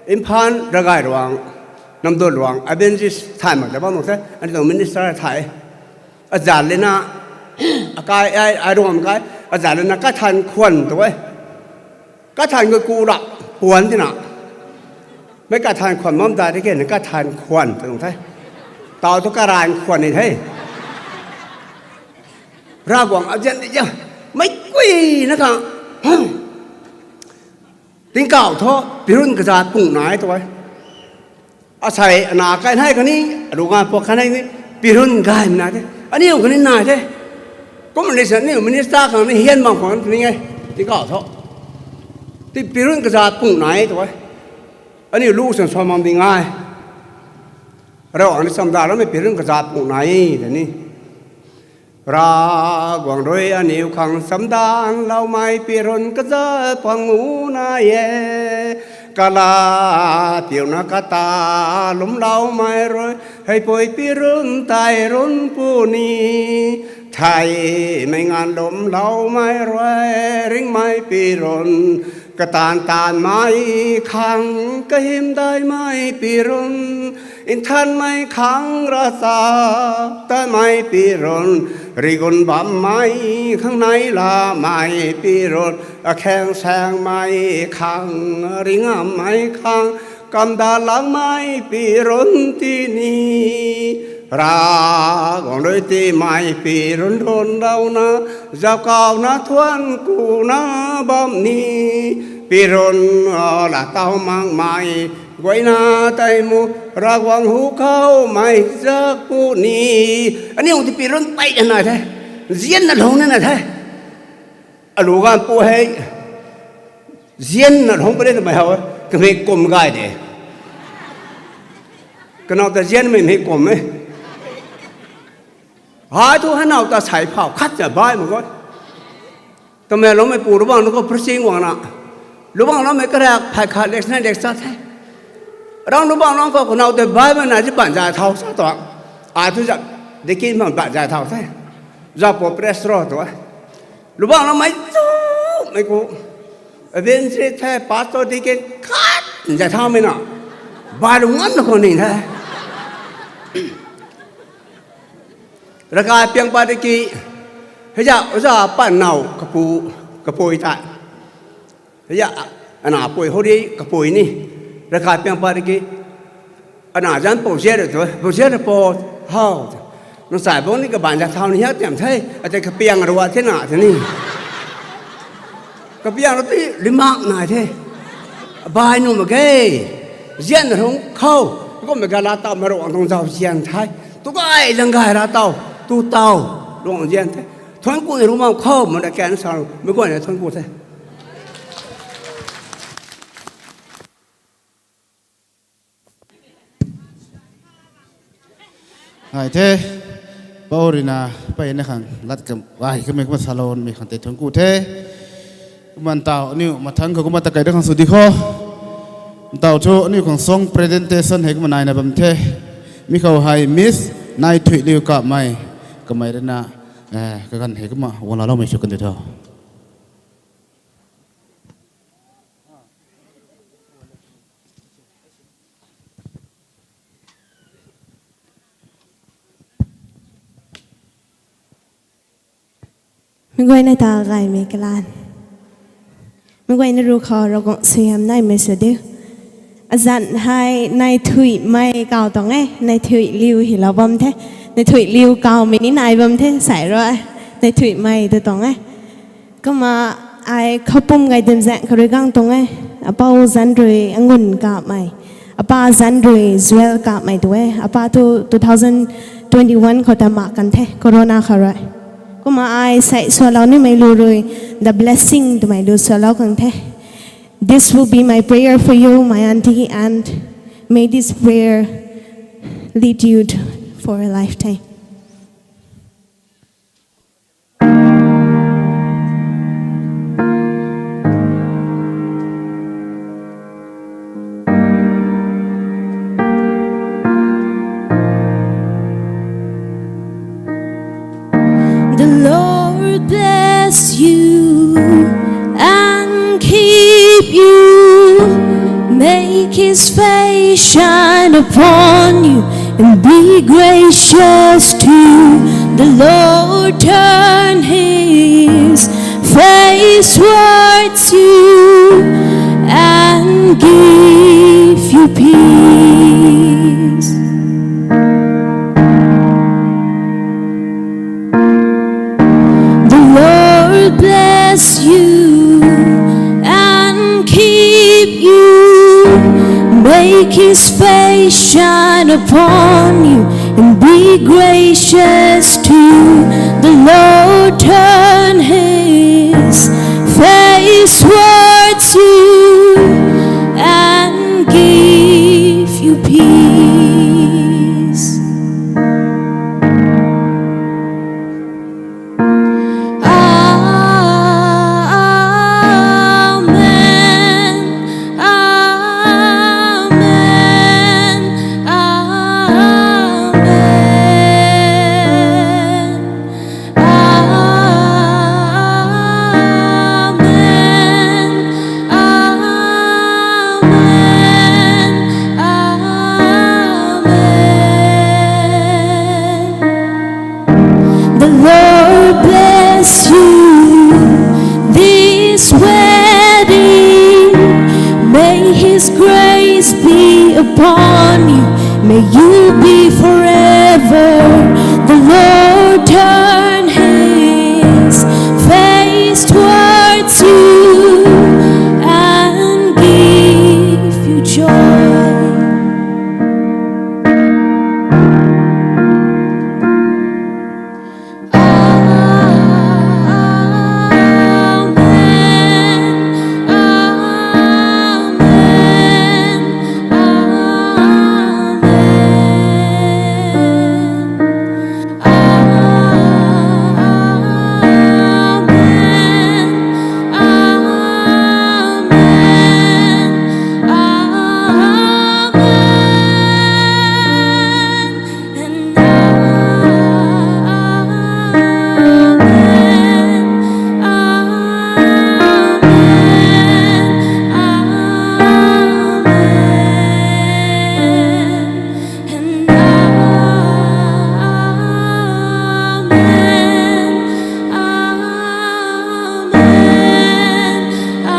Imphal Ravgay Luang, Namdut Luang, Adventist thay mak ta bam mak the, ani tuang minister thay. Azat lena, akai, ai, ai ruam kai, azat lena Kathan Khwan tu e. Kathan ka ku ra, puan tina. Mei Kathan Khwan mam da de ke, na Kathan Khwan tu the. Tau tu Karan Khwan ni the. Ravguangc azian di ja. Mei kui na khang. Tingkauh thu, pirun kazat pung nai tu e. Asei ana kai nai kani, aruga pok kanei ni, pirun gay nai the. Aniu kani nai the. Kum ni sa, aniu minister khang ni hian bam khang ni e. Tingkauh thu. Ti pirun kazat pung nai tu e. Aniu lu san suan bam di ngai. Ravguangc ni chamdan loumei pirun kazat pung nai, tei ni. Ravguangc rui aniu khang chamdan loumei pirun kazat pung nai e. Kala tiuna kata lumloumei rui, heipui pirun tei run puni. Theimei nganv lumloumei rui, ringmei pirun, katan tanmei khang, kahymdaihmei pirun, nthanmei khang, ravchaptatmei pirun, rigun bammei khang, neihlamei pirun, akhaeng saengmei khang, ringammei khang, kamdatlangmei pirun tini. Ravguangc rui tiimei pirun runlouna, zaukauna thuan kuna bam ni, pirun, ah, laatow makmei, guayna tei mu, Ravguangc hu khoumei zak puni. Aniu ti pirun pei nai the, zianna lungc nina the. Alu ganv pu hei, zianna lungc puni twmei how e, kamei kum gay de. Kanow ta zianmei mei kum e. Hai thu hanow ta sei phau khat ta bai mak e. Tamei loumei pu Lubang Luangc khou preaching guangna, Lubang Luangmei karak phay khat lek na lek sa the. Rang Lubang Luangc khou kanow tei bai mana zi ban zay thau sa tu. Ai thu zat, diki man ban zay thau the. Zat pu press ro tu. Lubang Luangmei chu, mei ku, evangelist the, pastor, deacon khat zay thaumei na, bai lu nganv na khou ni the. Ravkai piang pat diki, heizat, oja pan now, kapu, kapui ta. Heizat, ana pui hou di kapui ni. Ravkai piang pat diki, ana zanc pou ziat tu, pou ziat pou, how. Nang sai bang ni kabaanc zat thau ni ha tiam the, atei kapiang ruat the na, tei ni. Kapiang rui ti limak nai the. Bai nuh mak ge. Zianna lungc khou. Kummei ga laatow mei Ravguangc tuang zauzian the. Tu gay zang gay laatow. Tu taw. Luang zian the. Thuanc ku ni lungc bam khou. Manda kan sa. Mei guayna thuanc ku the. Ngai the, pou ruina, peyna khang, lat kam, ai, kamei kumna salou mei khang tei thuanc ku the. Kumna ntaw, aniu mathangc khou kumna ta kai da khang sw di kho. Ntaw thu, aniu khang song presentation hei kumna naina bam the. Mi khou hei Miss Naithuiliu Kapmei, kamei ruina, eh, kaganv hei kumna guang laaloumei sw kan di tho. Mi guayna ta gaymei kalan. Mi guayna ru khou Ravguangc suaihiam naimei sw diu. Azanc hei Naithuimei kaw tuang e, Naithuiliu hei lou bam the. Naithuiliu kawmei ni nai bam the, sai rui. Naithuimei tu tuang e. Kumna ai khoupum gay dim zaeng kha rui gang tuang e. Apou zanc rui Angun Kapmei. Apa zanc rui Joel Kapmei tu e. Apa tu two thousand twenty-one khou ta mak kan the, corona khou rui. Kumna ai sei sualou nimei lu rui, The Blessing twmei lu sualou khang the. This will be my prayer for you, my auntie, and may this prayer lead you to, for a lifetime. The Lord bless you. His face shine upon you and be gracious to you. The Lord turn his face towards you and give you peace. The Lord bless you and keep you. Make his face shine upon you and be gracious to you. The Lord turn his face towards you and give you peace. Amen. Amen. Amen. Amen. Amen. Amen. The Lord bless you this wedding. May his grace be upon you. May you be forever. The Lord turn his face towards you and give you joy. Amen. Amen. Amen. Amen. Amen. Amen. And amen. Amen. Amen. And amen. Amen. Amen.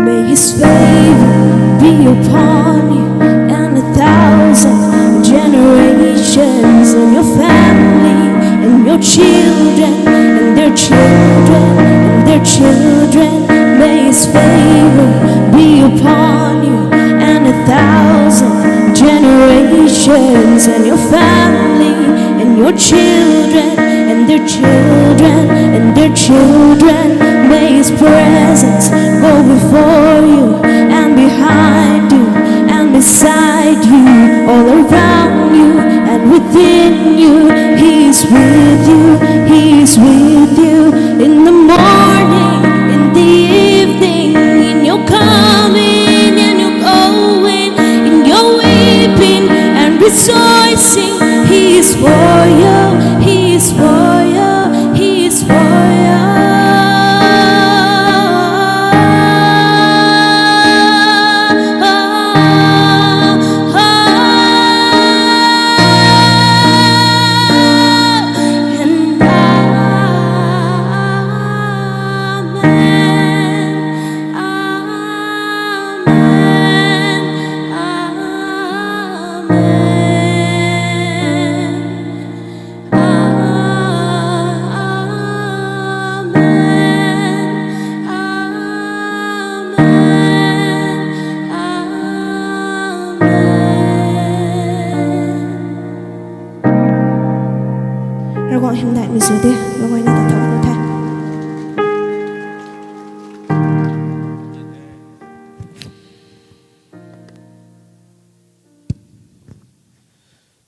May his favor be upon you and a thousand generations, and your family and your children and their children and their children. May his favor be upon you and a thousand generations, and your family and your children and their children and their children. May his presence go before you and behind you and beside you, all around you and within you. He is with you, he is with you in the morning, in the evening, in your coming and your going, in your weeping and rejoicing. He is for you, he is for you, he is for you. And amen, amen, amen. Amen. Amen. Amen. Ravguangc hymdaihmei sw de, Ravguangc na ta thau the.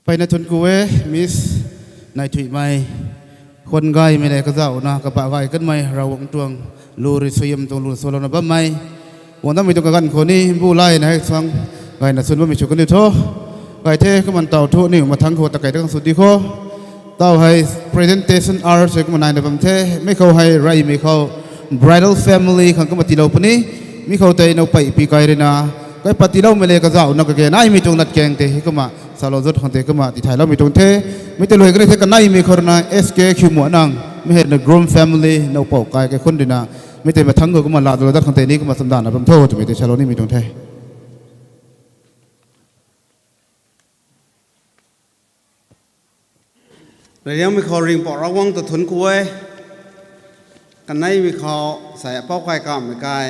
Mpeyna thuanc ku e, Miss Naithuihmei, khwan gaymei le kazauhna kapah gay kanmei Ravguangc tuang lu rui suaihiam tuang lu swlouna bammei. Guang datmei tuang kaganv khou ni bu layna hei suang gayna swn bammei sw kan di tho. Gay the, kumna taw thu aniw mathangc khou ta kai ta kan sw di kho. Taw hei presentation hour hei kumna naina bam the. Mi khou hei reymei khou bridal family khang kumna tiilou puni. Mi khou tei now pei pi kai ruina, kai pat tiiloumei le kazauhna kage naimei tuang latkaeng tei hei kumna salou zut khang tei kumna tithayloumei tuang the. Mi tei luai kani the, kaneimei khou ruina S K Khiumo nang, mi hei na groom family now pou kai kaikhun ruina, mi tei mathangc khou kumna laa dalo dat khang tei ni kumna chamdanna bam tho twmei tei salou nimei tuang the. Reyliangmei khou ringhpouc Ravguangc ta thuanc ku e. Kaneimei khou sei apou kai kamhmei kai,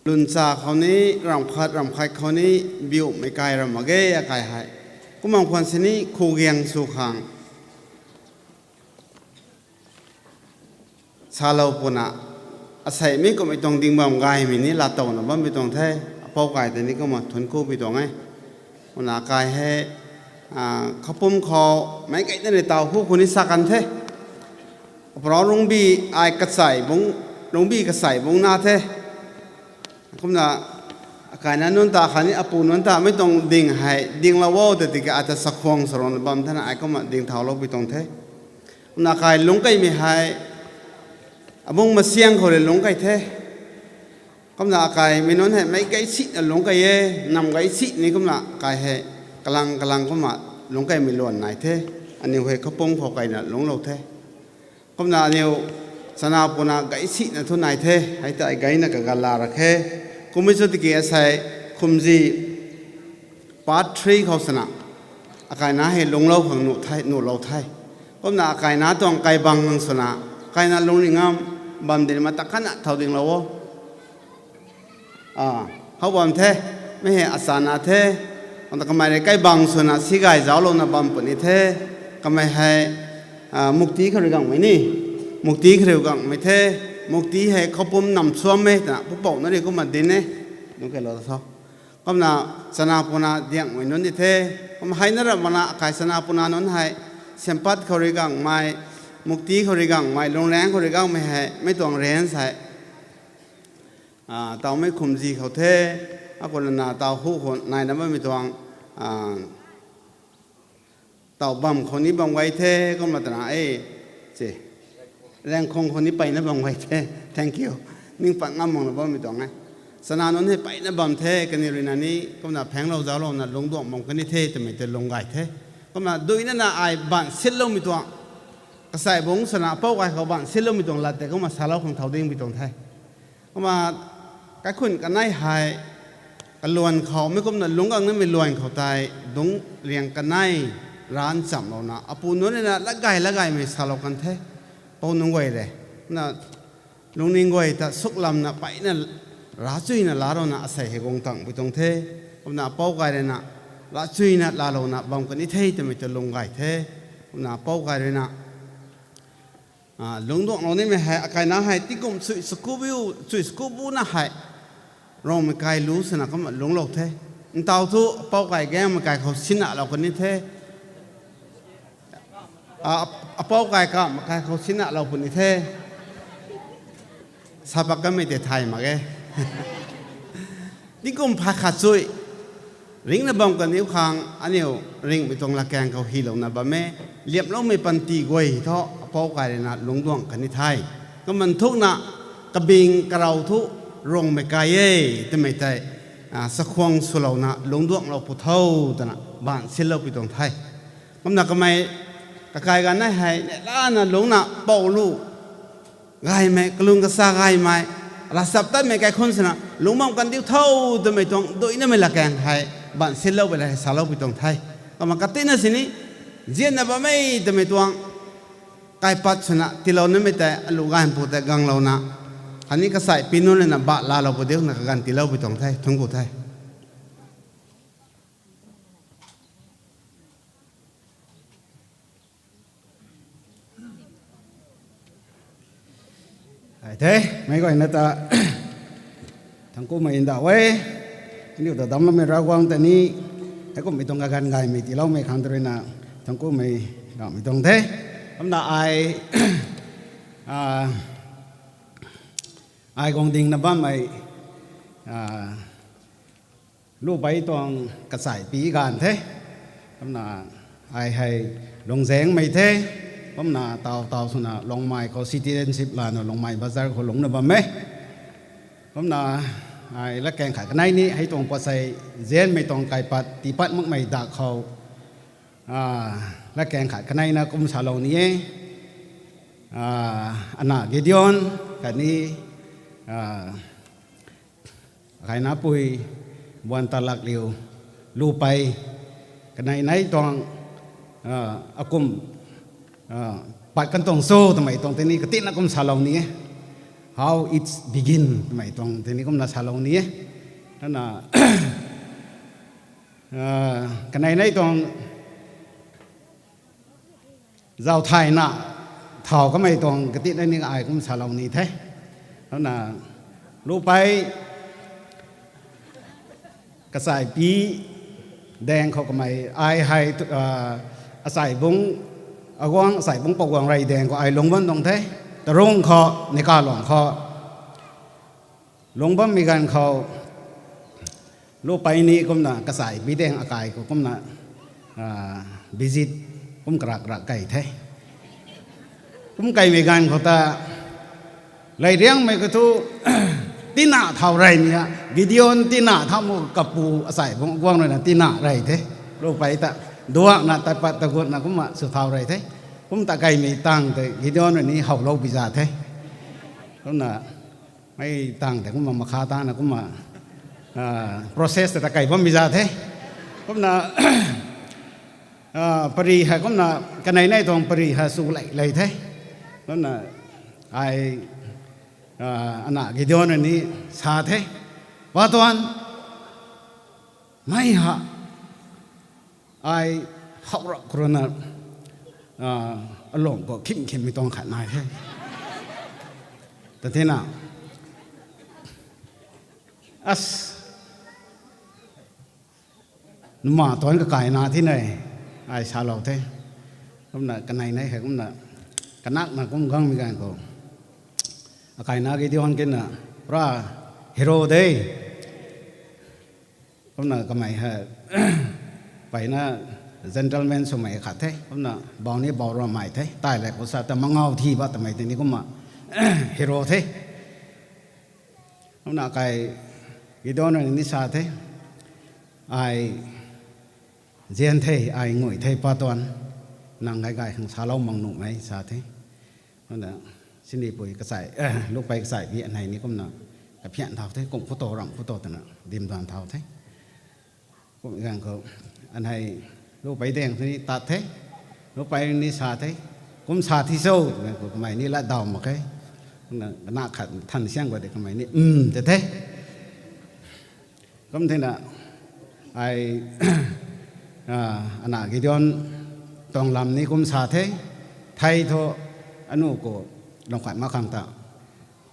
luncha khou ni, ramh khat ramh khat khou ni biumei kai ram mak ge akai hei. Kumna khwan sini khugiang sw khang salou puna, asei mi kummei tuang ding bam gaymei ni laatowna bammei tuang the. Apou kai tei ni kumna thuanc ku pi tuang e. Kumna akai hei, a, kapum khou meic gayna ni taw hu khou ni sa kan the. Apou rungbi ai kachai bung, rungbi kachai bung na the. Kumna akaina nunc ta khatni apu nunc ta mei tuang ding hei dinglou o ta tiki ata chakhwang sarouna bam thena ai kumna ding thaulou pi tuang the. Kumna akai lungc kaimei hei, abung masiang khou rui lungc kai the. Kumna akai mei nunc hei meic gay sina lungc kai e, nam gay si ni kumna akai hei kalang kalang kumna lungc kaimei luan nai the. Aniw hei kapum khou kaina lungclou the. Kumna aniw chana puna gay sina thu nai the, hei tei gayna kaganv laa ra khe. Kummei chu tiki asei khumzi part three khou swna akaina hei lungclou khang nuh the, nuhlou the. Kumna akaina tuang kaibang khang swna, kaina lungning ngam bam dina mata khatna thau dinglou o. A, how bam the, mi hei achana the, kumna kamei rui kaibang swna si gay zauclouna bam puni the, kamei hei, a, mukti khou rui gangmei ni, mukti khou rui gangmei the, mukti hei kapum nam suam e twna pupouc na rui kumna din e, lungc kailou tho. Kumna chana puna diangmei nunc di the, kumna hei na ramh makna akai chana puna nunc hei, sempat khou rui gangmei, mukti khou rui gangmei, lungriang khou rui gangmei hei, mei tuang range hei, a, tawmei khumzi khou the, akumna taw hu khou naina bammei tuang, a, taw bam khou ni bam gay the, kumna twna e, si, Rangkhong khou ni peyna bam gay the, thank you. Ning pat ngam makna bammei tuang e. Chana nunc hei peyna bam the, kaniw ruina ni, kumna phaenglou zauclouna lungcduang bam kan ni the twmei tei lung gay the. Kumna duinana ai baanv sinloumei tuang, kachai bung swna apou kai khou baanv sinloumei tuang lat tei kumna salou khang thau ding pi tuang the. Kumna kaikhun kanei hei, kaluan khou, mi kumna lungc gang nimei luan khou tei, dungc riang kanei, ranv chamlouna, apu nunc ruina lat gay lat gaymei salou kan the, pou nunc guay rui. Na, lungning guay ta suklamna peyna, ravchuina laa rouna asei hei guang tang pi tuang the. Kumna apou kai ruina, ravchuina laalouna bam kan ni the twmei ta lung gay the. Kumna apou kai ruina, a, lungcduanglou nimei hei, akaina hei, tingkum chui sakubiu, chui sakubuna hei, Rongmei kai lu swna kumna lungclou the. Ntaw thu apou kai gaengmei kai khou sinalou kan ni the. A, apou kai kamhmei kai khou sinalou puni the. Sa pak kanmei tei thay mak e. Tingkum phay khat chui ringcna bam kaniw khang aniw ringhmei tuang latkaeng khou hylouna bam e. Liamloumei panty guay thu apou kai ruina lungcduang kan ni the. Kumna nthukna kabing karau thu Rongmei kai e twmei tei, a, chakhwang swlouna lungcduanglou pw tho twna baanv sinlou pi tuang the. Kumna kamei kakai ganv nei hei neihla lana lungcna pou lu gaymei, kalung kasa gaymei, ravchaptatmei kaikhun swna lungc bam kan diu tho twmei tuang duinamei latkaeng hei baanv sinlou pi la hei salou pi tuang the. Kumna katina sini zianna bammei twmei tuang kaipat swna tiilou nimei tei alu gaymei pu tei ganglouna, khatni kachai pi nunc ruina baanv laalou pu diuna kaganv tiilou pi tuang the, thungc ku the. Ai the, meic guayna ta thangc kumei ndauh e. Aniu ta damcloumei Ravguangc ta ni, heikumhmei tuang kaganv gaymei tiiloumei khang ta ruina thangc kumei ramhmei tuang the. Kumna ai, a, Ai guang dingna bammei, a, Lupei tuang kachai pi ganv the. Kumna ai hei Lungzengmei the. Kumna taw taw swna Longmai khou citizenship lana Longmai bazar khou lungcna bam e. Kumna ai latkaeng khat kanei ni hei tuang pasei zianmei tuang kaipat tiipat makmei dak khou, a, latkaeng khat kaneina kum salou ni e. A, ana Gideon khatni, a, kainapui buan talak liu Lupei kanei nei tuang, a, akum, a, pat kan tuang cho twmei tuang tei ni katinna kum salou ni e. How it's begin twmei tuang tei ni kumna salou ni e. Kumna, a, kanei nei tuang zauthayna thau kamei tuang katinna ni ai kum salou ni the. Kumna Lupei kachai pi daeng khou kamei ai hei, a, achai bung, aguang achai bung paguang rey daeng khou ai lungc bam tuang the. Tarung khou, Nikaluang khou lungc bammei ganv khou Lupei ni kumna kachai pi daeng akai khou kumna, a, visit kum karak karak kei the. Kum keimei ganv khou ta leiriangmei khou thu tina thau rey ni a, Gideon tina thau mu kapu achai bung guang rui na tina rey the. Lupei ta duakna tatpat tagutna kumna sw thau rey the. Kum ta keimei tang tei Gideon rui ni howlou pi za the. Kumna mei tang tei kumna makha tana kumna, a, process ta kei bam pi za the. Kumna, a, pari hei kumna kanei nei tuang pari hei sw lei lei the. Kumna ai, a, ana Gideon rui ni sa the, Patuan, mei ha ai how rap khou rui na, a, alung khou khim khimmei tuang khat nai the. Ta thena, as, numa tuan kakaina thi ne, ai salou the. Kumna kanei nei hei kumna kanakna kum guangmei ganv khou akaina Gideon kina pura hero de. Kumna kamei hei mpeyna gentleman swmei khat the. Kumna bau ni bau ramei the. Tei le khou sa ta mangaw thi ba twmei tei ni kumna hero the. Kumna kai Gideon rui ni sa the, ai zian the, ai ngui the, Patuan, nang gay gay khang salou mak nuhmei sa the. Kumna sinipui kachai, Lupei kachai bi anei ni kumna kaphian thau the, kum khou to ramh khou to twna dimduan thau the. Kum ganv khou anei Lupei daeng thu ni tat the. Lupei ni sa the, kum sa thi cho twmei khou kamei ni latdaw mak khe. Kumna kana khat than siang khou de kamei ni, um, ta the. Kum thena ai, a, ana Gideon tuang lam ni kum sa the, thei thu anu khou lungc khat mak khang ta,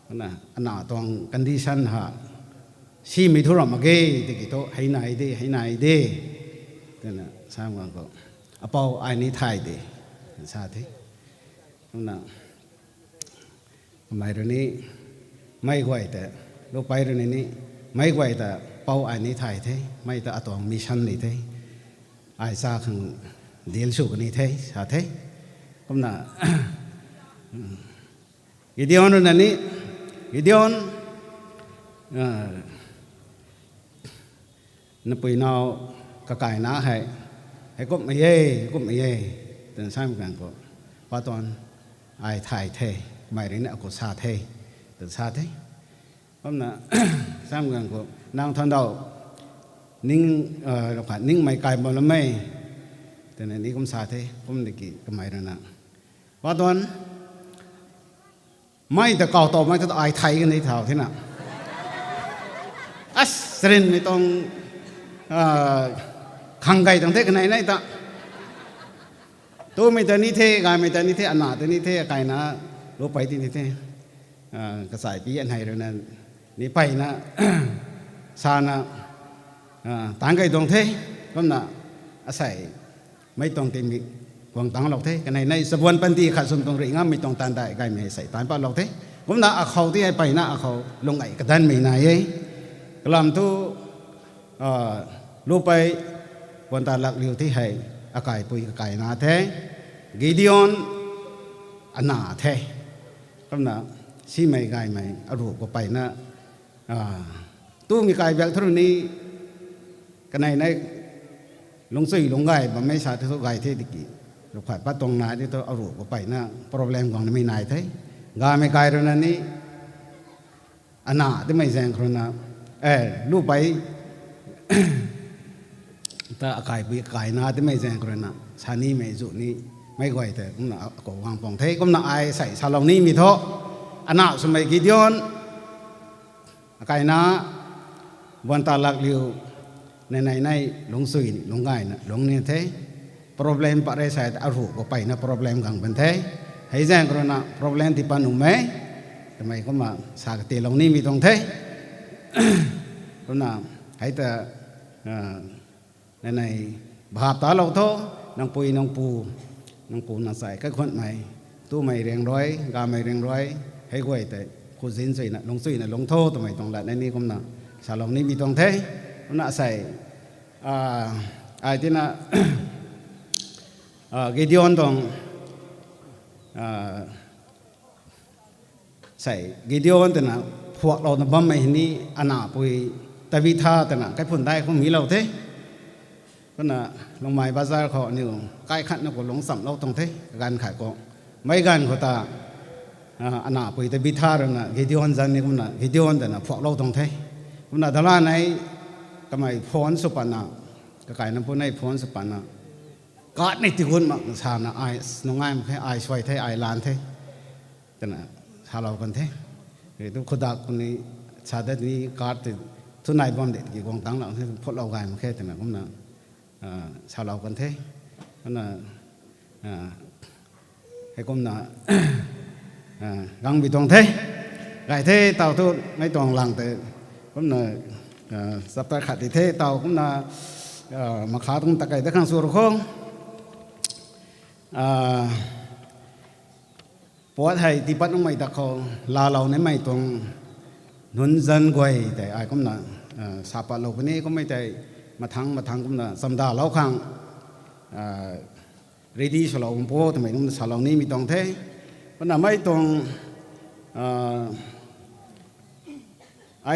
na, ana tuang condition ha, simei thu ram mak ge, tiki thu hei nai de, hei nai de, twna sa guang khou, apou ai ni thay de, sa the. Kumna kamei rui ni mei guay ta, Lupei rui ni, mei guay ta pou ai ni thay the, mei ta atuang mission ni the, ai sa khang deal sw kani the sa the. Kumna Gideon rui na ni, Gideon, a, napui nau kakaina hei, heikumhmei e, heikumhmei e, twna samei ganv khou, Patuan, ai thay the, kamei rui ni akhou sa the, twna sa the. Kumna samei ganv khou, nang thandau, ning, a, khat ningmei kai bam lam e, twna ni kum sa the. Kum tiki kamei rui na, Patuan, mei ta kaw towmei ta ai thay kani thau thena, as, sarinmei tuang, a, khang gay tuang the kanei nei ta. Tumei ta ni the, gaymei ta ni the, ana ta ni the, akaina Lupei ti ni the. A, kachai pi anei rui na ni mpeyna sana, a, taanc key tuang the. Kumna asei mei tuang tingmik guang tangclou the. Kanei nei chabuan panty khat swn tuang rih ngammei tuang taanv dai gaymei sei taanc patlou the. Kumna akhou ti hei peyna akhou lung gay kadanmei nai e. Kalam thu, a, Lupei Buantalakliu ti hei akaipui kakaina the. Gideon ana the. Kumna simei gaymei aruh khou peyna, a, tumei kai biak thu ni kanei nei lungchui lung gay bammei sa thu gay the tiki, lukhat pat tuang nai di thu aruh khou peyna problem guang nimei nai the. Gamei kai rui na ni, ana timei zaeng khou rui na, e, Lupei ta akaipui kaina timei zaeng khou rui na sanimei zu ni mei guay tei kumna akou guang pang the. Kumna ai sei salou nimei thu, ana swmei Gideon akaina Buantalakliu nei nei nei lungchui lung gayna lung ni the. Problem pat re sa aruh khou peyna problem gang ban the. Hei zaeng khou rui na problem ti pat nuhmei twmei kumna sa katilou nimei tuang the. Kumna hei ta, a, nei nei bhap talou tho, nang pui nang pu, nang pu nang chai kaikhunmei, tumei riang rui, gamei riang rui, hei guay tei khuzin chuina lungchuina lung tho twmei tuang lat nei ni kumna salou nimei tuang the. Kumna sei, a, ai tina, a, Gideon tuang, a, sei Gideon twna phuaklouna bammei hei ni anapui Tabitha twna kaiphun dai khou milou the. Kumna Lungmei bazar khou aniu kai khatna khou lungchamlou tuang the, ganv khat khou. Meic ganv khou ta, a, anapui Tabitha rui na Gideon zanc ni kumna Gideon twna phuaklou tuang the. Kumna dalanei kamei phone sw patna, kakaina pu nei phone sw patna, card ni tigun mak sana ai nungai mak khe, ai suai the, ai lan the twna salou kan the. Hei tu khudak kuni sa dat ni card tei thunai bam de ki guang tang lou the, phutlou gay mak khe twna kumna, a, salou kan the. Kumna, a, heikumna, a, gangbi tuang the. Gay the taw thu mei tuang lang tei kumna, a, chapter khat di the taw kumna, a, makha tuang ta kei da khang sw ru kho. A, puat hei tipat nungmei ta khou laalou nimei tuang nunc zanc guay tei ai kumna, a, sa patlou puni kummei tei mathang mathang kumna chamdalou khang, a, ready swlou bam pu twmei nunc salou nimei tuang the. Kumna mei tuang, a,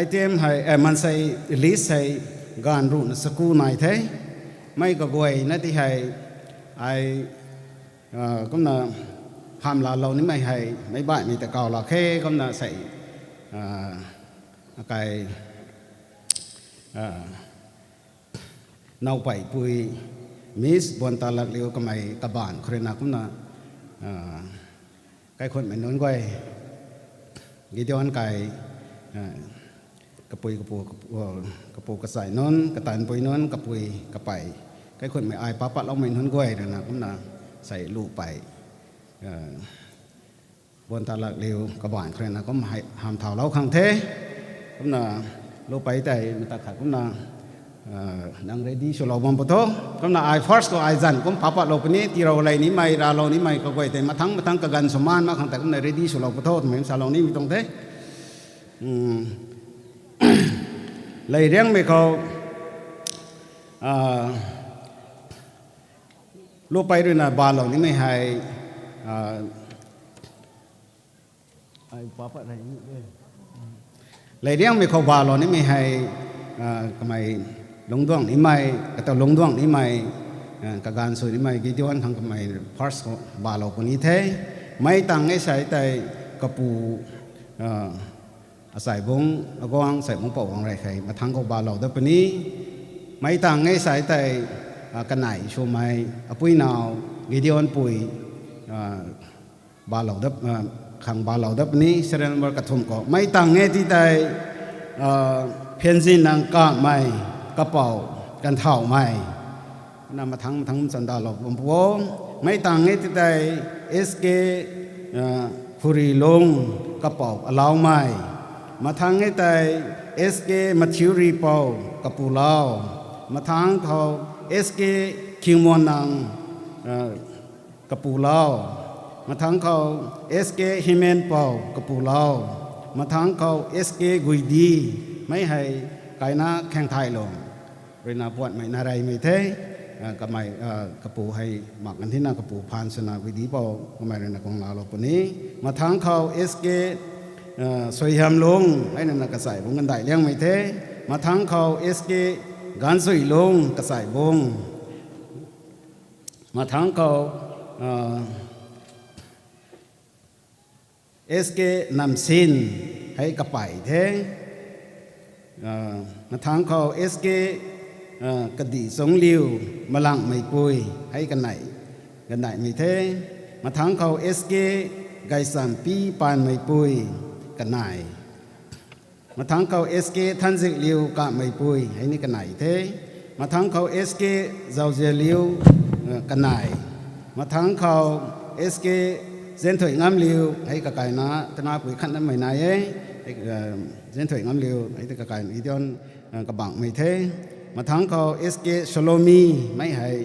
item hei, e, maansei list hei ganv ruhna chaku nai the. Mei kaguayna ti hei ai, a, kumna hamh laalou nimei hei meic baihmei ta kaw lak khe kumna sei, a, akai, a, nowpeipui Miss Buantalakliu kamei kabaanc khou rui na kumna, a, kaikhunmei nunc guay, Gideon kai, a, kapui kapu, kapu, kapu kachai nunc, katanpui nunc, kapui kapei, kaikhunmei ai pa patloumei nunc guay rui na kumna sei Lupei, a, Buantalakliu kabaanc khou rui na kum hei hamh thaulou khang the. Kumna Lupei tei mata khat kumna, a, nang ready swlou bam pu tho. Kumna ai first khou ai zanc kum pa patlou puni, tiilou lei nimei, raclou nimei kaguay tei mathang mathang kaganv sw maan mak khang tei kumna ready swlou pu tho twmei salou nimei tuang the. Leiriangmei khou, a, Lupei rui na balou nimei hei, a, ai pa pat rei ni e. Leiriangmei khou balou nimei hei, a, kamei lungcduang nimei, kata lungcduang nimei, a, kaganv sw nimei Gideon khang kamei first khou balou puni the. Mei tang e sei tei kapu, a, achaibungc aguang, achaibungc pou guang rey khei mathang khou balou dat puni. Mei tang e sei tei, a, kanei swmei apui naw Gideon pui, a, balou dat, a, khang balou dat puni, serial number kathumh khou. Mei tang e ti tei, a, Phenzinang Kamei, kapou Kanthauhmei. Na mathang mathang chamdalou bam pu o. Mei tang e ti tei S K, a, Khurilung, kapou Alaumei. Mathang e tei S K Mathiu Ripou, kapu Lau. Mathang khou S K Khingmuannang, a, kapu Lau. Mathangc khou S K Himen Pou, Kapulou. Mathangc khou S K Guidi, mei hei kaina Khaengthailung ruina puatmei na reymei the. Ah, kamei, ah, kapu hei mak kan thina kapu phaan swna Guidi Pou kamei ruina guang laalou puni. Mathangc khou S K, ah, Suaihiamlung, hei nana Kachaibung Gandaih Liangmei the. Mathangc khou S K Gansuilung, Kachaibung. Mathangc khou, ah, S K Namsin, hei Kapei the. Ah, mathangc khou S K, ah, Kadichungliu, Malangmeipui, hei Kanei, Ganaihmei the. Mathangc khou S K Gaichampi Paanmeipui, Kanei. Mathangc khou S K Thanzikliu Kammeipui, hei ni Kanei the. Mathangc khou S K Zauzialiu, eh, Kanei. Mathangc khou S K Zenthuingamliu, hei kakaina tanapui khatnamei nai e. Eh, Zenthuingamliu, hei ta kakaina Gideon, eh, kabangmei the. Mathangc khou S K Salomi, mei hei,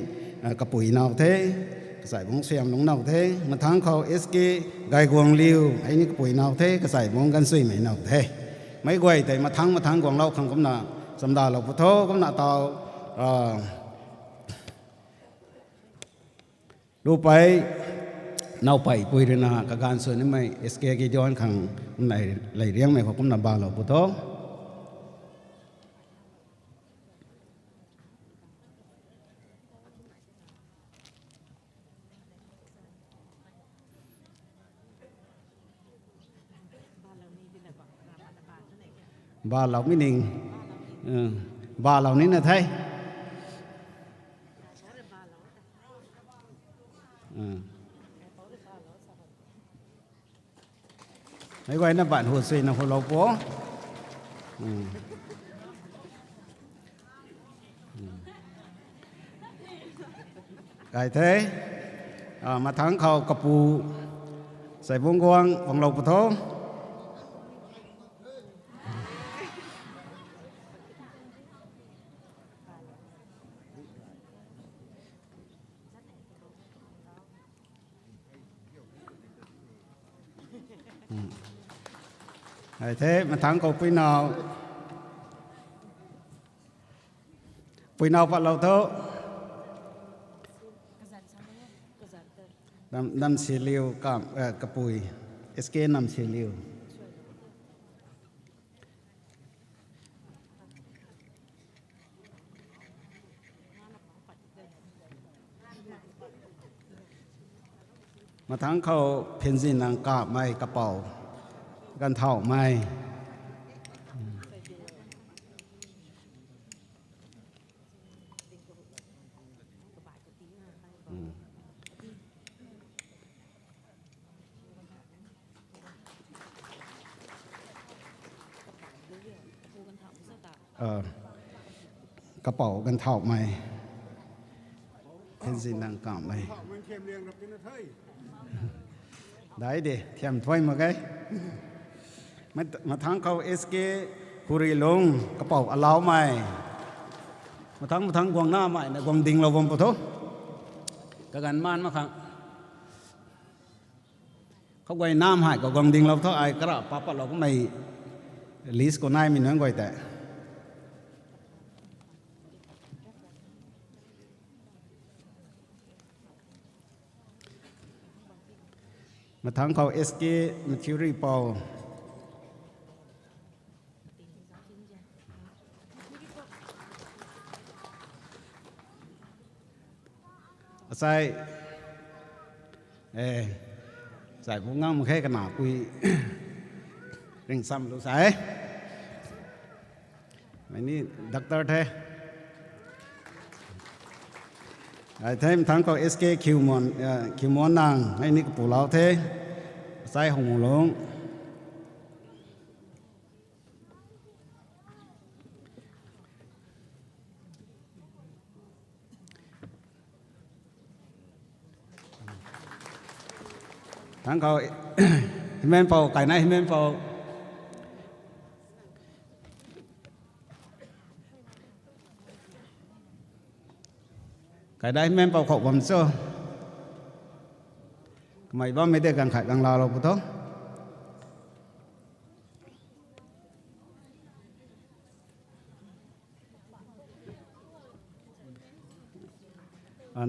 eh, kapui now the. Kachaibung Suaihiamlung now the. Mathangc khou S K Gaiguangliu, hei ni kapui now the. Kachaibung Gansuimei now the. Meic guay tei mathangc mathangc guanglou khang kumna chamdalou pw tho, kumna taw, ah, Lupei, Naupei pui ruina kaganv sw nimei S K Gideon khang kumna Leiriangmei khou kumna balou pw tho. Balou mi ning. Balou nina the. Meic guayna ban hu suina hulou pw. Kai the. Ah, mathangc khou kapu Saibungguang guanglou pw tho. Ai the, mathangc khou puinau. Puinau patlou tho. Nam, Namsiliu Kam, eh, kapui. S K Namsiliu. Mathangc khou Phinzinang Kamei, kapou Ganvthauhmei. Kapou Ganvthauhmei. Phinzinang Kamei. Dai de, thiam thuai mak ge. Mat-, mathangc khou S K Khurilung, kapou Alaumei. Mathangc, mathangc guangnamei na guang dinglou bam pw tho. Kaganv maan mak khang. Khou guay nam hei khou guang dinglou tho, ai kara papatlou kamei list khou naimei nunc guay tei. Mathangc khou S K Mathuri Pou. Asai, eh, sai bu ngang mak khe kana pui ringsamlou sai. Mei ni doctor the. Ai the, mathangc khou S K Khiumuan, eh, Khiumuan Nang, mei ni kapulou the. Asai Hungmulung. Thangc khou Himen Pou, kaina Himen Pou. Kaina Himen Pou khou bam cho. Mei bammei de ganv khat ganv laalou pu tho.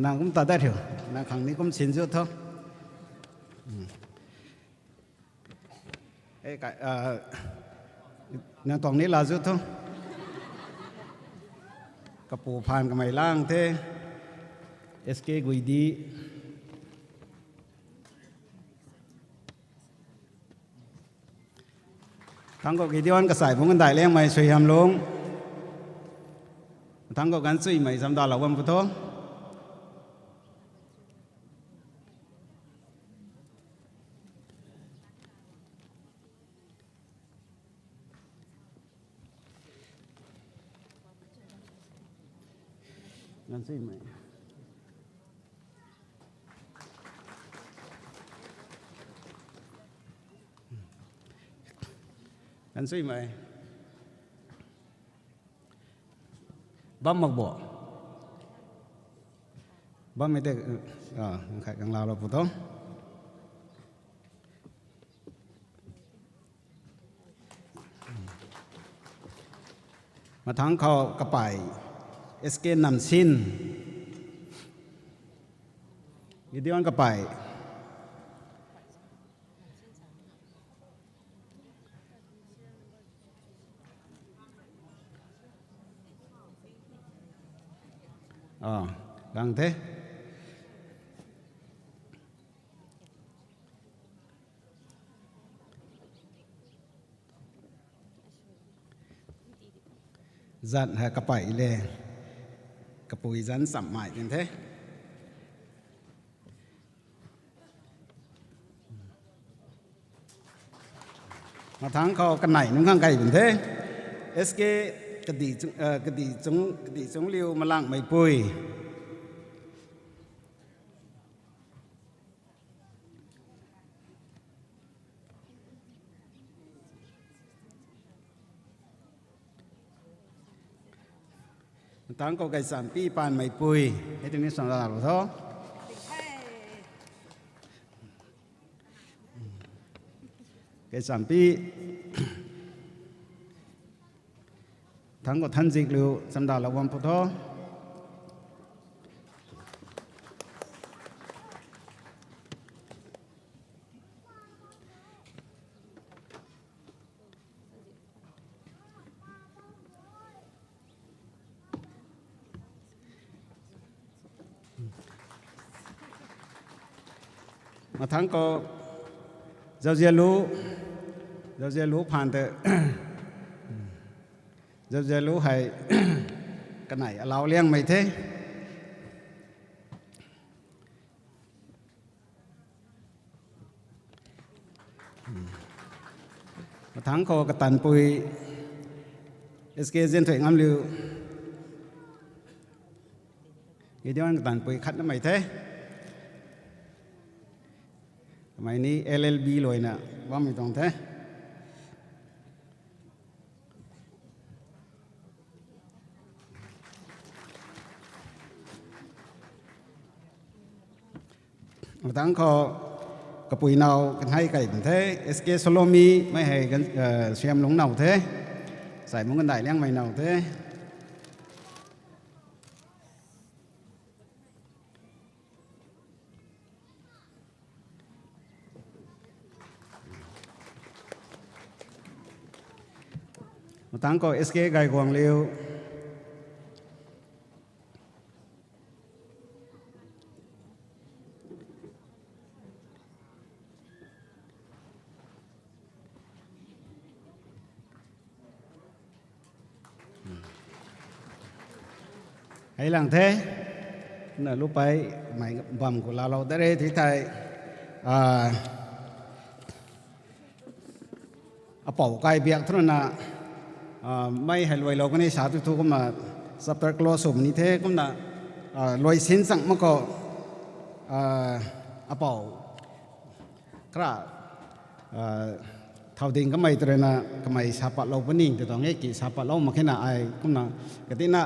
Nang kum ta dat riu, nang khang ni kum sin zu tho. Nang tuang ni laa zu tho. Kapu phaan kamei lang the. S K Guidi. Thangc khou Gideon kasai bungc kandai liangmei Suaihiamlung. Thangc khou Ganchuimei chamdalou bam pu tho. Ganchuimei. Ganchuimei. Bam mak bo. Bammei tei, khat kang laalou pu tho. Mathangc khou kapey, S K Namsin. Gideon kapey. Gang the. Zan hei kapey le. Kapui zanc chammei tin the. Mathangc khou kanei nunc khang key bun the. S K kadih chung, kadih chung liu Malangmeipui. Mathangc khou Gaychampi Paanmeipui. Hei tini sanglalou tho. Gaychampi. Thangc khou Thanzikliu chamdalou bam pu tho. Mathangc khou Zauzialu, Zauzialu phaan tei, Zauzialu hei kanei alau liangmei the. Mathangc khou Katanpui, S K Zianthuih Ngamliu. Gideon Katanpui khatnamei the. Kamei ni L L B luaina bammei tuang the. Mathangc khou kapui now kanhei key bam the, S K Solomi, mei hei Suaihiamlung now the, Saimung Kandai Liangmei now the. Mathangc khou S K Gaiguangliu. Hei lang the, na lupei mei bam khou laalou da re thi thei, apou kai biak thu na, mei hei luailou kani sa tu thu kumna chapter close sw ni the kumna, luai sin chang mak khou, apou kara, thau ding kamei tw ruina kamei sa patlou puni tw tuang e ki sa patlou mak khe na ai kumna katina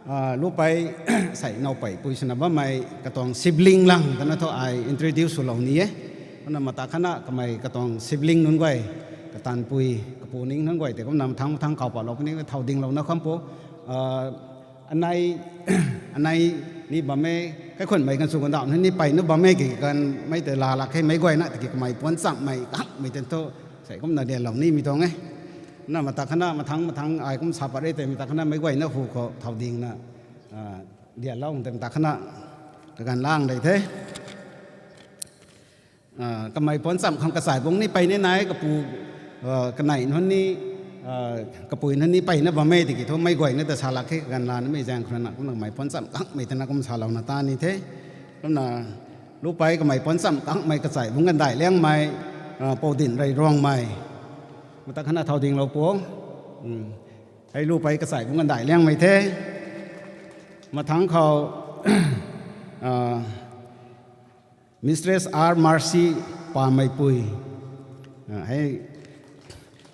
Lupei, sei nowpei pui swna bammei katuang sibling lang twna thu ai introduce swlou ni e. Kumna mata khatna kamei katuang sibling nunc guay, kataanvpui, kapu ning nunc guay tei kumna mathangc mathangc kaw patlou puni, thow dinglouna kham pu. Anei, anei ni bam e, kaikhunmei kan sw kandauh nunc ni peyna bam e ki kan mei tei laa lak khe, meic guayna tiki kamei puanc chamhmei kahakmei tei thu, sei kumna dianlou nimei tuang e. Na mata khatna mathangc mathangc ai kum sa pat re tei mata khatna meic guayna hu khou thow dingna dianlou tei mata khatna kaganv lang dei the. Kamei puanc chamh khang kachai bungc ni pey ni nai, kapu, kanei nunc ni, kapui nunc ni peyna bam e tiki thu meic guayna ta sa lak khe kaganv lanmei zaeng khou rui na kumna kamei puanc chamh kahakmei tana kum salouna ta ni the. Kumna lupei kamei puanc chamh kahakmei kachai bungc gandaih liangmei, Poudin Rey Ruangmei. Mata khatna thow dinglou pu. Hei lupei kachai bungc gandaih liangmei the. Mathangc khou Mistress R Mercy Pameipui. Hei,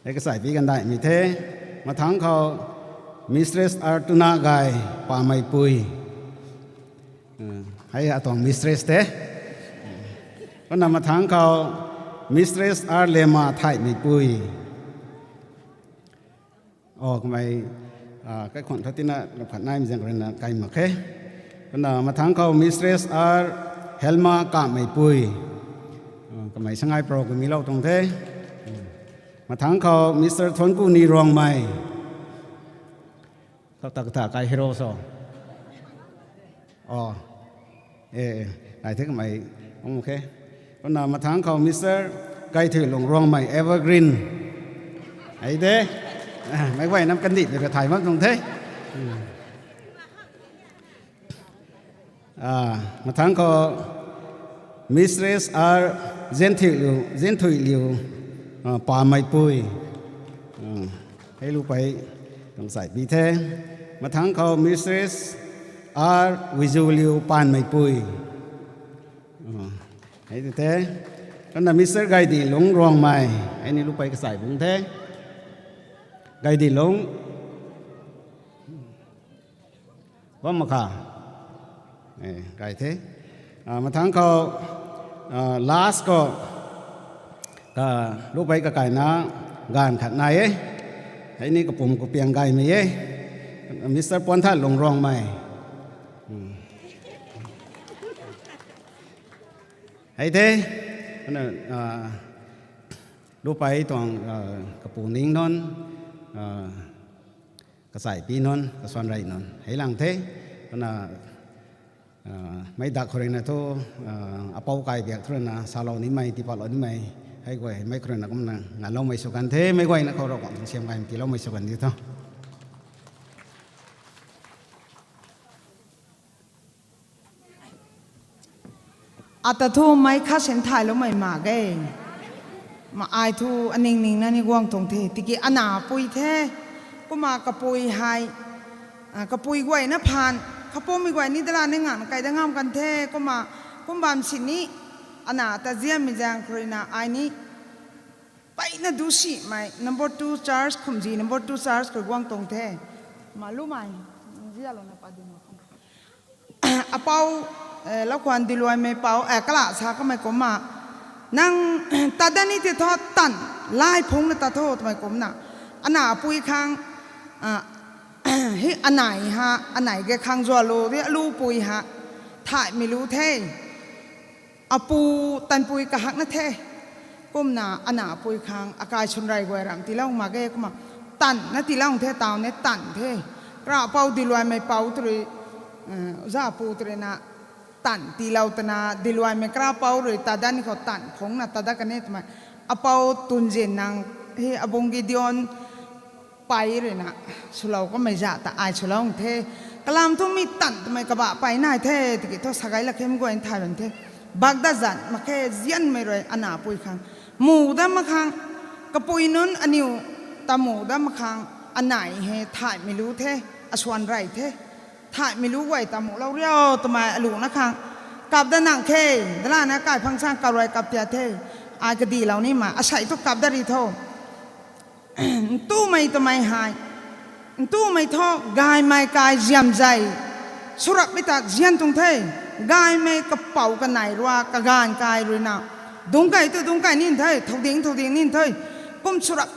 hei kachai pi gandaihmei the. Mathangc khou Mistress R Tunagay Pameipui. Hei atuang mistress the. Kumna mathangc khou Mistress R Lema Thaihmeipui. O, kamei, kaikhwang tho tina lap khat naimei zaeng rui na kai mak khe. Kumna mathangc khou Mistress R Helma Kammeipui. Kamei sangai pro kamilou tuang the. Mathangc khou Mister Thuancku Ni Ruangmei. Kata kata kai hero so. O, e, nai the kamei ong khe. Kumna mathangc khou Mister Gaithuilung Ruangmei Evergreen. Hei de, meic guay nam kandihmei ka thay bam tuang the. Mathangc khou Mistress R Zenthuiliu, Zenthuiliu Pameipui. Hei lupei tuang sai pi the. Mathangc khou Mistress R Wizuliu Panmeipui. Hei tu the. Kumna Mister Gaidilung Ruangmei. Hei ni lupei kachai bungc the. Gaidilung. Bam mak kha. Kai the. Mathangc khou last khou lupei kakaina gaanv khat nai e. Hei ni kapum kapiang gaymei e. Mister Puanthatlung Ruangmei. Hei the. Kumna lupei tuang kapu ning nunc, kachai pi nunc, kasuan rey nunc hei lang the. Kumna meic dak khou rui na thu, apou kai biak thu rui na salou nimei, tiipatlou nimei, hei guay meic khou rui na kumna nganloumei sw kan the, meic guayna khou Ravguangc tuang siam gaymei tiiloumei sw kan di tho. Ata thu meic khat sin thayloumei mak ge. Ma ai thu aning ningna ni guang tuang the. Tiki ana pui the. Kumna kapui hei, kapui guayna phaan, kapumei guay ni dala ni nganv kai da ngam kan the. Kumna, kum bam sini, ana ta ziammei zaeng khou rui na ai ni mpeyna dusimei number two church, Khumzi number two church khou guang tuang the. Malumei, zialouna pa ding apou, Laukhwan Diluaimei pou, kala sa kamei kumna, nang tat dat ni tei thu tan, lay phungcna tat tho twmei kumna, ana pui khang, hei anei ha, anei ge khang zualou di alu pui ha, thaymei lu the. Apu tanpui kahakna the. Kumna ana pui khang akai swn rey guay ram tiilou mak ge kumna, tanna tiilou the, taw ni tan the. Karapou Diluaimei pou tu rui, za pu tu rui na tan tiilou tana, Diluaimei karapou rui tat dat ni khou tan phungcna tat dat kan e twmei. Apou Tunzin nang, hei abung Gideon pey rui na, swlou kamei zat ta ai swlou the. Kalam thu mi tan twmei kabah pey nai the, tiki thu sa gay lak khe mi guay thay bam the. Bak dat zan mak khe zianmei rui ana pui khang, mu dat mak khang, kapui nunc aniw ta mu dat mak khang, anei hei thaymei lu the, asuan rey the. Thaymei lu guay ta mulou riu twmei aluhna khang, kap dat nang khe, dalana kai phang sang kap rui kap tia the. Ai kadilou nimei asei thu kap dat ri tho. Ntumei twmei hei, Ntumei thu gaymei kai ziam zei swrapmei ta zian tuang the. Gaymei kapou kanei rui kaganv kai ruina dungc key tu dungc key nin the, thow ding thow ding nin the. Kum swrap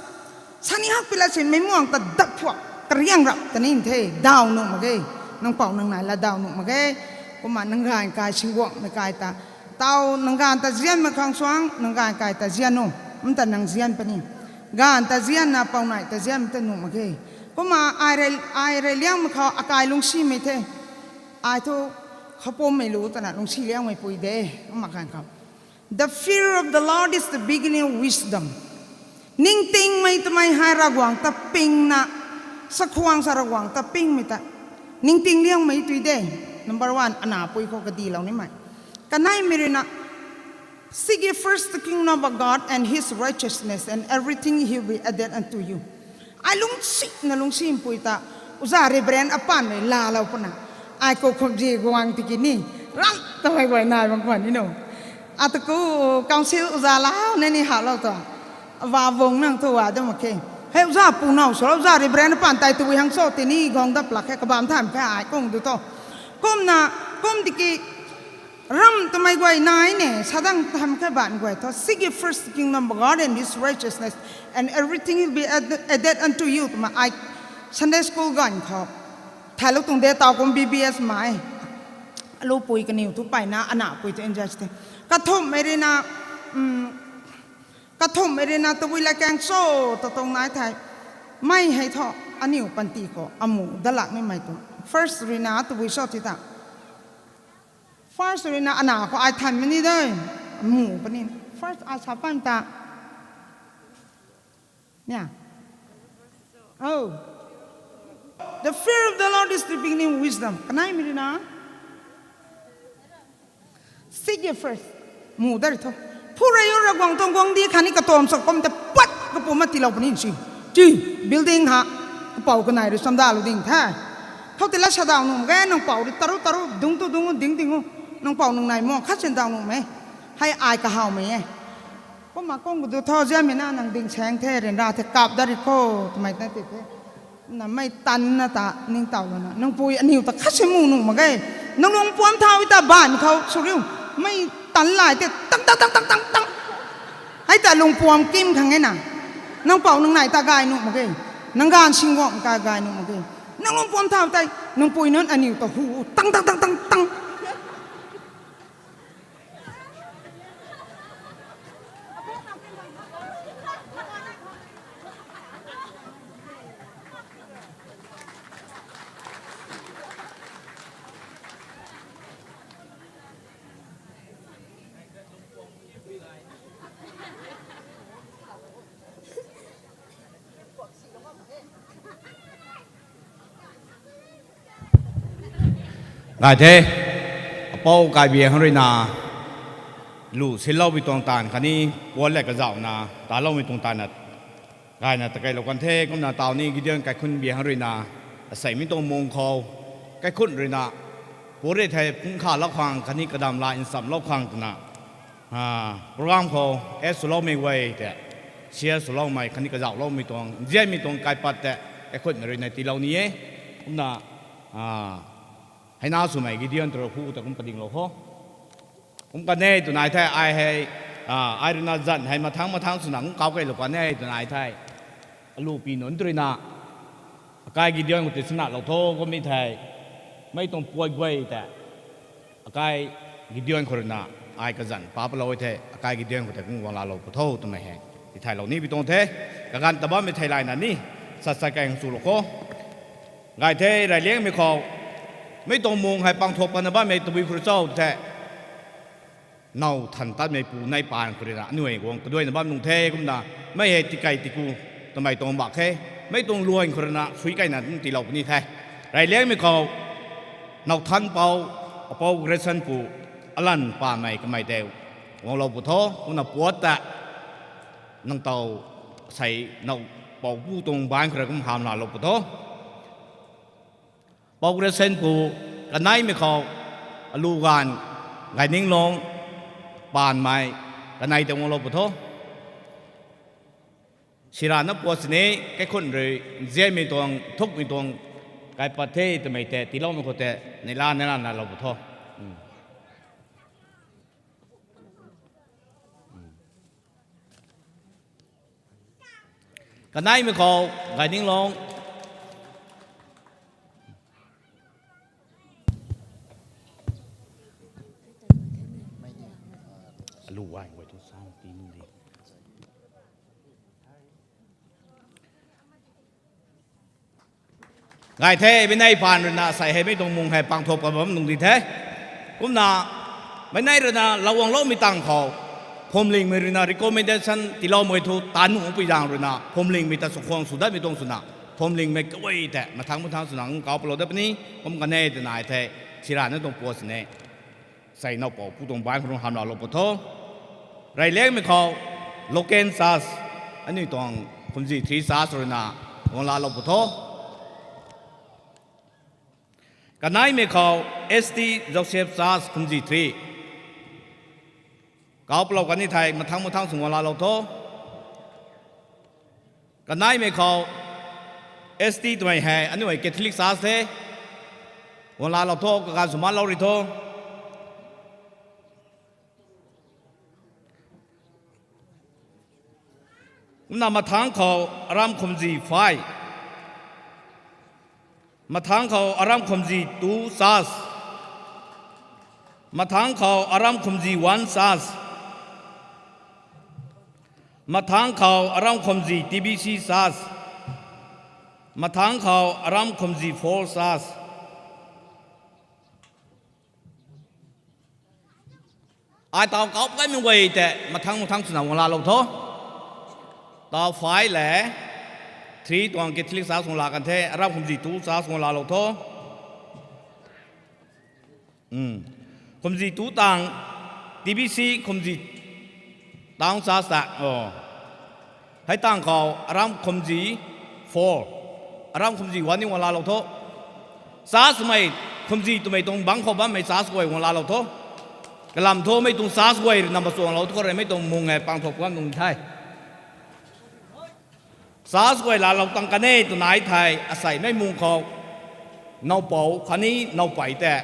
sani hak pila si meic muang ta dap phuak kariang rap ta nin the, daw nuh mak ge. Nang pou nang nai la daw nuh mak ge. Kumna nang gaanv kai singguangmei kai ta, taw nang gaanv ta zianmei khang suang nang gaanv kai ta zian o. Mta nang zian puni, gaanv ta zianna pou nai ta zian ta nuh mak ge. Kumna ai rui, ai rui liangmei khou akai lungcsimei the. Ai thu khapumei lu twna lungcsi liangmei pui de. Kumna kan khou, the fear of the Lord is the beginning of wisdom. Ningtingmei twmei hei Ravguangc ta pingna, sakhwang sa Ravguangc ta pingmei ta ningting liangmei tui de. Number one, anapui khou kadilou nimei. Kaneimei ruina, seek ye first the kingdom of God and his righteousness, and everything he will be added unto you. Ai lungcsimna lungcsimpui ta, uza Reverend apanmei laalou puna, ai kou khumzi guang tiki ni, ram tamei guay nai bang khwan ni no. Ata ku council uza lau na ni halou ta, ava vung nang thu a dam mak khe. Hei uza pu now swlou, uza Reverend apan tei tabui hang cho tini guang dap lak khe, kabam tham khe ai kung du tho. Kumna, kum tiki ram tamei guay nai ne, sadang tham khe ban guay tho. Seek ye first the kingdom of God and his righteousness, and everything will be add- added unto you. Twmei ai Sunday school ganv khou thailou tuang de, taw kum B B S mei. Alupui kaniw thu peyna anapui thu enjoy the. Kathumhmei ruina, kathumhmei ruina tabui latkaeng cho ta tuang nai thei, mei hei thu aniw panty khou amu dalak nimei tuang. First ruina tabui cho ti ta, first ruina ana khou ai thanmei ni de, amu puni. First ai sa pan ta, nia, oh, the fear of the Lord is the beginning of wisdom. Kaneimei ruina, seek ye first, mu dar tho. Phu rei o, Ravguangc tuang guangcdic khatni katam sa kum ta pat kapu mak tiilou puni si. Ti, building ha, kapou kanei rui chamdalou ding the. Khou tila sadaw nuh mak ge, nang pou rui taru taru dungc tu dungc o, ding ding o. Nang pou nang nai muang khat sin daw nuhmei. Hei ai kahawmei e. Kumna kung kadu tho zianmei na nang ding saeng the, ryanra the, kap dat ri kho, twmei na ti the. Na mei tanna ta ningtowlouna, nang pui aniw ta khat si mu nuh mak ge. Nang lungpuam thau ta baanv khou swriu, mei tan lai te tang tang tang tang tang tang. Hei ta lungpuam kim khang e na. Nang pou nang nai ta gay nuh mak ge. Nang gaanv singguang ka gay nuh mak ge. Nang lungpuam thau tei nang pui nunc aniw ta hu tang tang tang tang tang. Ngai the, apou kaibiang ruina, lu siloumei tuang taanv khatni puat le kazauhna taloumei tuang taanv na, gayna takeilou kan the. Kumna taw ni Gideon kaikhunc biang ruina, aseimei tuang mung khou, kaikhunc ruina, puat rui thei phungc khalou khang khatni kadam la nchamlou khang twna, program khou add swloumei guay tei, share swloumei khatni kazauhloumei tuang nzianmei tuang kaipat tei, kaikhunc ruina tiilou ni e. Kumna, heina swmei Gideon tw hu ta kum padinglou kho. Kum kan e twna thei ai hei, ai ruina zanc hei mathangc mathangc swna kum kau keylou kan e twna thei, alupi nunc tw ruina, akai Gideon khou tei swnahlou tho kummei thei, mei tuang puat guay tei, akai Gideon khou ruina, ai kazanc pa palou e thei akai Gideon khou tei kum guang laalou pu tho twmei hei tithaylou ni pi tuang the. Kaganv ta bammei theilayna ni, sat sat kai hang chulou kho. Gay the, reyliangmei khou, mei tuang mung hei pang thuak patna bammei tabui khou rui cho the, now than tatmei pu nei paan khou ruina aniu guang kaduaina bam nung the. Kumna, mei hei tikei tiku twmei tuang bak khe, mei tuang luan khou ruina sui kaina kum tiilou puni the. Reyliangmei khou, now than pou, apou Grayson pu, alan pamei kamei tei guanglou pu tho. Kumna puat ta, nang taw sei now pou pu tuang baanc khou rui kum hamlaalou pu tho. Pou Grayson pu, kaneimei khou, alu gaanv, Gayninglung, paanmei, kanei tei guanglou pu tho. Sirana puat sini, kaikhun rui, nzianmei tuang, thukmei tuang, kaipat the twmei tei, tiiloumei khou tei, neihla neihla nalou pu tho. Kaneimei khou, Gaininglung. Alu ai, guay tu sound team di. Gay the, meic nei paan ruina sei hei mei tuang mung hei pangthop ka bam nung di the. Kumna, meic nei ruina lauwangloumei tang khou, phuamlingmei ruina recommendation tiiloumei thu tan nungpui zaeng ruina, phuamlingmei ta chakhwang sw datmei tuang swna, phuamlingmei kaguay tei, mathangc mathangc swna nkauh palou dat puni, kum kanei twna the, Sirana tuang puat sini. Sei nowpou pu tuang baan khou rui hamh laalou pu tho. Reyliangmei khou, Local Church, aniu tuang Khumji three Church ruina, guang laalou pu tho. Kaneimei khou, S T Joseph Church Khumji three. Kauc palou kani thei, mathangc mathangc sw guang laalou tho. Kaneimei khou, S T twmei hei, aniu hei Catholic Church the. Guang laalou tho, kaganv sw malou ri tho. Kumna mathangc khou Aram Khumji five. Mathangc khou Aram Khumji two Church. Mathangc khou Aram Khumji one Church. Mathangc khou Aram Khumji T B C Church. Mathangc khou Aram Khumji four Church. Ai taw kauc kaimei guay tei mathangc mathangc swna guang laalou tho. Taw five le three tuang Catholic Church guang laa kan the, Aram Khumji two Church guang laalou tho. Khumji tu tang, T B C Khumji tang Church ta, o. Hei tang khou Aram Khumji four, Aram Khumji one ni guang laalou tho. Church mei, Khumji twmei tuang bangc khou bammei church guay guang laalou tho. Kalam thu mei tuang church guay rui na machuanglou thu khou rui mei tuang mung e pangthop kam nung the. Church guay laalou tang kan e tw nai thei, asei mei mung khou, nowpou khatni nowpei tei,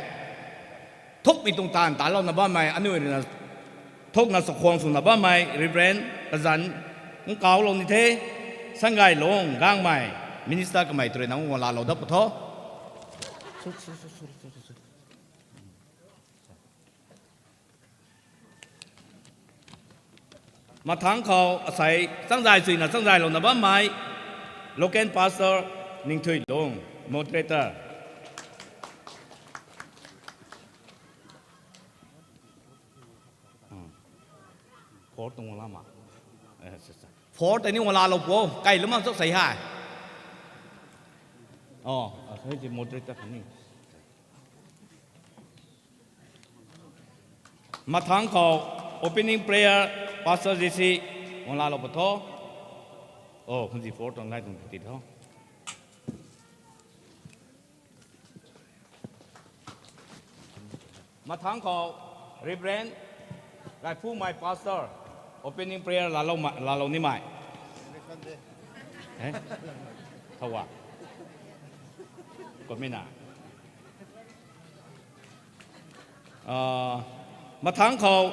thukmei tuang taanv talouna bammei, aniu rui na, thukna chakhwang swna bammei, Reverend, kazanc, nkauhlou ni the, Sangay Lung, Gangmei, Minister kamei tw rui na guang laalou dat pu tho. Mathangc khou asei changzay chuina changzaylouna bammei, Local Pastor Ningthuilung, Moderator. Four tuang lama. Four tei ni guang laalou pu, kai lama chak sei hei. O, asei ti Moderator khatni. Mathangc khou opening prayer, Pastor J C, guang laalou pu tho. O, Khumji four tuang lai tuang ti tho. Mathangc khou Reverend Gayphumei Pastor, opening prayer laalou nimei. Thow a? Kumna. Mathangc khou,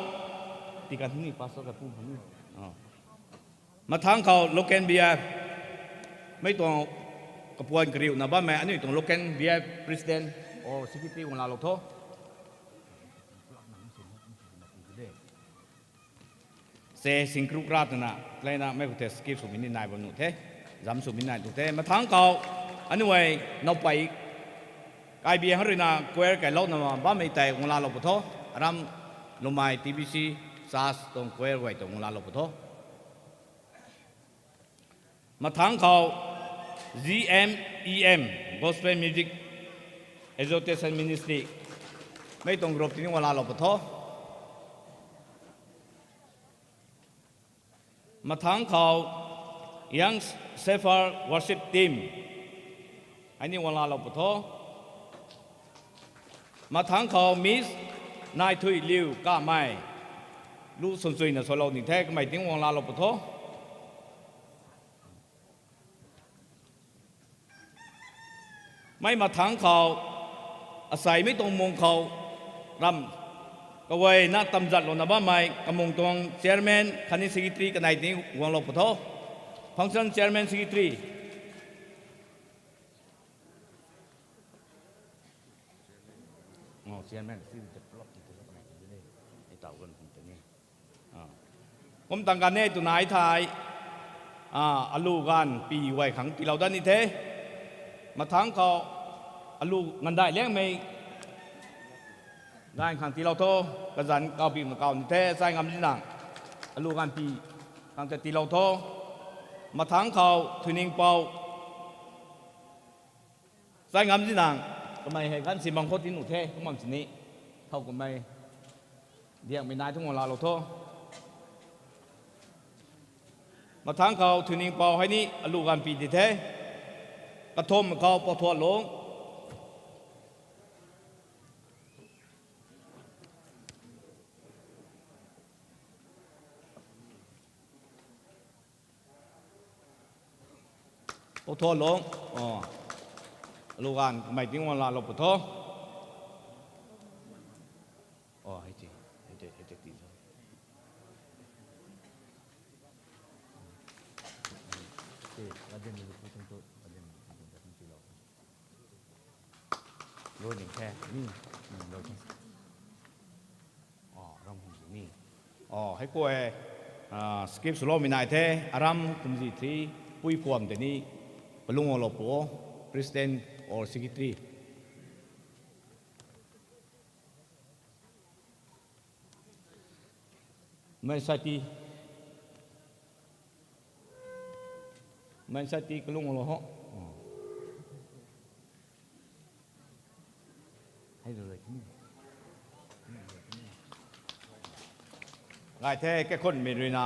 tikan ni Pastor Gayphumei ni. Mathangc khou Local B F, mei tuang kapuan kariuna bammei, aniu tuang Local B F President or Secretary guang laalou tho. Se singkru kra twna, leina mei khou tei skip swmei ni nai bam nuh the, zam swmei nai tu the. Mathangc khou, aniu e, nowpei, kaibi hang rui na choir kailouna bammei tei guang laalou pu tho, Aram Lumei T B C Church tuang choir guay tuang guang laalou pu tho. Mathangc khou G M E M, Gospel Music Exaltation Ministry, mei tuang group tini guang laalou pu tho. Mathangc khou Young Shepherd Worship Team, hei ni guang laalou pu tho. Mathangc khou Miss Naithuiliu Kamei, lu swnchuina salou ni the, kamei tini guang laalou pu tho. Mei mathangc khou, aseimei tuang mung khou, ram, kaguayna tamzatlouna bammei kamung tuang chairman khatni secretary kanei tini guanglou pw tho. Function chairman, secretary. Kum tang ganv e tw nai thei, alu ganv pi guay khang tiilou dat ni the. Mathangc khou, alu nganvdaih liangmei ganv khang tiilou tho, kazanc kawpimei kaw ni the, chai ngam zinang. Alu ganv pi khang ta tiilou tho. Mathangc khou, Thuiningpou, chai ngam zinang, kamei hei ganv si bang khou ti nuh the, kum bam sini. Thow kummei, diangmei nai thu ngou laalou tho. Mathangc khou Thuiningpou hei ni alu ganv pi di the. Kathumhmei khou Pouthuanlung. Pouthuanlung. Alu ganv kamei tini guang laalou pw tho. Hei khou e, skip swloumei nai the, aram kumzi thi, pui phuam tei ni, palung guanglou pw o, president or secretary. Mei sa ti, mei sa ti kalung guanglou ho. Gay the, kaikhunmei ruina,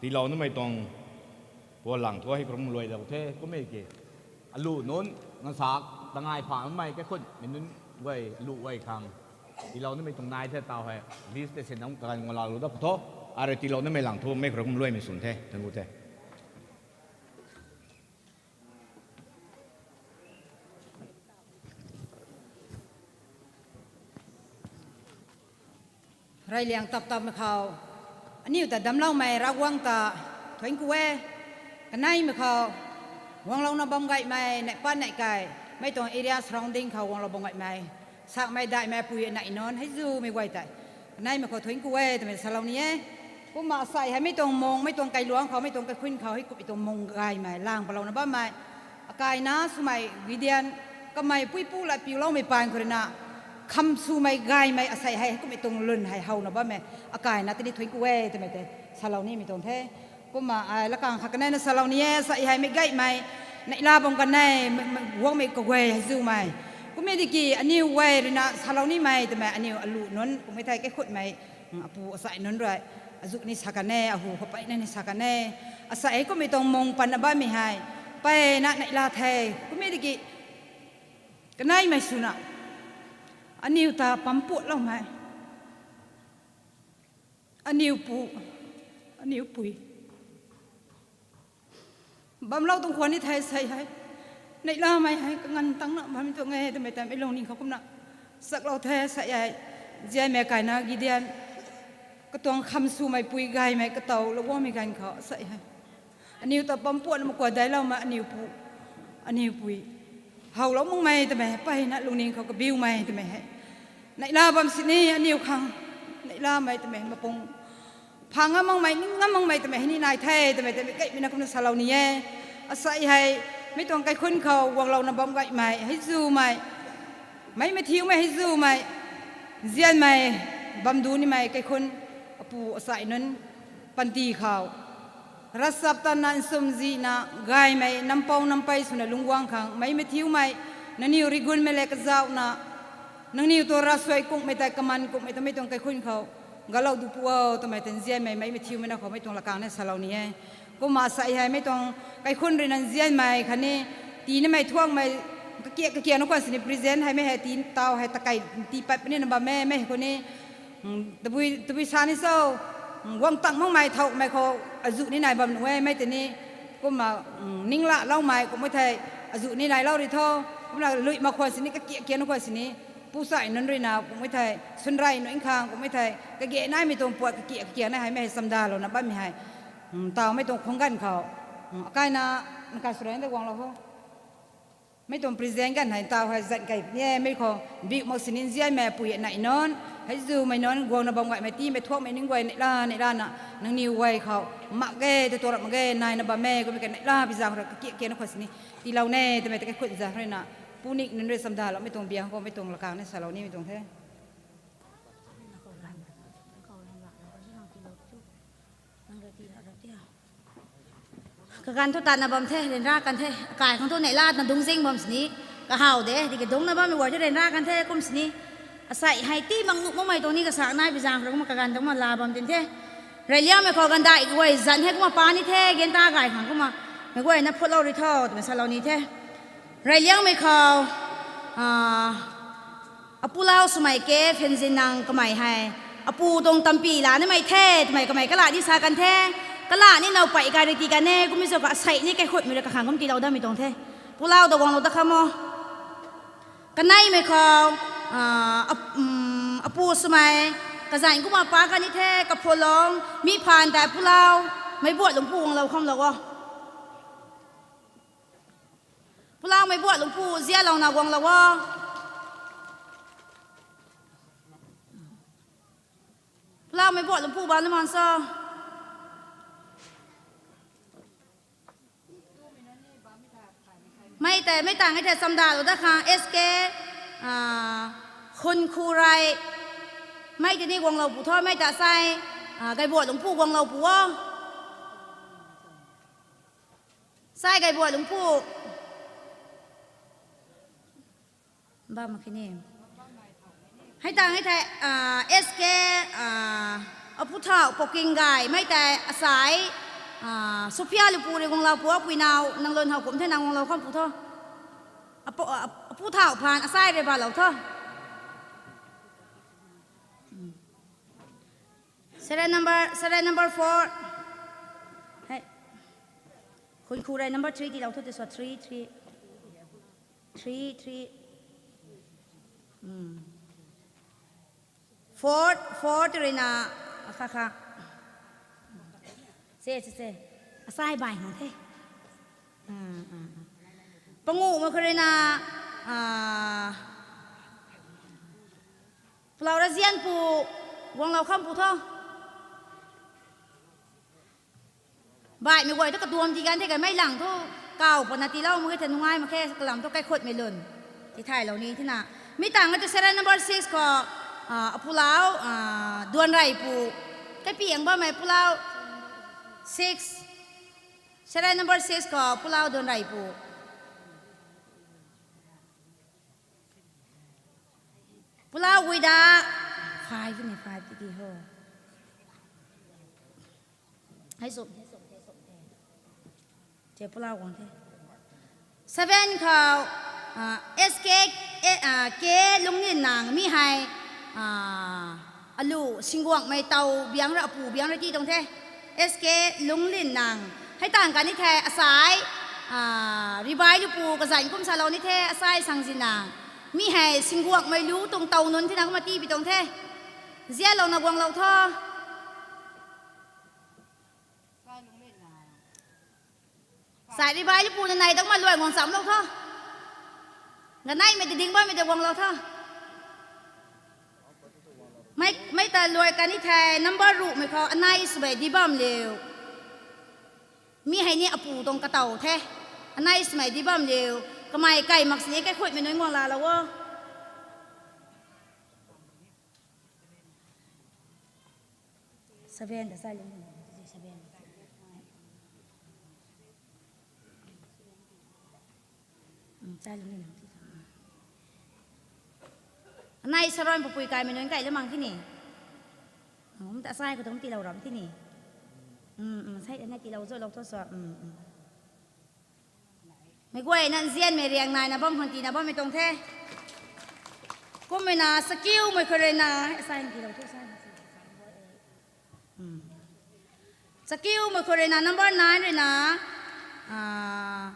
tiilou nimei tuang pualang thu hei khou rui luailou the, kummei ki. Alu nunc, ngasak, tangai pha makmei kaikhunmei nunc guay, alu guay khang tiilou nimei tuang nai the taw hei, list tei si nunc kaganv guang laalou dat pw tho, arui tiilou nimei lang thu mei khou rui kum luaimei swn the, thank you the. Reyliang tap tapmei khou, aniu ta damcloumei Ravguangc ta thuanc ku e. Kaneimei khou, guanglouna bam gaymei neih pat neih kai, mei tuang area surrounding khou guanglou bam gaymei, sakmei daihmei pui anei nunc hei zumei guay tei, kaneimei khou thuanc ku e twmei salou ni e. Kumna asei hei mei tuang mung, mei tuang kailuangc khou, mei tuang kaikhun khou hei kumhmei tuang mung gaymei lang palouna bammei, akaina swmei Gideon, kamei puipu lat piuloumei paan khou ruina, kham swmei gaymei asei hei kumhmei tuang lwn hei howna bammei, akaina tini thuanc ku e twmei tei salou nimei tuang the. Kumna ai lakang khat kaneina salou ni e, asei hei meic gaymei, neihla bam kanei, guangmei kaguay hei zumei, kummei tiki aniu guay ruina salou nimei twmei aniu alu nunc kummei thei kaikhunmei, apu asei nunc rui, azuh ni sa kan e, ahu khou peyna ni sa kan e, asei hei kumhmei tuang mung patna bammei hei, peyna neihla the, kummei tiki, kaneimei swna, aniu ta pampuatloumei, aniu pu, aniu pui, bamlou tuang khwan ni the sei hei, neihlamei hei kanganv tangna bammei tuang e twmei ta mei lungning khou kumna, chaklou the sei hei, nzianmei kaina Gideon, katuang kham swmei pui gaymei katow lou guangmei ganv khou sei hei, aniu ta pampuatna makua dailoumei aniu pu, aniu pui, howlou makmei twmei hei peyna lungning khou kabiumei twmei hei, neihla bam sini aniu khang, neihlamei twmei hei mapung, pha ngam makmei, ning ngam makmei twmei hei ni nai the twmei tei meic gaymei na kumna salou ni e. Asei hei, mei tuang kaikhun khou guanglouna bam gaymei hei zumei, meic mathiumei hei zumei, nzianmei, bam du nimei kaikhun, apu asei nunc, panty khou, ravchaptatna nsumzihna gaymei nampou nampei swna lungc guang khang meic mathiumei, nangniw rigunmei le kazauhna, nangniw tuang ravsuai kungmei tei kaman kungmei twmei tuang kaikhun khou, galou du pu o twmei tei nzianmei meic mathiumei na khou mei tuang lakang ni salou ni e. Kumna asei hei mei tuang kaikhun ruina nzianmei khatni, tii nimei thuangmei, kakiak kakiak na khwan sini present hei mei hei tii taw hei takei, tii pat puni na bam e mei hei khou ni, tabui tabui sa ni cho, guang tang makmei thowmei khou, azuh ni nai bam nuh e mei tei ni, kumna, ningla loumei kummei thei, Azuh ni lailou ri tho. Kumna lui mak khwan sini, kakiak kiak na khwan sini. Pu sai nunc rui na kumhmei thei, sunrei nunc khang kumhmei thei, kage naimei tuang puat kakiak kakiak na hei, mei hei chamdalouna bammei hei. Hmm, tawmei tuang khung ganv khou. Hmm, akaina, nka suren da guanglou ho. Mei tuang present ganv hei taw hei zan kai ni e, mei khou biu mak sini nzianmei pui nai nunc, hei zumei nunc, guangna bam gaymei tiimei thuakmei ning guay neihla, neihla na, nangniw guay khou, mak ge, te tuarap mak ge, naina bam e, kummei ka neihla, bizang khou ra kakiak kiak na khwan sini, tiilou ne, twmei ta kaikhut za rui na, punik nunc rui chamdaloumei tuang biang khou, mei tuang lakang ni salou nimei tuang the. Kaganv thu tatna bam the, ryanra kan the, akai khang thu neihla na dungc zing bam sini, kahaw de, tiki dungcna bammei guay thu ryanra kan the, kum sini. Asei hei ti mak nuh makmei tuang ni kasak nai bizang khou ra kumna kaganv tuang ma la bam tin the. Reyliangmei khou ganvdaih guay zan hei kumna pa ni the, genta gay khang kumna. Mei guayna phutlou ri tho, twmei salou ni the. Reyliangmei khou, ah, apulau swmei ke phenzinang kamei hei. Apu tuang tampy la nimei the, twmei kamei kala ni sa kan the. Kala ni now pei kai rui tii kan e, kummei zauc ka asei ni kaikhutmei rui kakhang kum tiilou damei tuang the. Pulau ta guanglou ta kham o. Kaneimei khou, ah, ap-, um, apu swmei, kazanc kumna pa kan ni the, kaphualong, mi phaan tei pulau, meic buat lungpu guanglou khamlou o. Pulau meic buat lungpu zialouna guanglou o. Pulau meic buat lungpu bam na man so. Mei tei, mei tang e the chamdalou da khang S K, ah, Khunkhu rei. Mei tei ni guanglou pu tho, mei ta sai, ah, gaybuat lungpu guanglou pu o. Sai gaybuat lungpu. Bam mak khe ni. Hei tang e thei, ah, S K, ah, apu thau Poking gay, mei tei asai, ah, Sophia lupu rui guanglou pu, apui nau, nang lun hou kum the nang guanglou kham pu tho. Apu, ah, apu thau phaan, asai rui balou tho. Serial number, serial number four. Hei. Khunkhu rei number three tiilou tho, tei so three, three. Three, three. Hmm. Four, four tei rui na, akha kha. Se, se, se. Asai bai nang the. Hmm, hmm, hmm. Panguhmei khou rui na, ah, pulau ra zian pu, guanglou kham pu tho. Baihmei guay thu katuam tii kan the, kamei lang thu kaw pana tiilou mak ge the, nungai mak khe, kalam thu kaikhutmei lun. Tithaylou ni thina. Mi tang e thu serial number six khou, ah, apulau, ah, Duanrei pu. Kaipiang bammei pulau six. Serial number six khou pulau Duanrei pu. Pulau guay da five ni, five tiki ho. Hei sum the, sum the, sum the. Che pulau guang the. Seven khou, ah, S K, eh, ah, K Lungnin nang mi hei, ah, alu singguangmei tau biang ra, apu biang ra ti tuang the. S K Lungnin nang. Hei tang kan ni the asai, ah, Ribai lupu kazanc kum salou ni the asai Sangzin nang. Mi hei singguangmei lu tuang tau nunc thina kumna tipi tuang the. Zialouna guanglou tho. Sai Ribai lupu na nai tuang ma luai guang chamlou tho. Ganeimei tei ding bammei tei guanglou tho. Mei, mei ta luai kan ni the number ruhmei khou anai swmei di bam liu. Mi hei ni apu tuang katow the. Anai swmei di bam liu. Kamei kai mak sini kaikhutmei nunc guang laalou o. Seven ta sai lung, seven. Hmm, sai lung ni nang ti. Anai saron pupui kaimei nunc kai lamang thini. Hmm, ta sai khou tuang tiilou ram thini. Hmm, hmm, sai anai tiilou zolou tho sa. Hmm, hmm. Mei guayna nzianmei riang naina bam khang tiina bammei tuang the. Kummei na sakiumei khou rui na, sai tiilou tho sai. Hmm. Sakiumei khou rui na number nine rui na, ah,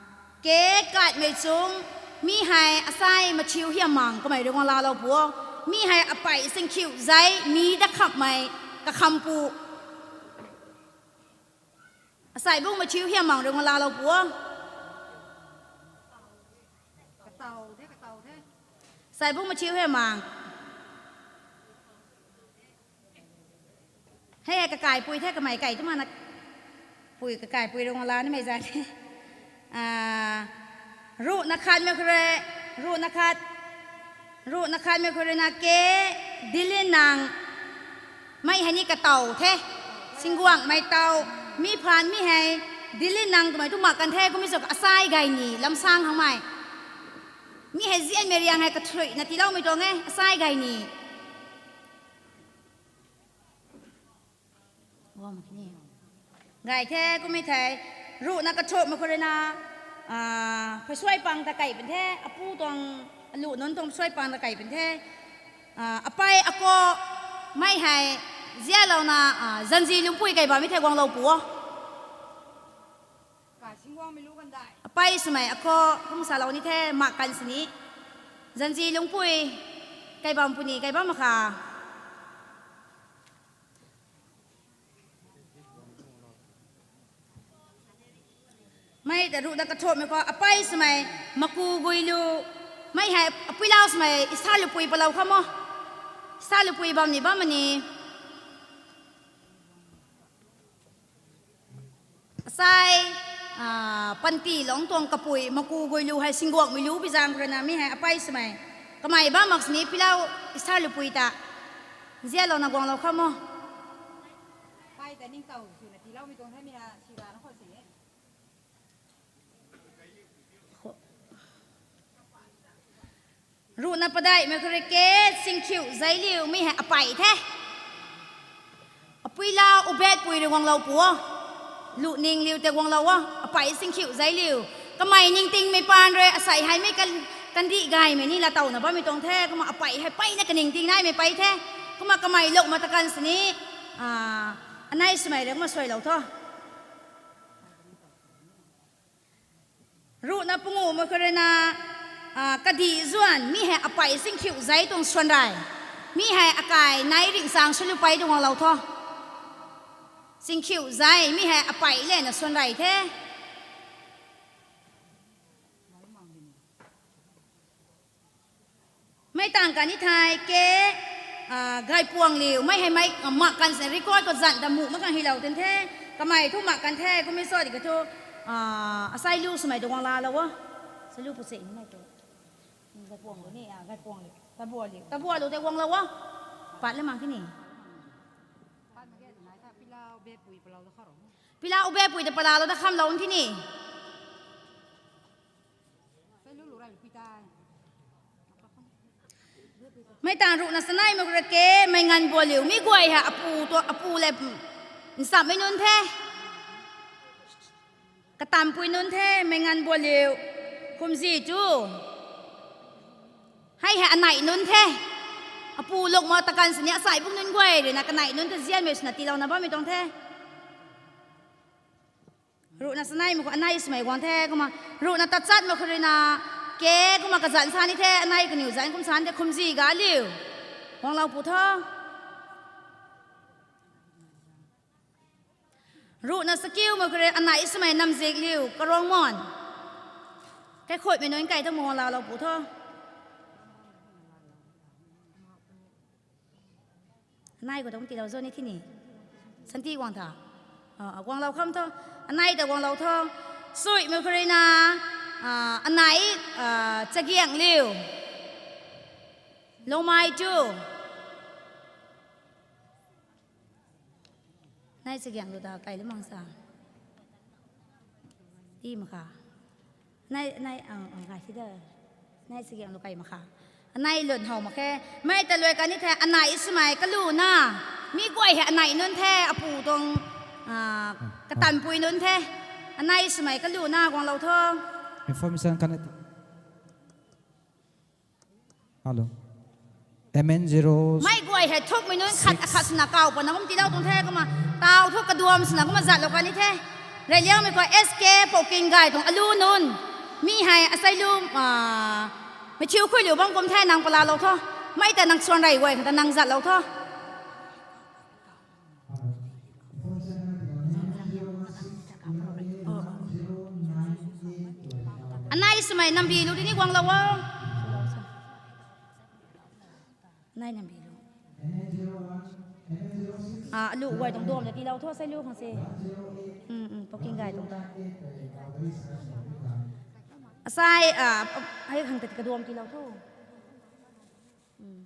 Ke katmei chung, mi hei asai machiu hiamang kamei rui guang laalou pu o. Mi hei apei singkhiu zai, mi da khamhmei, kakhampu. Asai bung machiu hiamang rui guang laalou pu o. Asai bung machiu hiamang. Hei, hei, kakaipui the, kamei kai tu mana. Pui kakaipui rui guang laa nimei zat. Ah, ruhna khatmei khou rui, ruhna khat, ruhna khatmei khou rui na ke, Dilin nang, mei hei ni katow the, singguangmei tow, mi phaan mi hei, Dilin nang twmei tu mak kan the, kummei sw asai gay ni, lamsang hangmei. Mi hei zianmei riang hei kathuina tiiloumei tuang e, asai gay ni. Gay the, kummei thei, ruhna kathumhmei khou rui na, ah, phasuai pang ta kai pun the, apu tuang, aluh nunc tuang phasuai pang ta kai pun the, ah, apei ako, mei hei, zialouna, ah, zanzi lungpui kai bammei thei guanglou pu o. Apei swmei ako, kum salou ni the, mak kan sini. Zanzi lungpui, kai bam puni, kai bam mak kha. Mei ta ruhna kathumhmei khou, apei swmei, maku gui lu, mei hei, apuilau swmei, Esther lupui palou kham o. Esther lupui bam ni bam mani. Asai, ah, panty lungc tuang kapui, maku gui lu hei singguangmei lu bi zaeng khou rui na mi hei apei swmei. Kamei bam mak sini pilau Esther lupui ta. Zialouna guanglou kham o. Pei ta ningtow swna tiiloumei tuang the mi ha, sirana khou sini. Ruhna padeihmei khou rui ke, singkhiu zai liu, mi hei apei the. Apuilau Ubetpui rui guanglou pu o. Luhning liu tei guanglou o, apei singkhiu zai liu. Kamei ningtingmei paan rui, asei heimei kan, kandih gaymei ni laatowna bammei tuang the, kumna apei hei peina kaningting naimei pei the. Kumna kamei luk ma ta kan sini, ah, anei swmei rui kumna suailou tho. Ruhna panguhmei khou rui na, ah, kadih zuan, mi hei apei singkhiu zai tuang swan rei. Mi hei akai nai ringsaeng swliu pei tuang guanglou tho. Singkhiu zai, mi hei apei lena swan rei the. Mei tang kan ni thei ke, ah, gaypuang liu, mei hei mei, ah, mak kan sini record khou zan ta muh mak kan hilou tin the, kamei thu mak kan the, kummei sw di ka thu, ah, asai lu swmei ta guang laalou o. Asai lu pu se ni mei tu. Gaypuang lu ni, ah, gaypuang liu. Tabua liu. Tabua lu tei guanglou o. Pat le mak kini. Pilau Ubetpui ta palaalou ta khamlou kini. Mei tang ruhna saneimei khou rui ke, Meihnganbualiu, mi guay hei apu tu, apu le, nsammei nunc the. Katampui nunc the, Meihnganbualiu, Khumzi tu. Hei hei aneih nunc the. Apu luk ma ta kan sini asai bung nunc guay rui na kaneih nunc ta zianmei swna tiilouna bammei tuang the. Ruhna saneimei khou anei swmei guang the, kumna ruhna tachatmei khou rui na, ke kumna kazanc sa ni the, anei kaniw zanc kum sa ni the, Khumzi Galiu. Guanglou pu tho. Ruhna sakiumei khou rui anei swmei Namzik Liu, Karongmon. Kaikhuihmei nunc kai tho, guanglou lou pu tho. Anei khou ta kum tiilou zo ni thini. Santi guang tha. Ah, guanglou kham tho. Anei ta guanglou tho. Suimei khou rui na, ah, anei, ah, Chagiang Liu. Loumei tu. Anei Chagiang Liu ta kai lu mang sa. Ti mak kha. Anei, anei, ah, ah, kai si de. Anei Chagiang Liu kai mak kha. Anei lun how mak khe. Mei ta luai kan ni the, anei swmei kalu na. Mi guay hei aneih nunc the, apu tuang, ah, katampui nunc the. Anei swmei kalu na, guanglou tho. Information kan Hello. M N zero. Mei guay hei thukmei nunc khat akhat swna kaw pana kum tiilou tuang the, kumna taw thu kaduam swna kumna zatlou kan ni the. Reyliangmei khou S K Pouking Gay tuang alu nunc. Mi hei asei lu, ah, Matthew khuiliu bam kum the nang palalou tho. Mei ta nang suan rey guay khang ta nang zatlou tho. Anei swmei nambi lu di ni guanglou o. Anei nambi lu. Ah, alu guay tuang duam ta tiilou tho, asei lu khang se. Um, um, Poking gay tuang ta. Asei, ah, hei khang ta kaduam tiilou tho. Um.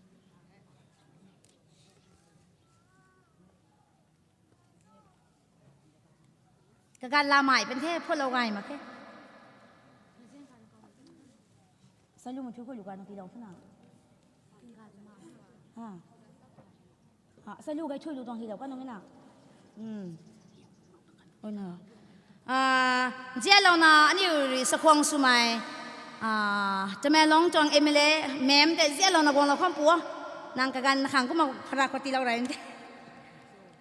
Kagan lamei pan the, photlou gay mak khe. Asei lu Matthew khuiliu ganv tiilou tho na. Ha. Ha, asei lu gay thui lu tuang hilou kan nung e na. Um. Oi na. Ah, zialouna aniu rui sakhwang swmei, ah, Tamenglong tuang M L A ma'am tei zialouna guanglou kham pu o. Nang kaganv khang kumna pharak khou tiilou rey de.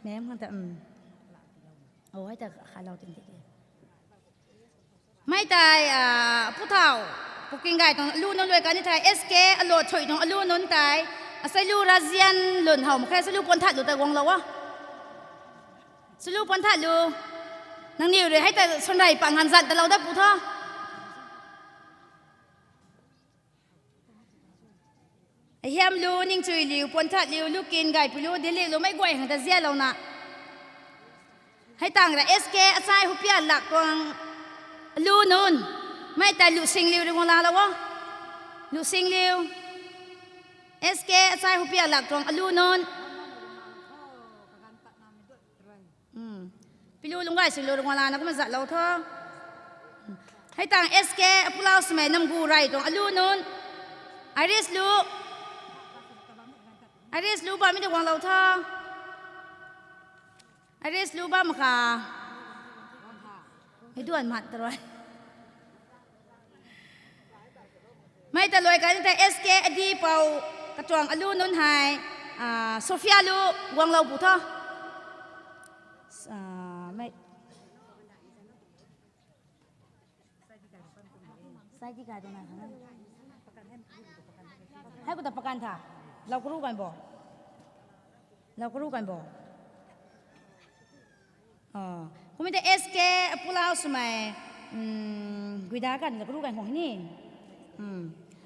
Ma'am khang ta, um. O, hei ta khalou tin tiki. Mei tei, ah, pu thau, Poking gay tuang alu nunc luai kan ni thei, S K alo thui tuang alu nunc tei, asei lu Razian lun how mak khe, asei lu puan that lu ta guanglou o. Asei lu puan that lu. Nangniw rui hei ta suan rey pang han zat talou dat pu tho. Ahiam lu, Ningchui liu, puan that liu, lu kin gay pu lu, Delhi lu, mei guay khang ta zialouna. Hei tang ra S K achai hupia lak tuang alu nunc. Mei tei Lusing liu rui guang laalou o. Lusing liu. S K achai hupia lak tuang alu nunc. Pilu Lunggaysing lu rui guang laana kumna zatlou tho. Hei tang S K apulau swmei Namgu rey tuang alu nunc. Iris lu. Iris lu bammei ta guanglou tho. Iris lu bam kha. Hei duan mat ta rui. Mei ta luai kan ni thei S K adi pou katuang alu nunc hei, ah, Sophia lu guanglou pu tho. Ah, mei. Hei khou ta pakan tha. Lou karu kan bo. Lou karu kan bo. Kumei ta S K apulau swmei, guida kan lou karu kan khou hei ni.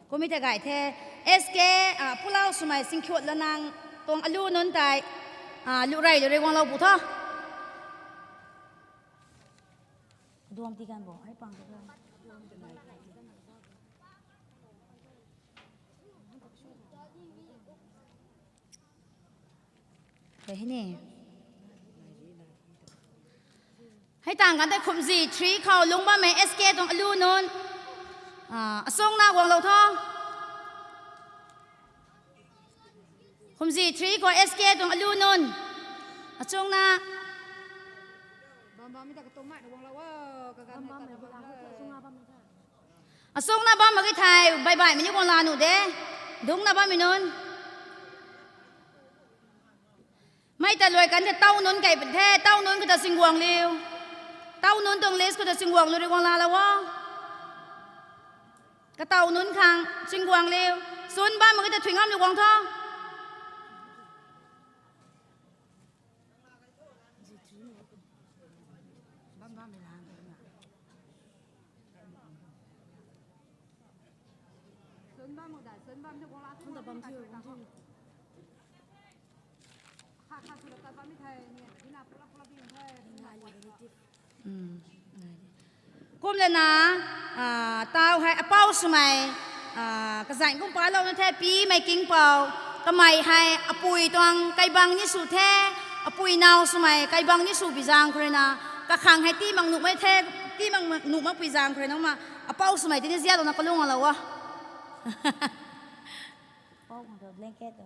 Kumei ta gay the, S K apulau swmei Singkhuat Lanang tuang alu nunc tei, lu rey lu rui guanglou pu tho. Duam ti kan bo, hei pang ta kan. Hei ni. Hei tang kan tei Khumzi three khou lungc bammei S K tuang alu nunc. Achungna guanglou tho. Khumzi three khou S K tuang alu nunc. Achungna. Achungna bam mak ge thei, baibaihmei ni guang la nuh de. Dungcna bammei nunc. Mei ta luai kan the, tau nunc kei pun the, tau nunc khou ta singguang liu. Tau nunc tuang list khou ta singguang lu rui guang laalou o. Katau nunc khang singguang liu. Chun bam mak ge ta thuy ngam liu guang tho. Kum lana, tau hei apou swmei, kazaeng kum palouna the, pimei kingpou, kamei hei apui tuang kaibang ni sw the, apui naw swmei kaibang ni sw pui zaeng khou rui na, kakhang hei tii mak nuhmei the, tii mak nuh makpui zaeng khou rui na kumna, apou swmei tini zialouna kalung alou o. Apou khang tu blanket tu.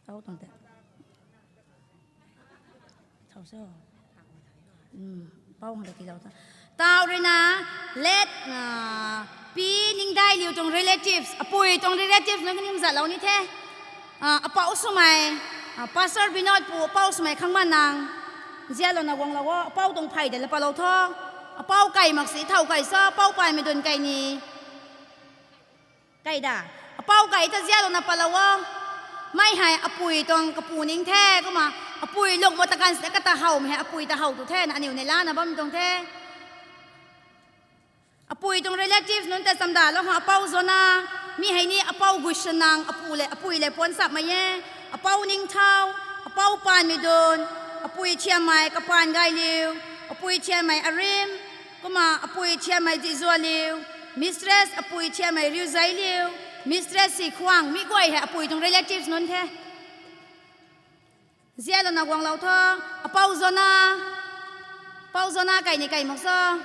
Tau tuang te. Tau so. Pou hang ta tiilou ta. Tau rui na, let, pi ningdai liu tuang relatives, apui tuang relatives nunc kaniw zatlou ni the. Apou swmei, Pastor Binod pu apou swmei khang ma nang. Zialouna guanglou o, apou tuang phey de la palou tho. Apou kai mak si thau kai sa, apou paimei dun kai ni. Kai da. Apou kai ta zialouna palou o. Mei hei apui tuang kapu ning the, kumna apui lung ma ta kan si kata howmei hei apui ta how tu the, na aniu nei lana bam tuang the. Apui tuang relatives nunc ta chamdalou khang apou Zona, mi hei ni apou Guisanang, apu le, apui le puan sapmei e, apou Ningthau, apou Panmei Dun, apui Thiammei Kapan Gailiu, apui Thiammei Arim, kumna apui Thiammei Zizualiu, mistress apui Thiammei Riuzailiu, mistress Sikhuang, mi guay hei apui tuang relatives nunc the. Zialouna guanglou tho, apou Zona, apou Zona kai ni kai mak so.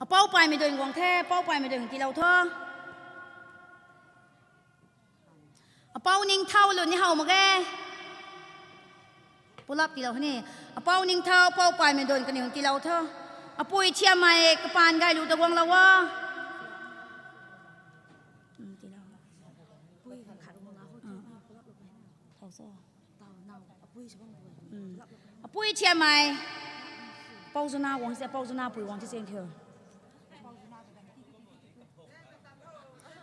Apou Paimei Dun guang the, apou Paimei Dun tiilou tho. Apou Ningthau lu ni how mak ge. Pulap tiilou ni. Apou Ningthau, apou Paimei Dun kaniw tiilou tho. Apui Thiammei Kapan Gailu ta guanglou o. Thau so. Apui Thiammei. Apou Zona guang se, apou Zona pui guang the se thiu.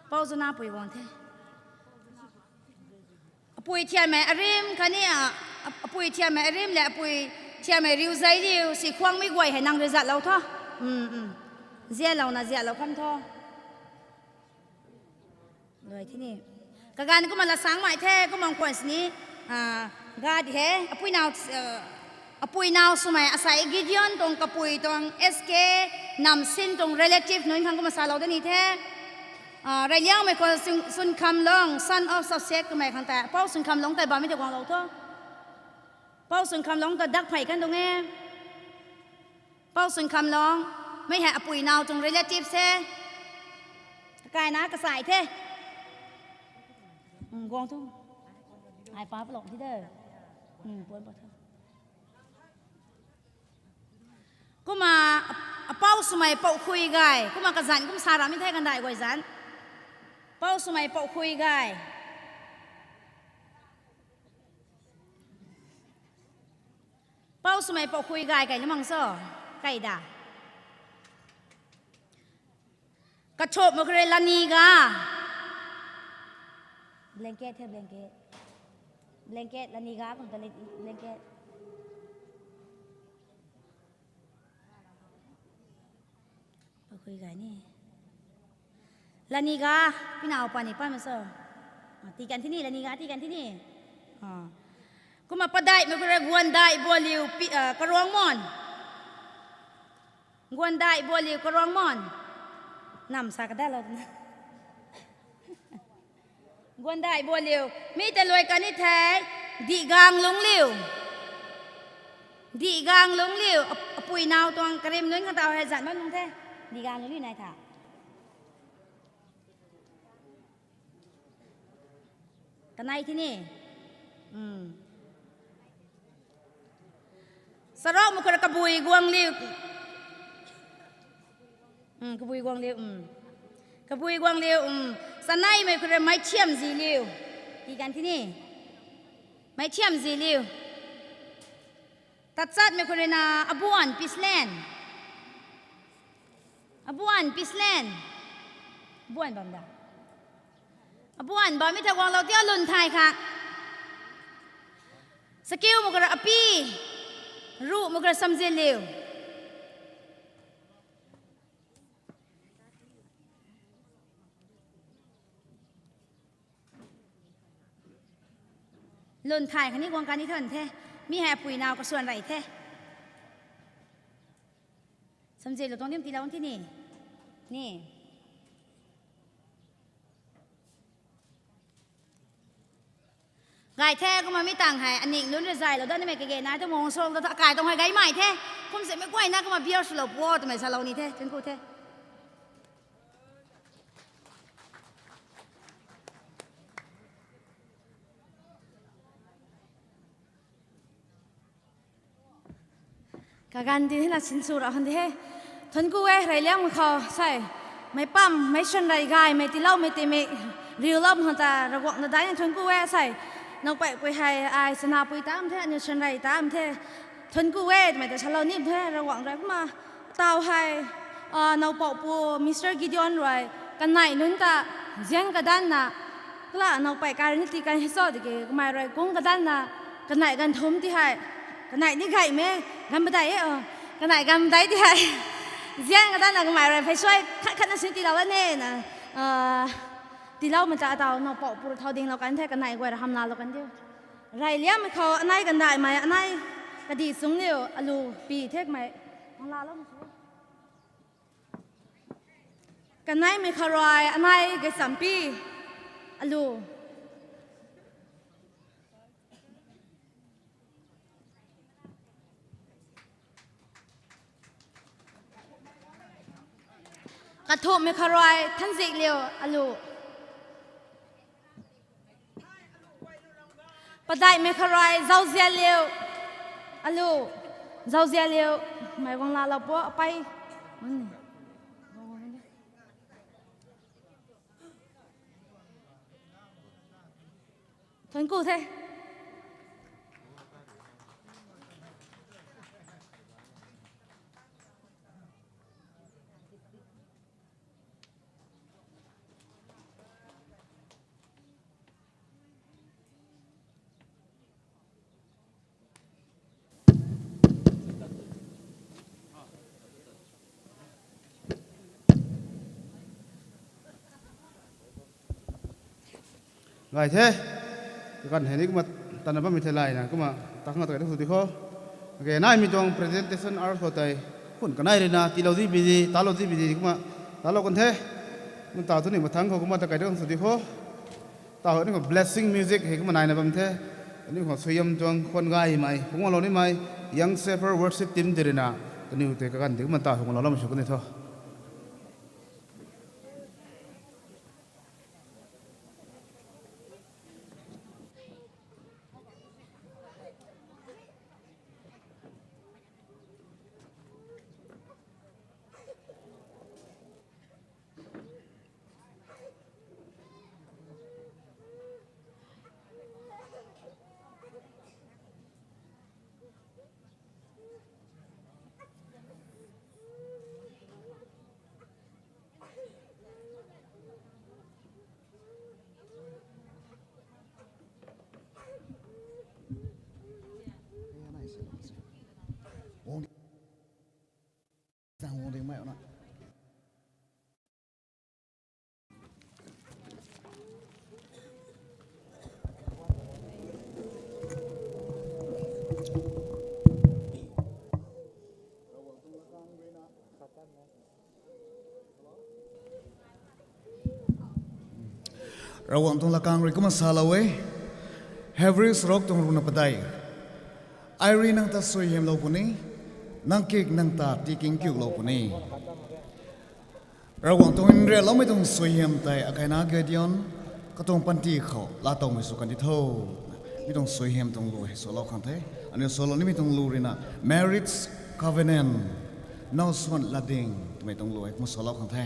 Apou Zona pui guang the. Apui Thiammei Arim khatni, apui Thiammei Arim le apui Thiammei Riuzailiu, Sikhuang mi guay hei nang rui zatlou tho. Zialouna zialou kham tho. Luai thini. Kaganv kumna lasangmei the, kumna khwan sini, ga di he, apui nau, apui nau swmei asei Gideon tuang kapui tuang S K Namsin tuang relative nunc khang kumna salou da ni the. Reyliangmei khou Sunkhamlung, son of Sasek twmei khang tei, apou Sunkhamlung tei bammei tei guanglou tho. Apou Sunkhamlung ta dak phey kan tuang e. Apou Sunkhamlung, mei hei apui nau tuang relative the. Kaina kasai the. Guang thu. Ai pa palou thi de. Puan pa tho. Kumna, apou swmei Poukhui Gay, kumna kazanc kum sa ramei the kandai guay zanc. Apou swmei Poukhui Gay. Apou swmei Poukhui Gay kai lumang so, kai da. Kathopmei khou rui Laniga. Blanket the, blanket. Blanket, Laniga kum ta blanket. Poukhui Gay ni. Laniga, pinau pani pa ma so. Tii kan thini, Laniga tii kan thini. Kumna Padaihmei khou rui Guandaih Bualiu, Karuangmon. Guandaih Bualiu Karuangmon. Nam sa kadalou twna. Guandaih Bualiu. Mi tei luai kan ni the. Dihgang Lungliu. Dihgang Lungliu. Apui nau tuang karim nunc khang taw hei zanc bam nung the. Dihgang Lungliu nai tha. Kanei thini. Charukmei khou rui Kabui Guangliu. Kabui Guangliu. Kabui Guangliu. Chaneimei khou rui Meithiamziliu. Tii kan thini. Meithiamziliu. Tachatmei khou rui na Abuan Pislen. Abuan Pislen. Abuan bam da. Abuan bammei ta guanglou tia lun thay kha. Sakiumei khou rui Api. Ruhmei khou rui Samziliu. Lun thay khatni guang kan ni than the. Mi hei apui nau kasuan rey the. Samzilou tuang dim tiilou thini. Ni. Gay the, kumna mi tang hei aning nunc rui zaylou da nimei kage nai thu mung song ta akai tuang hei gaymei the. Kum se mi guayna kumna beer swlou pu twmei salou ni the, thunku the. Kaganv di na sinsw ra han di he. Thunku e, Reyliangmei khou sei. Mei pam, mei shanrei gaymei tiiloumei tei mei riulou hang ta Ravguangc na daina thuanc ku e sei. Nowpei pui hei ai chana pui tam the, aniu shanrei tam the. Thuanc ku e twmei ta salou ni the Ravguangc rui kumna. Taw hei, ah, nowpou pu Mister Gideon rui kanei nunc ta zian kadanna, kala nowpei kai ni ti kan hei cho tiki kamei rui kung kadanna, kanei ganv thum ti hei, kanei ni gaymei, ganv padai e, oh, kanei ganv padai ti hei. Zian kadanna kamei rui phey suai khat khatna sin tiilou la ne na, ah, tiiloumei ta ataw nowpou pu rui thau dinglou kan the, kanei guay ra hamlaalou kan diu. Rey liammei khou anei gandaihmei, anei kadih chung liu, alu pi thekmei. Hamlaalou mei sw. Kaneimei khou rui anei gaychampi, alu. Kathumhmei khou rui thanzik liu, alu. Padaihmei khou rui zauzian liu, alu. Zauzian liu, mei guang laalou pu apei. Thuanc ku the. Gay the. Kaganv hei ni kumna tanna bammei thei layna kumna ta khang ta kai dang sw di khou. Okay, naimei tuang presentation hour khou tei khun kanei ruina tiilou di bi di, talou di bi di kumna talou kan the. Kumna taw thu ni mathangc khou kumna ta kai dang sw di khou. Taw ni khou blessing music hei kumna naina bam the. Ni khou suaihiam tuang khwan gaymei, phungc lou nimei, Young Shepherd Worship Team ti ruina kaniw tei kaganv di kumna taw phungc lou lam sw kan ni tho. Ravguangc tuang lakang rui kumna salou e, Hebrew saruk tuang ruhna padeih. Ai rui nang ta suaihiamlou puni, nang kik nang ta tiking kiuklou puni. Ravguangc tuang nrianloumei tuang suaihiam tei akaina Gideon katuang panty khou laatowmei sw kan di tho. Mi tuang suaihiam tuang lu hei salou khang the. Aniu salou nimei tuang lu ruina marriage covenant, now swan latding twmei tuang lu hei kumna salou khang the.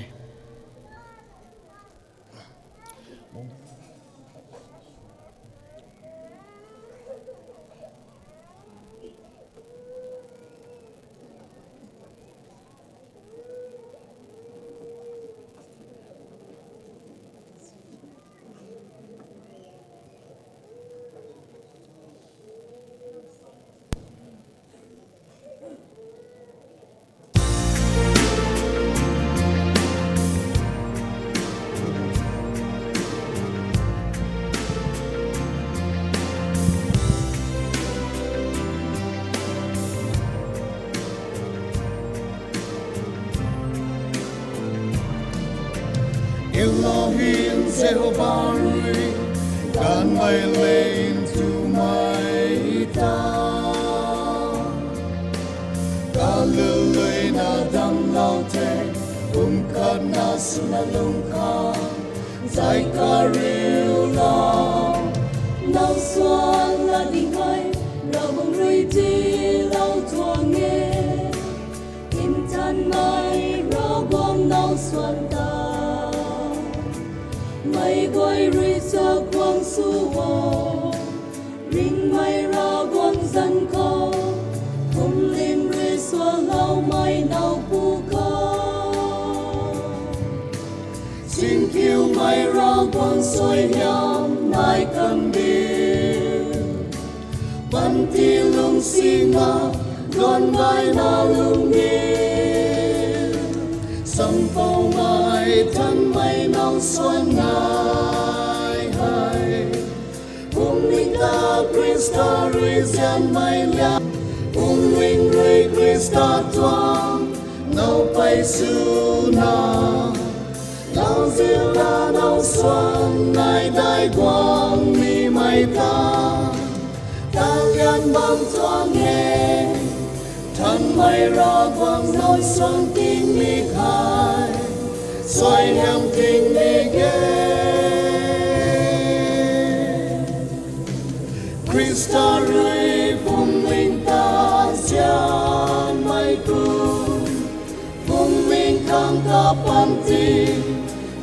Elohim Jehovah rui ganvmei lev twmei ta kaluluina damclou the, kum khatna swna lungc khang zay kariulou. Now swan latding hei Ravguangc rui tiilou tuang e. Nthanmei Ravguangc now swan ta Ai guay rui sa guang sw o, ringmei Ravguangc zanc khou, phuamling rui swloumei nowpu khou, chingkiumei Ravguangc suaihiammei kandih, panty lungsinna, ganv gayna lungning, sampoumei thanmei nang swan nai hei, phuamling ta Khrista rui nzianmei liang, phuamling rui Khrista tuang nowpei swna, lauziu la now swan nai dai guang nimei ta, talian bam tuang e, thanmei Ravguangc nang suang tingmik hei, suaihiam tingmik e. Khrista rui phuamling ta nzianmei kum, phuamling khang ta panty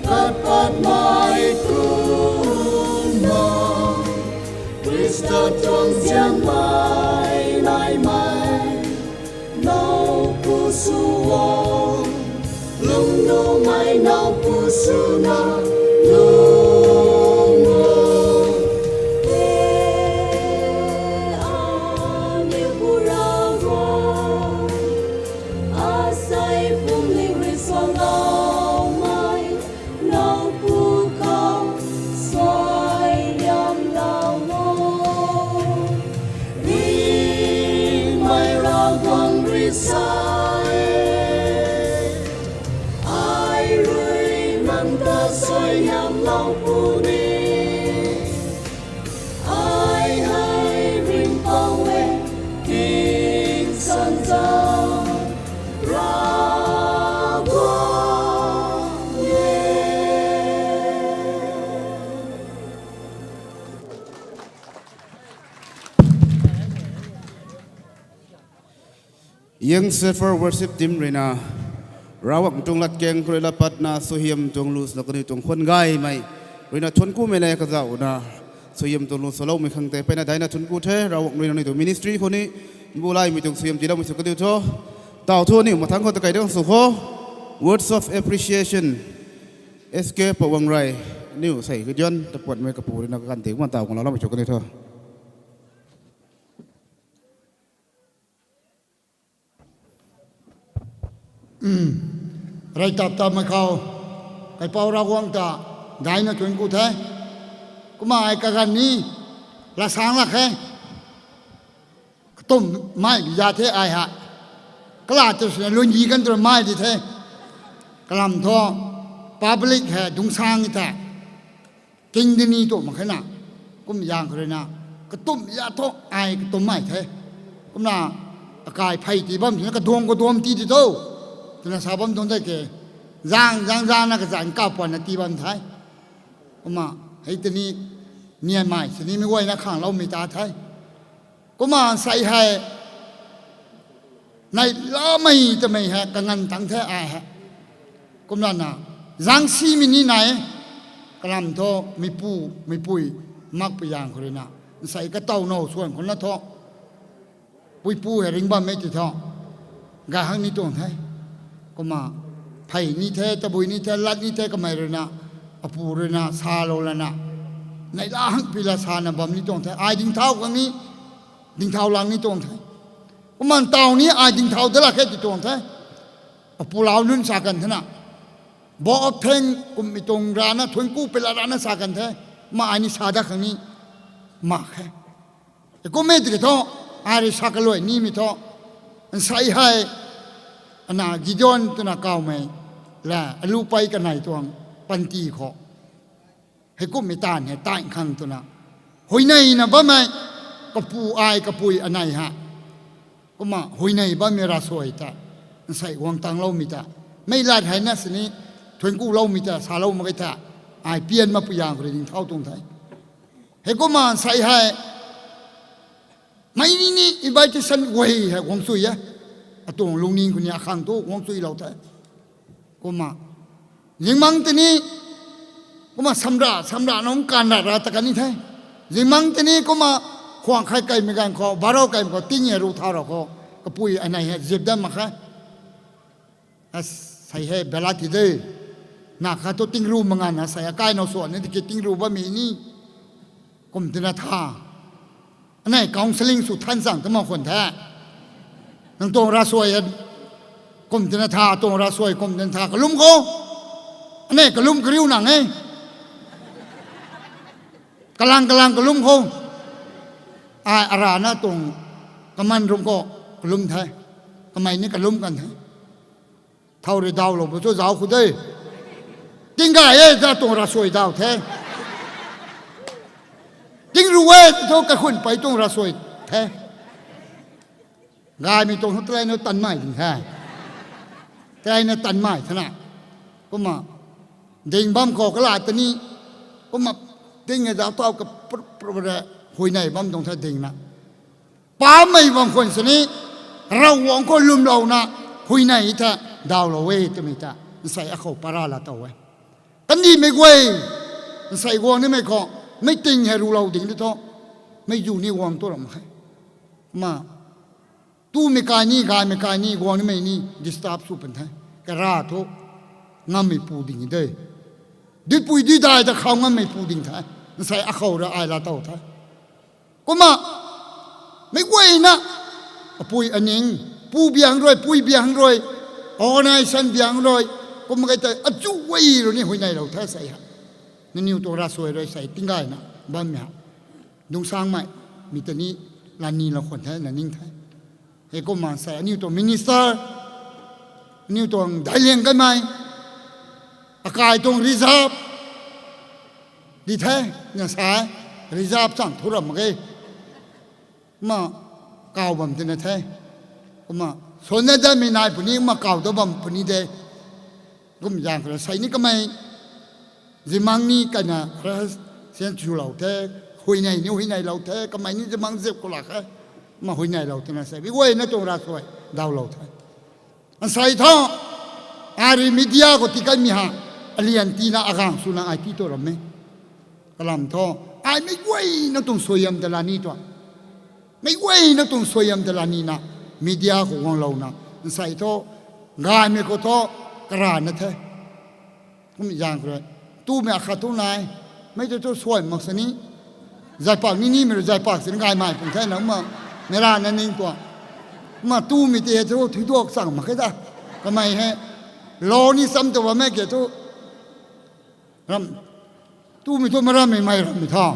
kat patmei kumna, Khrista tuang nzianmei naimei nowpu sw o, lungnuhmei nowpu swna lung o. E, aniu Pu Ravguangc, asei phuamling rui swloumei nowpu khou suaihiamlou o. Ringmei Ravguangc rui sa e, ai rui nang ta suaihiamlou puni, ai hei ringhpouc e, tingsaengzaeng Ravguangc e. Young Shepherd Worship Team ruina, Ravguangc tuang latkaeng khou rui lat patna suaihiam tuang lu swna kaniw tuang khwan gaymei ruina thuanckumei le kazauhna, suaihiam tuang lu swloumei khang tei mpeyna daina thuancku the. Ravguangc ruina aniu tuang ministry khou ni mbulaimei tuang suaihiam tiiloumei sw kaniw tho. Taw thu aniu mathangc khou ta kai dang sw kho. Words of appreciation, S K Pawang Rey, aniu sei kadian tapuanmei kapu ruina kaganv tei kumna taw khang laloumei sw kaniw tho. Rey tap tapmei khou, Kaipouc Ravguangc ta daina thuancku the. Kumna ai kaganv ni lat sang lak khe. Katumhmei za the ai hei. Kala tu swna lungi kan twmei di the. Kalam thu public hei dungcsang the. King dini tu mak khe na. Kum zaeng khou ruina, katumh za thu ai katumhmei the. Kumna akai phey tii bam swna kaduam kaduam tii di tho, twna sa bam tuang tei ke. Zaeng zaeng zaengna kazanc kapuanna tii bam the. Kumna hei tini nianmei sini mei guayna khangloumei ta the. Kumna sei hei neihlamei twmei hei kanganv tang the ai hei. Kumlana zaengsimei ni nai e. Kalam thu meipu, meipui, makpui zaeng khou ruina, nsei katow now swan khou na thu, puipu hei ringh bammei ti thu, gay hak ni tuang the. Kumna phey ni the, tabui ni the, lat ni the, kamei ruina, apu ruina salou lana, neihla hangpui la sana bam ni tuang the. Ai dingthau khang ni, dingthau lang ni tuang the. Kumna ntaw ni ai dingthau dat lak khe ti tuang the. Apulau nunc sa kan thena, bo aptheng kummei tuang rana thuancku pela rana sa kan the. Kumna ai ni sa dat khang ni mak khe. Kummei tiki thu, ai rui sa kaluai nimei thu, nsei hei, ana Gideon twna kawmei, la alu pei kanei tuang panty khou, heikumhmei taanv hei taanv khang twna, huayneina bammei, kapu ai kapui anei hei, kumna huayney bammei ravsuai ta, nsei guang tangloumei ta, meic lat hei na sini, thuanckuloumei ta salou mak ge the. Ai pian makpui zaeng khou rui dingthau tuang the. Heikumna nsei hei, mei ni ni invitation guay hei guang chui e. Atuang lungning khou ni akhang thu guang chuilou the. Kumna, lingmang tini, Kumna samra, samra nung kan ra ra ta kan ni the. Zingmang tini kumna khwang khai kaimei ganv khou, baro kaimei khou, ting e ru thau ra khou, kapui anei hei zip dat mak khe. Asei hei bela ti de. Na kha tu ting ru mangan na sei akai nau suan ni tiki ting ru bammei ni. Kum tina tha. Anei counselling sw than chang ta mak khwan the. Nang tuang ravsuai e, kum tina tha, tuang ravsuai kum tina tha, kalum khou. Anei kalum kariu nang e. Kalang kalang kalum khou. Ai arana tuang kaman rum khou kalum the. Kamei ni kalum kan the. Thau rui daw lou bu chu zauc khou de. Ting gay e za tuang ravsuai daw the. Ting ru e thu kakhun pei tuang ravsuai the. Gaymei tuang thu tei na tanmei ding the. Tei na tanmei thena. Kumna ding bam khou kala tani. Kumna ding e zauc tau ka pr-, pr-, pr-, huayney bam tuang the ding na. Pamei bam khwan sini, Ravguangc khou lwmlouna, huayney the, dawlou e twmei ta, nsei akhou para la tow e. Kandihmei guay, nsei guang nimei khou, mei ting hei rulou ding di thu, mei zu ni guang tu ram khe. Kumna, tumei kai ni, gaymei kai ni, guang nimei ni, disturb sw pan the. Kara thu, ngammei pu ding de. Duipui duidai ta khou ngammei pu ding the. Nsei akhou ra ai la tow the. Kumna, mei guayna, apui aning, pu biang rui, pui biang rui, organization biang rui, kumna kai tei achu guay rui ni huayneylou the sei ha. Nangniw tuang ravsuai rui sei tinggayna bammei ha. Dungsangmei, mi ta ni, lani lou khwan the, na ning the. Heikumna sei aniw tuang minister, aniw tuang dailiang kanmei, akai tuang reserve, di the, na sa, reserve chang thu ram mak ge. Kumna kaw bam tina the. Kumna, swanna datmei nai puni, kumna kaw dat bam puni de. Kum zaeng khou sei ni kamei, zimang ni kaina, ra, sian chulou the, huayney ni huayneylou the, kamei ni zimang zip khou lak khe. Kumna huayneylou twna sei, bi guayna tuang ravsuai, dawlou the. Ansei thu, ai rui media khou tii kanmei ha, alian tiina agang swna ai tii tu ram e. Kalam thu, ai mei guayna tuang suaihiam ta la ni tuang. Mei guayna tuang suaihiam ta la nina, media khou guanglouna, nsei thu, gaymei khou thu, karana the. Kum zaeng khou rui, tumei akhat thu nai, mei tu thu suai mak sini, zaipak ni nimei rui zaipak sini gaymei pung the na, kumna, mei rana ning tuang. Kumna tumei ti hei thu, thuiduak chang mak khe ta. Kamei hei, law ni cham tu bammei ke thu, ram, tumei thu marammei mei rammei tha.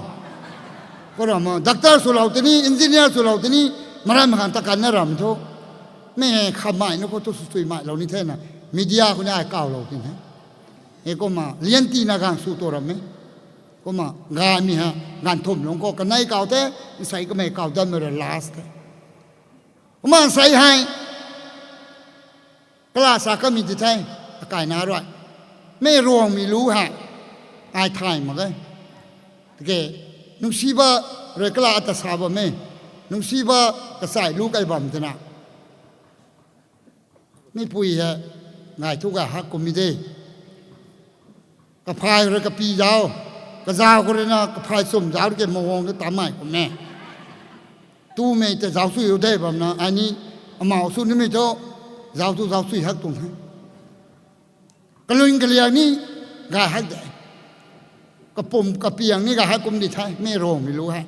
Khou ram, doctor swlou tini, engineer swlou tini, marammei khang ta kanna ram thu. Mei hei khamei na khou thu sw suimei lou ni the na, media khou ni ai kawlou tin the. Heikumna, lian tiina gang sw tu ram e. Kumna, gaymei ha, ganv thumh lung khou kanei kaw the, nsei kamei kaw datmei rui last the. Kumna nsei hei, kala sa kamei di the, akaina rui. Mei Ruangmei lu hei, ai thay mak ge. Tiki, nungsiba rui kala ata sa bam e. Nungsiba kachai lu kai bam twna. Meipui hei, ngai thu gay hak kummei de. Kaphay khou rui kapi zauc, kazauc khou ruina kaphay chum zauc rui ke maguang tu tamei kum e. Tumei tei zauc chui u de bamna, ai ni amau sw nimei thu, zauc tu zauc chui hak tuang the. Kalun kaliang ni gay hak de. Kapum kapiang ni gay hak kum di the, mei Ruangmei lu hei.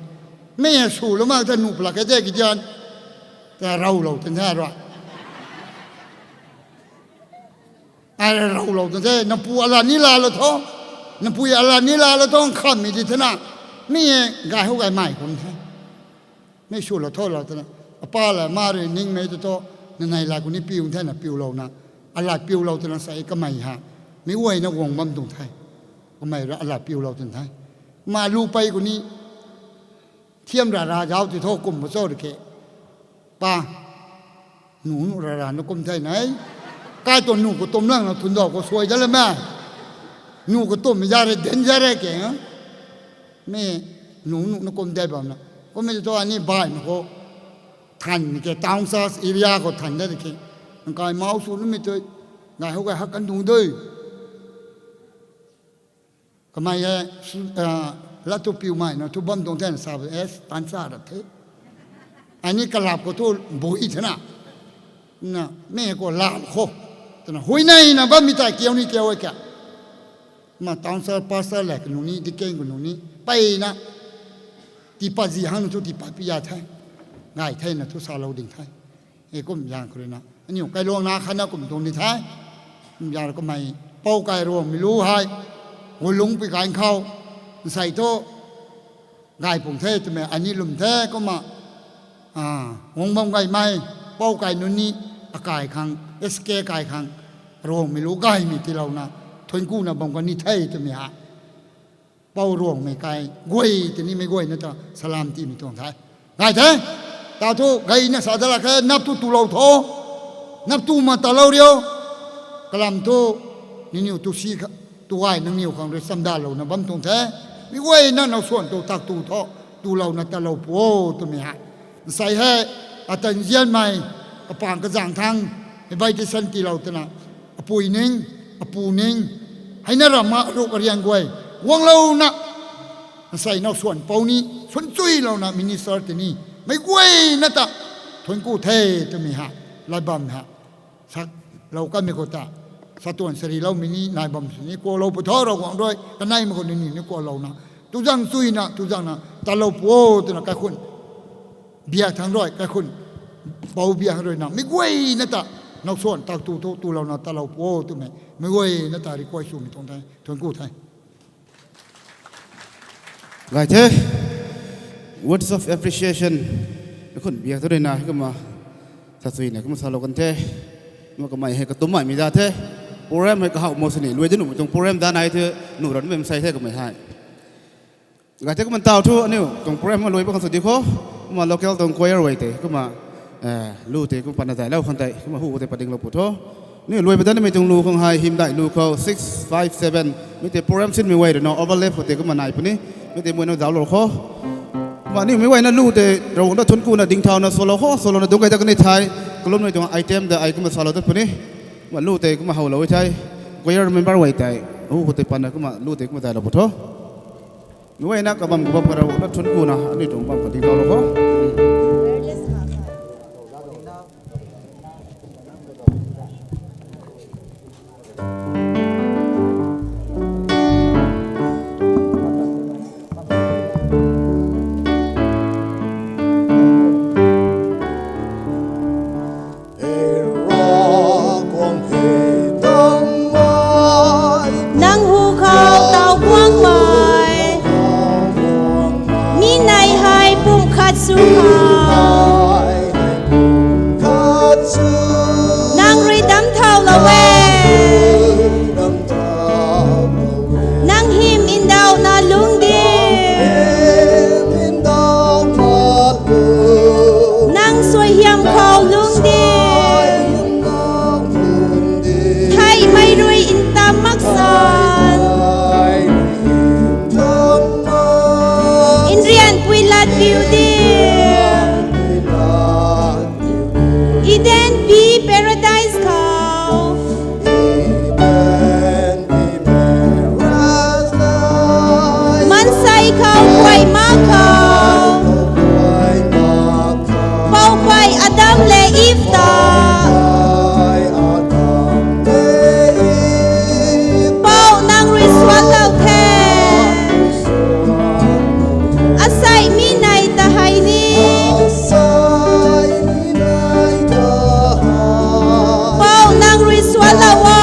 Mei hei swlou mak the nuh pla ke de kidian. Ta ravlou tin the rui. Ai ravlou tin the, napu ala ni laalou tho. Napui ala ni laalou tho, nkhammei di thena. Mei hei gay hou gaymei kum the. Mei swlou tho lou twna. Apa la ma rui ningmei tu thu, nanei la khou ni piu thena piulouna. Ala piulou twna sei kamei ha. Mei guayna guang bam tuang the. Kamei rui ala piulou tuang the. Ma lu pei khou ni, thiam ra ra zauc ti thu kum bo cho rui ke. Pa, nuh nuh ra ra na kum the nai. Kai tuang nuh khou tum lang na thundau khou suai dat la me. Nuh khou tum za re, den za re ke. Mei, nuh nuh na kum de bamna. Kummei thu ani baihmei khou than ke, town church area khou than de ke. Nang kai mau sw numei tu, ngai hou gay hak kan dung de. Kamei e, su- ah, latu piumei na thu bam tuang the na sa e, tan sa ra the. Ani kalap khou thu bui the na. Na, mi khou lap khou. Twna, hui nei na bammei tei kiu ni kiu e kha. Ma town sir, pastor le kanu ni, deacon kanu ni. Peyna. Tiipat zi hang thu tiipat pi ya the. Ngai the na thu salou ding the. E kum zang khou rui na. Aniu kailuang na khat na kum tuang ni the. Kum zang kamei pou kai ruang mi lu hei. Gulung pi kai khou. Nsei thu. Gay pung the twmei, ani lwm the kumna, ah, guang bam gaymei, pou kai nunc ni, akai khang, S K kai khang, ruangmei lu gaymei tiilouna, thuanc kuna bam kan ni the twmei ha. Pou ruangmei kai, guay tini mei guayna ta, salam tiimei tuang the. Gay the, ta thu gayna sa da lak khe, nap tu tulou tho, nap tu ma talou riu, kalam thu, niniw tu si kha, tu gay nangniw khang rui chamdalouna bam tuang the, mei guayna now suan tu tak tu tho, tulouna talou pu o twmei ha. Nsei he, ata nzianmei, kapang kazang thang, invitation tiilou twna, apui ning, apu ning, heina ramna aruk ariang guay, guanglouna, nsei now suan pou ni, suan chuilouna minister tini, mei guayna ta, thuanc ku the twmei ha, lat bam ha. Sak lou kanmei khou ta, satuan sariloumei ni nai bam sini kuaklou pu tho, Ravguangc rui kaneimei khou nini ni kuaklouna, tuzang chuina, tuzangna talou pu o twna kaikhun, biak thangc rui kaikhun, pou biak thangc rui na mei guayna ta, now suan tak tu thu tulouna talou pu o twmei, mei guayna ta request swmei tuang the, thuanc ku the. Gay the, words of appreciation, kaikhun biak thu rui na kumna, sa chuina kumna salou kan the, kumna kamei hei katummeimei da the, program hei kahaw mo sini, luai di nuhmei tuang program da nai the, nuh ra nuhmei nsei the kamei hei. Gay the kumna taw thu aniu tuang program kumna luai bam khang sw di khou, kumna local tuang choir guay tei kumna, eh, lu tei kumna patna dailou khang tei kumna hu khou tei padinglou pu tho. Aniu luai pat da nimei tuang lu khang hei hymdaih lu khou six five seven, mi tei program sinmei guay rui na overlap khou tei kumna nai puni, mi tei mui na zauclou khou. Kumna aniu mei guayna lu tei Ravguangc ta thuanc kuna dingthauna swlou khou, swlouna dungc kei dat kan ni the, kalumnei tuang item ta ai kumna salou dat puni. Kumna lu tei kumna howlou e the, choir member guay tei, hu khou tei patna kumna lu tei kumna dailou pu tho. Mei guayna kabam kabam khou Ravguangc ta thuanc kuna, aniu tuang bam khou dingthaulou khou. Nang hu khou taw guangmei, mi nei hei pumh khat sw khou, nang rui dam thaulou e. Nang hym ndauhna lungc di, nang suaihiam khou lungc di, theihmei rui ntam mak san, nrianpui lat piu di. Eden P Paradise khou, maansei khou guay mak khou, Poubauhmei Adam le Eve ta, Pou nang rui suanlou the. Asei mi nei ta hei ni, Pou nang rui suanlou o.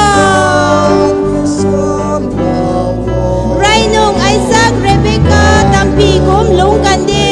Rey nung Isaac, Rebecca, tampy kum lungc kan diu.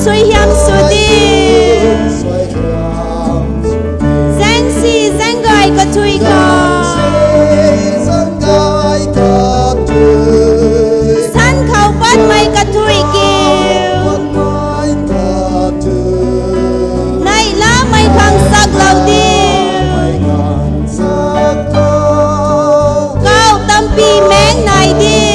Suaihiam sw diu. Zaengsi zaeng gay kathui khou, san khou patmei kathui kiu, neihlamei khang chaklou diu. Kau tampi meng nai diu.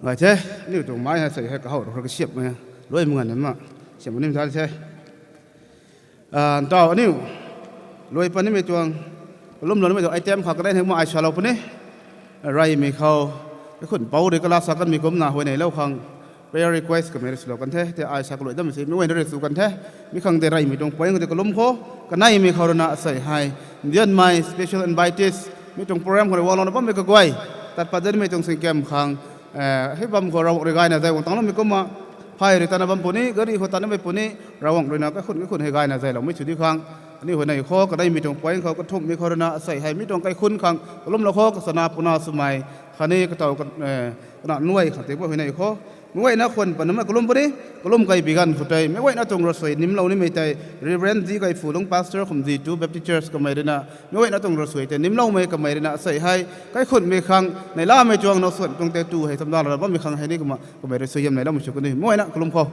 Gay the, aniu tuang mai hei sei hei kahow rui kasiamhmei, luai mak nganv ma, siamh nim ta the. Ntau aniu luai pat nimei tuang, kalumlou nimei tuang item khat kanei hei kumna ai salou puni. Reymei khou, kaikhunc pouc rui kala sa kanmei kumna huayneylou khang prayer request kamei rui swlou kan the. Tei ai sa kaluai dammei si mi guayna rui sw kan the. Mi khang tei reymei tuang point khou tei kalum khou, kaneimei khou rui na sei hei, ndianmei special invitees, mi tuang program khou rui guanglouna bammei kaguay, tat pat datmei tuang singkam khang, hei bam khou Ravguangc rui gayna zay guang tangloumei kumna, phay rui tatna bam puni, gari khou tatnamei puni, Ravguangc rui na kaikhunc kaikhunc hei gayna zayloumei sw di khang, aniu huayney khou kaneimei tuang point khou kathumhmei khou rui na sei hei mi tuang kaikhunc khang kalumlou khou, kachana puna swmei khatni katow, kana nuai khang tei huayney khou, meic guayna khwan patnamei kalum puni. Kalum kei bi ganv khou tei meic guayna tuang ravsuai nimlou nimei tei Reverend Zi Kaiphu Lung, Pastor Khumzi Two Baptist Church kamei rui na, meic guayna tuang ravsuai tei nimloumei kamei rui na sei hei, kaikhunhmei khang neihlamei tuang now swan tuang tei tu hei chamdalana bammei khang hei ni kumna kamei rui suaihiam neihloumei sw kan e. Meic guayna kalum khou.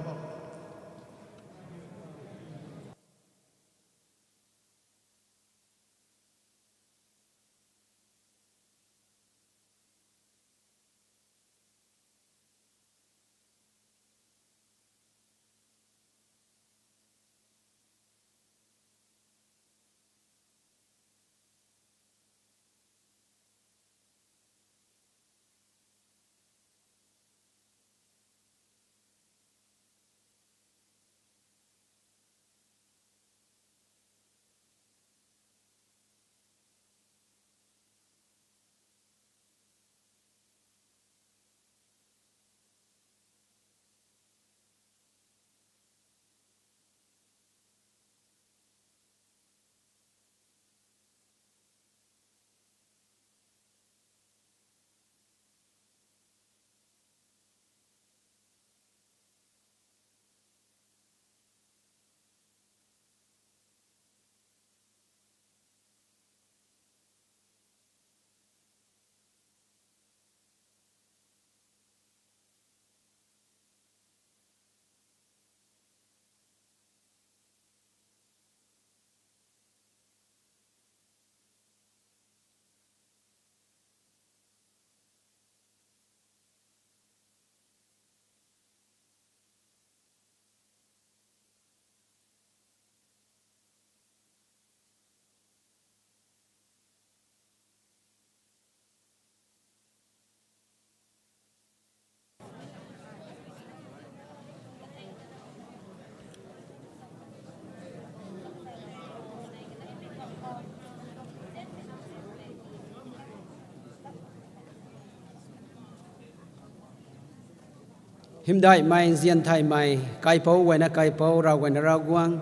Hymdaihmei, nzian thaymei, kaipouc guayna kaipouc, Ravguangc guayna Ravguangc,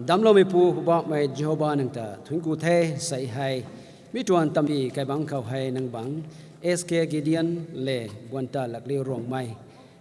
damcloumeipu Poubauhmei Jehova nang ta thuanc ku the. Sei hei mi tuang tambi kaibangc khou hei nang bangc S K Gideon le Guantalakliu Ruangmei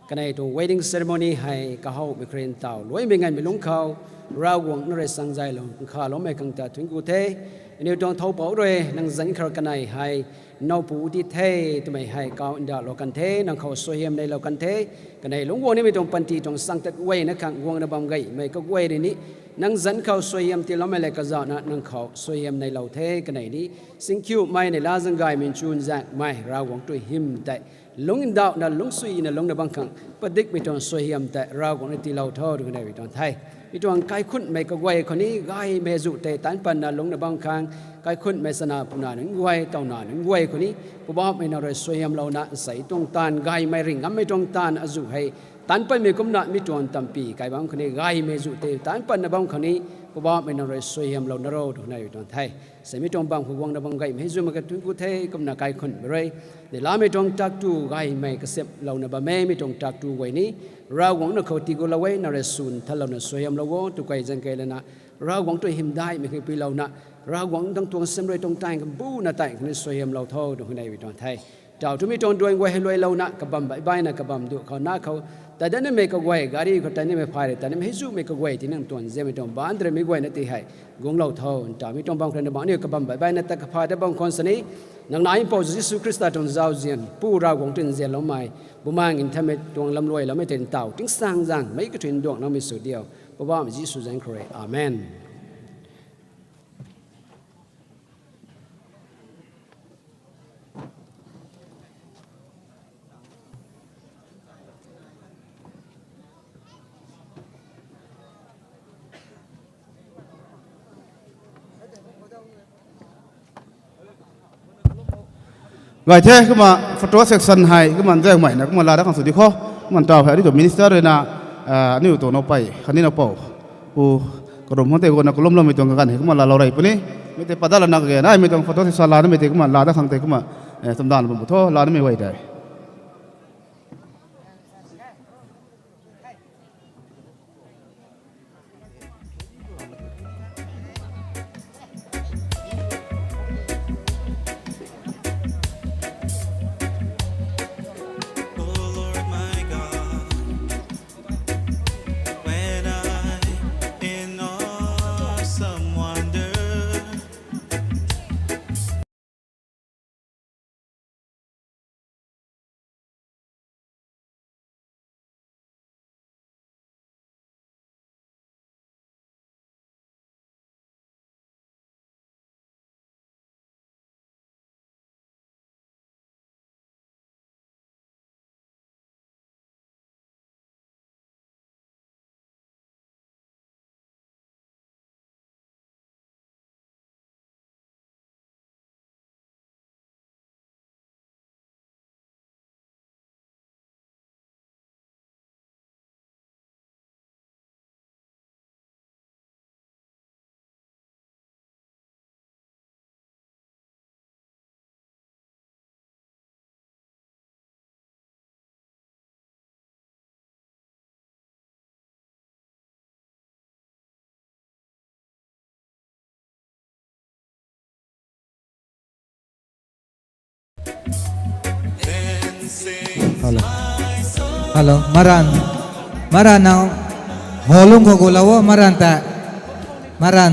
kanei tuang wedding ceremony hei kahowmei khrin taw luaimei nganvmei lungc khou Ravguangc nang rui sangzaylou nkhavloumei khang ta thuanc ku the. Aniu tuang thow pouc rui nang zanc khar kanei hei nowpu ti the twmei hei kau ndauhlou kan the, nang khou suaihiam neilou kan the. Kanei lungc guang nimei tuang panty tuang sang tat guayna khang guangna bam gaymei kaguay rui ni Nang zanc khou suaihiam tiiloumei le kazauhna nang khou suaihiam neilou the kanei ni. Singkhiumei neihla zaeng gaymei nchun zaengmei Ravguangc tuang hym tei lungc ndauhna lungcsuina lungcna bam khang padikmei tuang suaihiam tei Ravguangc na tiilou tho twna kanei tuang the. Mi tuang kaikhunhmei kaguay khou ni gaymei zu tei taanc patna lungcna bam khang, kaikhunhmei chana puna nunc guay, tauna nunc guay khou ni Poubauhmei nang rui suaihiamlouna nsei tuang taanv, gaymei ringh ngammei tuang taanv azu hei taanc patmei kumna mi tuang tampy kai bam khou ni gaymei zu tei taanc patna bam khou ni Poubauhmei nang rui suaihiamlouna ro twna kanei tuang the. Sei mi tuang bam khou guangna bam gaymei hei zu mak ka tun ku the kumna kaikhunhmei rui neihlamei tuang taktu gaymei kasiplouna bam e. Mi tuang taktu guay ni Ravguangc na khou tiigulou e, nang rui swn thanlouna suaihiamlou o tw kai zaeng kei lana Ravguangc tuang hymdaihmei khou pilouna Ravguangc dang tuang sim rui tuang taanv kabuna taanv khou ni suaihiamlou tho twna kanei tuang the. Tau twmei tuang duan guay hei luailouna kabam baih baihna kabam duh khou na khou ta dat nimei kaguay, gari khou ta nimei phay rui ta nimei hei zumei kaguay ti nang tuang zianmei tuang baanc rui mi guayna ti hei guanglou tho. Ntaw mi tuang bam khou rui na bang aniu kabam baih baihna ta kaphay dat bam khwan sini, nang nac mpouh Jisu Khrista tuang zauzian, Pu Ravguangc tuang nzianloumei, Bumaengh Nthanmei tuang lamluailoumei tei ntaw tingsaengzaeng meic kathuic nduangloumei sw diu. Poubauhmei Jisu zaeng khou rui, amen. Gay the, kumna photo section hei kumna zaengmei na kumna laa dat khang sw di kho. Kumna ntaw hei aniu tuang minister rui na, aniu tuang nowpei khatni nowpou, Pu Karum Hon tei guangna kalumloumei tuang kaganv hei kumna laalou rey puni. Mi tei padat lana kage na mi tuang photo section laa namei tei kumna laa dat khang tei kumna chamdanv bam tho, laa namei guay tei. Hello. Hello, maran. Maran nang holung khou gulou o, maran ta. Maran.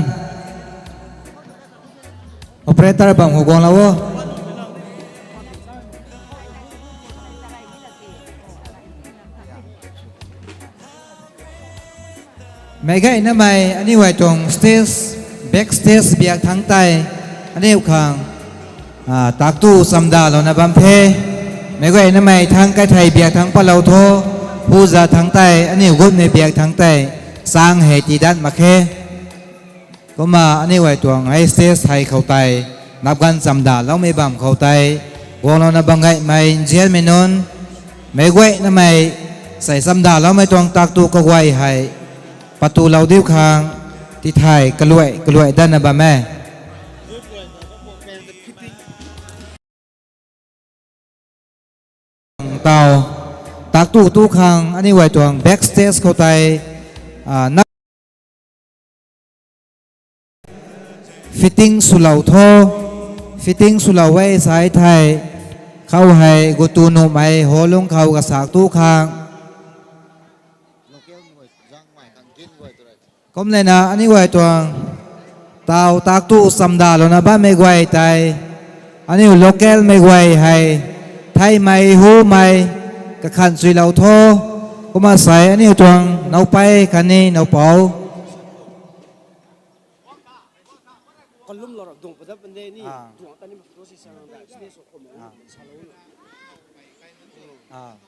Operator bam khou guanglou o. Meic guaynamei aniu guay tuang stage, back stage biak thangc tei, aniu khang taktu chamdalouna bam the. Meic guaynamei thangc kaithei biak thangc patlou tho, hu za thangc tei, aniu gutmei biak thangc tei, chang hei tii dat mak khe. Kumna aniu guay tuang hei stage hei khou tei, napganv chamdaloumei bam khou tei, guanglouna bam gaymei nzianmei nunc, meic guaynamei, sei chamdaloumei tuang taktu kaguay hei, patulou diu khang, tithei kaluai kaluai datna bam e. Taw, taktu tu khang aniu guay tuang back stage khou tei, na fitting swlou tho, fitting swlou e sai thei, khou hei gutu nuhmei holung khou kasak tu khang. Kum lena aniu guay tuang, taw taktu chamdalouna bammei guay tei, aniu localmei guay hei, theimei humei, kakhan chuilou tho, kumna sei aniu tuang nowpei khatni nowpou, Ni, ah, tuang ta ni ma photo session lang da, stage show khou ma, ah, salou na. Ah.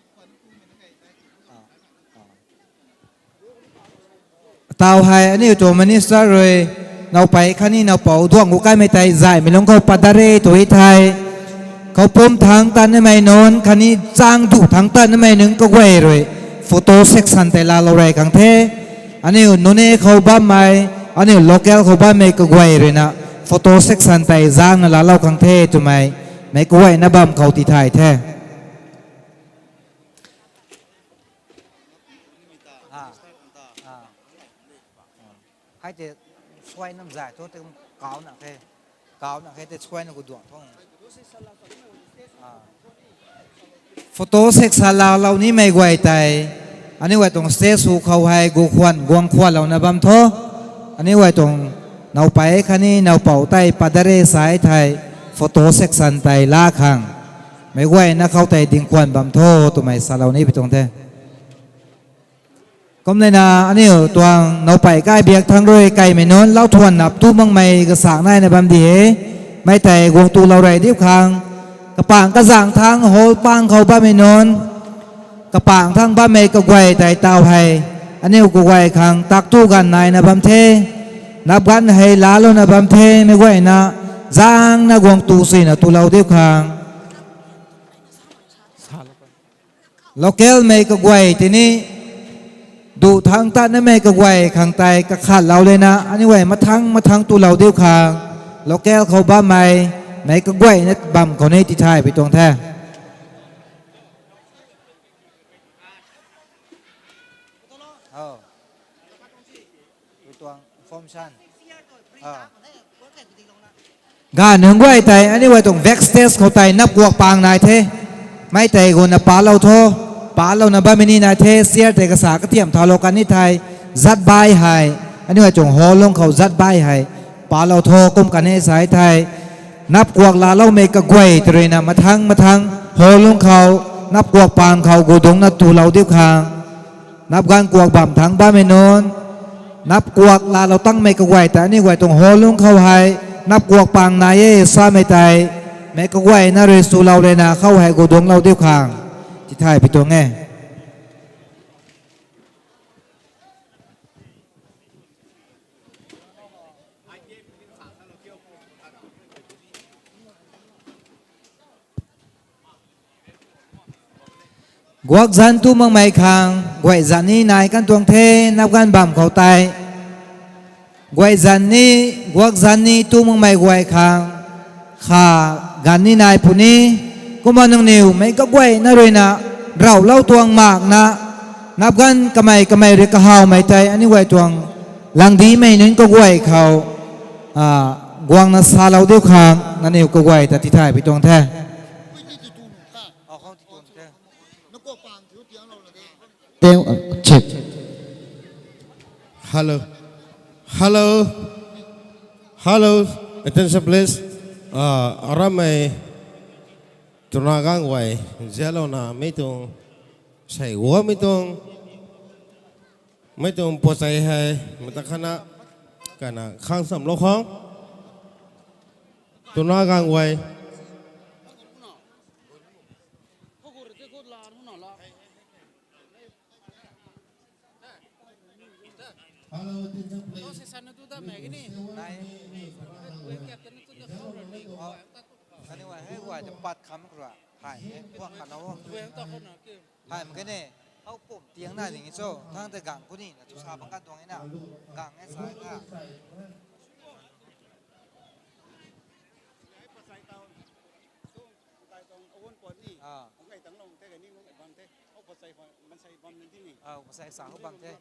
Ah. Ah. Tau hei aniu tuang minister rui, naupei khatni naupou duang gu kaimei tei zaihmei lungc khou padare tui thei, khou pum thangc tatnamei nunc khatni chang duh thangc tatnamei nunc kaguay rui photo section tei laalou rey khang the. Aniu nunc khou bammei, aniu local khou bammei kaguay rui na photo section tei zaengna laalou khang the twmei, meic kaguayna bam khou tithay the. Ah. Ah. Hei tei suai nam zay thu tei kum kau na khe. Kau na khe tei suai na gu duang thu. Ah. Photo section laalou nimei guay tei, aniu guay tuang stage show khou hei gu khwan guang khwanlouna bam tho. Aniu guay tuang naupei khatni naupou tei padare sai thei photo section tei laa khang meic guayna khou tei ding khwan bam tho twmei salou ni pi tuang the. Kumlena aniu tuang naupei kai biak thangc rui kaimei nunc lau thuan nap tu makmei kasak naina bam di e. Mei tei guang tulou rey diu khang, kapang kazang thangc hall pang khou bammei nunc, kapang thangc bammei kaguay tei tau hei, aniu kaguay khang tak tu ganv naina bam the. Nap ganv hei laalouna bam the, meic guayna zaengna guang tu suina tulou diu khang. Local mei kaguay tini, duh thangc tatnamei kaguay khang tei kakhatlou lena aniu guay mathangc mathangc tulou diu khang, local khou bammei, meic kaguayna bam khou ni tithay pi tuang the. Ganv nunc guay tei aniu guay tuang backstage khou tei napkuak pang nai the. Mei tei guna palou tho. Palouna bammei ni nai the, chair tei kasa kathiam thaulou kan ni thei, zat bai hei, aniu guay tuang hall lungc khou zat bai hei palou tho kum kan e sai thei, napkuak laaloumei kaguay tei ruina mathangc mathangc hall lungc khou napkuak pang khou gu dungcna tulou diu khang. Nap ganv kuak bam thangc bammei nunc, napkuak laalou tangmei kaguay ta aniu guay tuang hall lungc khou hei napkuak pang nai e samei tei, meic kaguayna rui swlou lena khou hei gu dungclou diu khang tithay pi tuang e. Guak zanc tu makmei khang guay zanc ni nai kan tuang the, nap ganv bam khou tei. Guay zanc ni, guak zanc ni tu makmei guay khang kha ganv ni nai puni. Kumna nangniw meic kaguayna ruina ravlou tuang makna, nap ganv kamei kamei rui kahawmei tei aniu guay tuang langdimei nunc kaguay khou, ah, guangna salou diu khang nangniw kaguay ta tithay pi tuang the. Teng, check. Hello. Hello. Hello. Attention please. Ah, aramei twna gang guay, zialouna mei tuang, sei guamei tuang, mei tuang pachai hei, mata khana, kana khang samlou khang. Twna gang guay. Kaniw hei guay ta pat kham khura. Hai, puak khat na o. Hai, mak kene. Hou pum tiang nai ding cho. Thang tei gang kuni na tu sa bang kan tuang e na. Gang e sa e na. Ah. Ah, pasai sa ho bang the.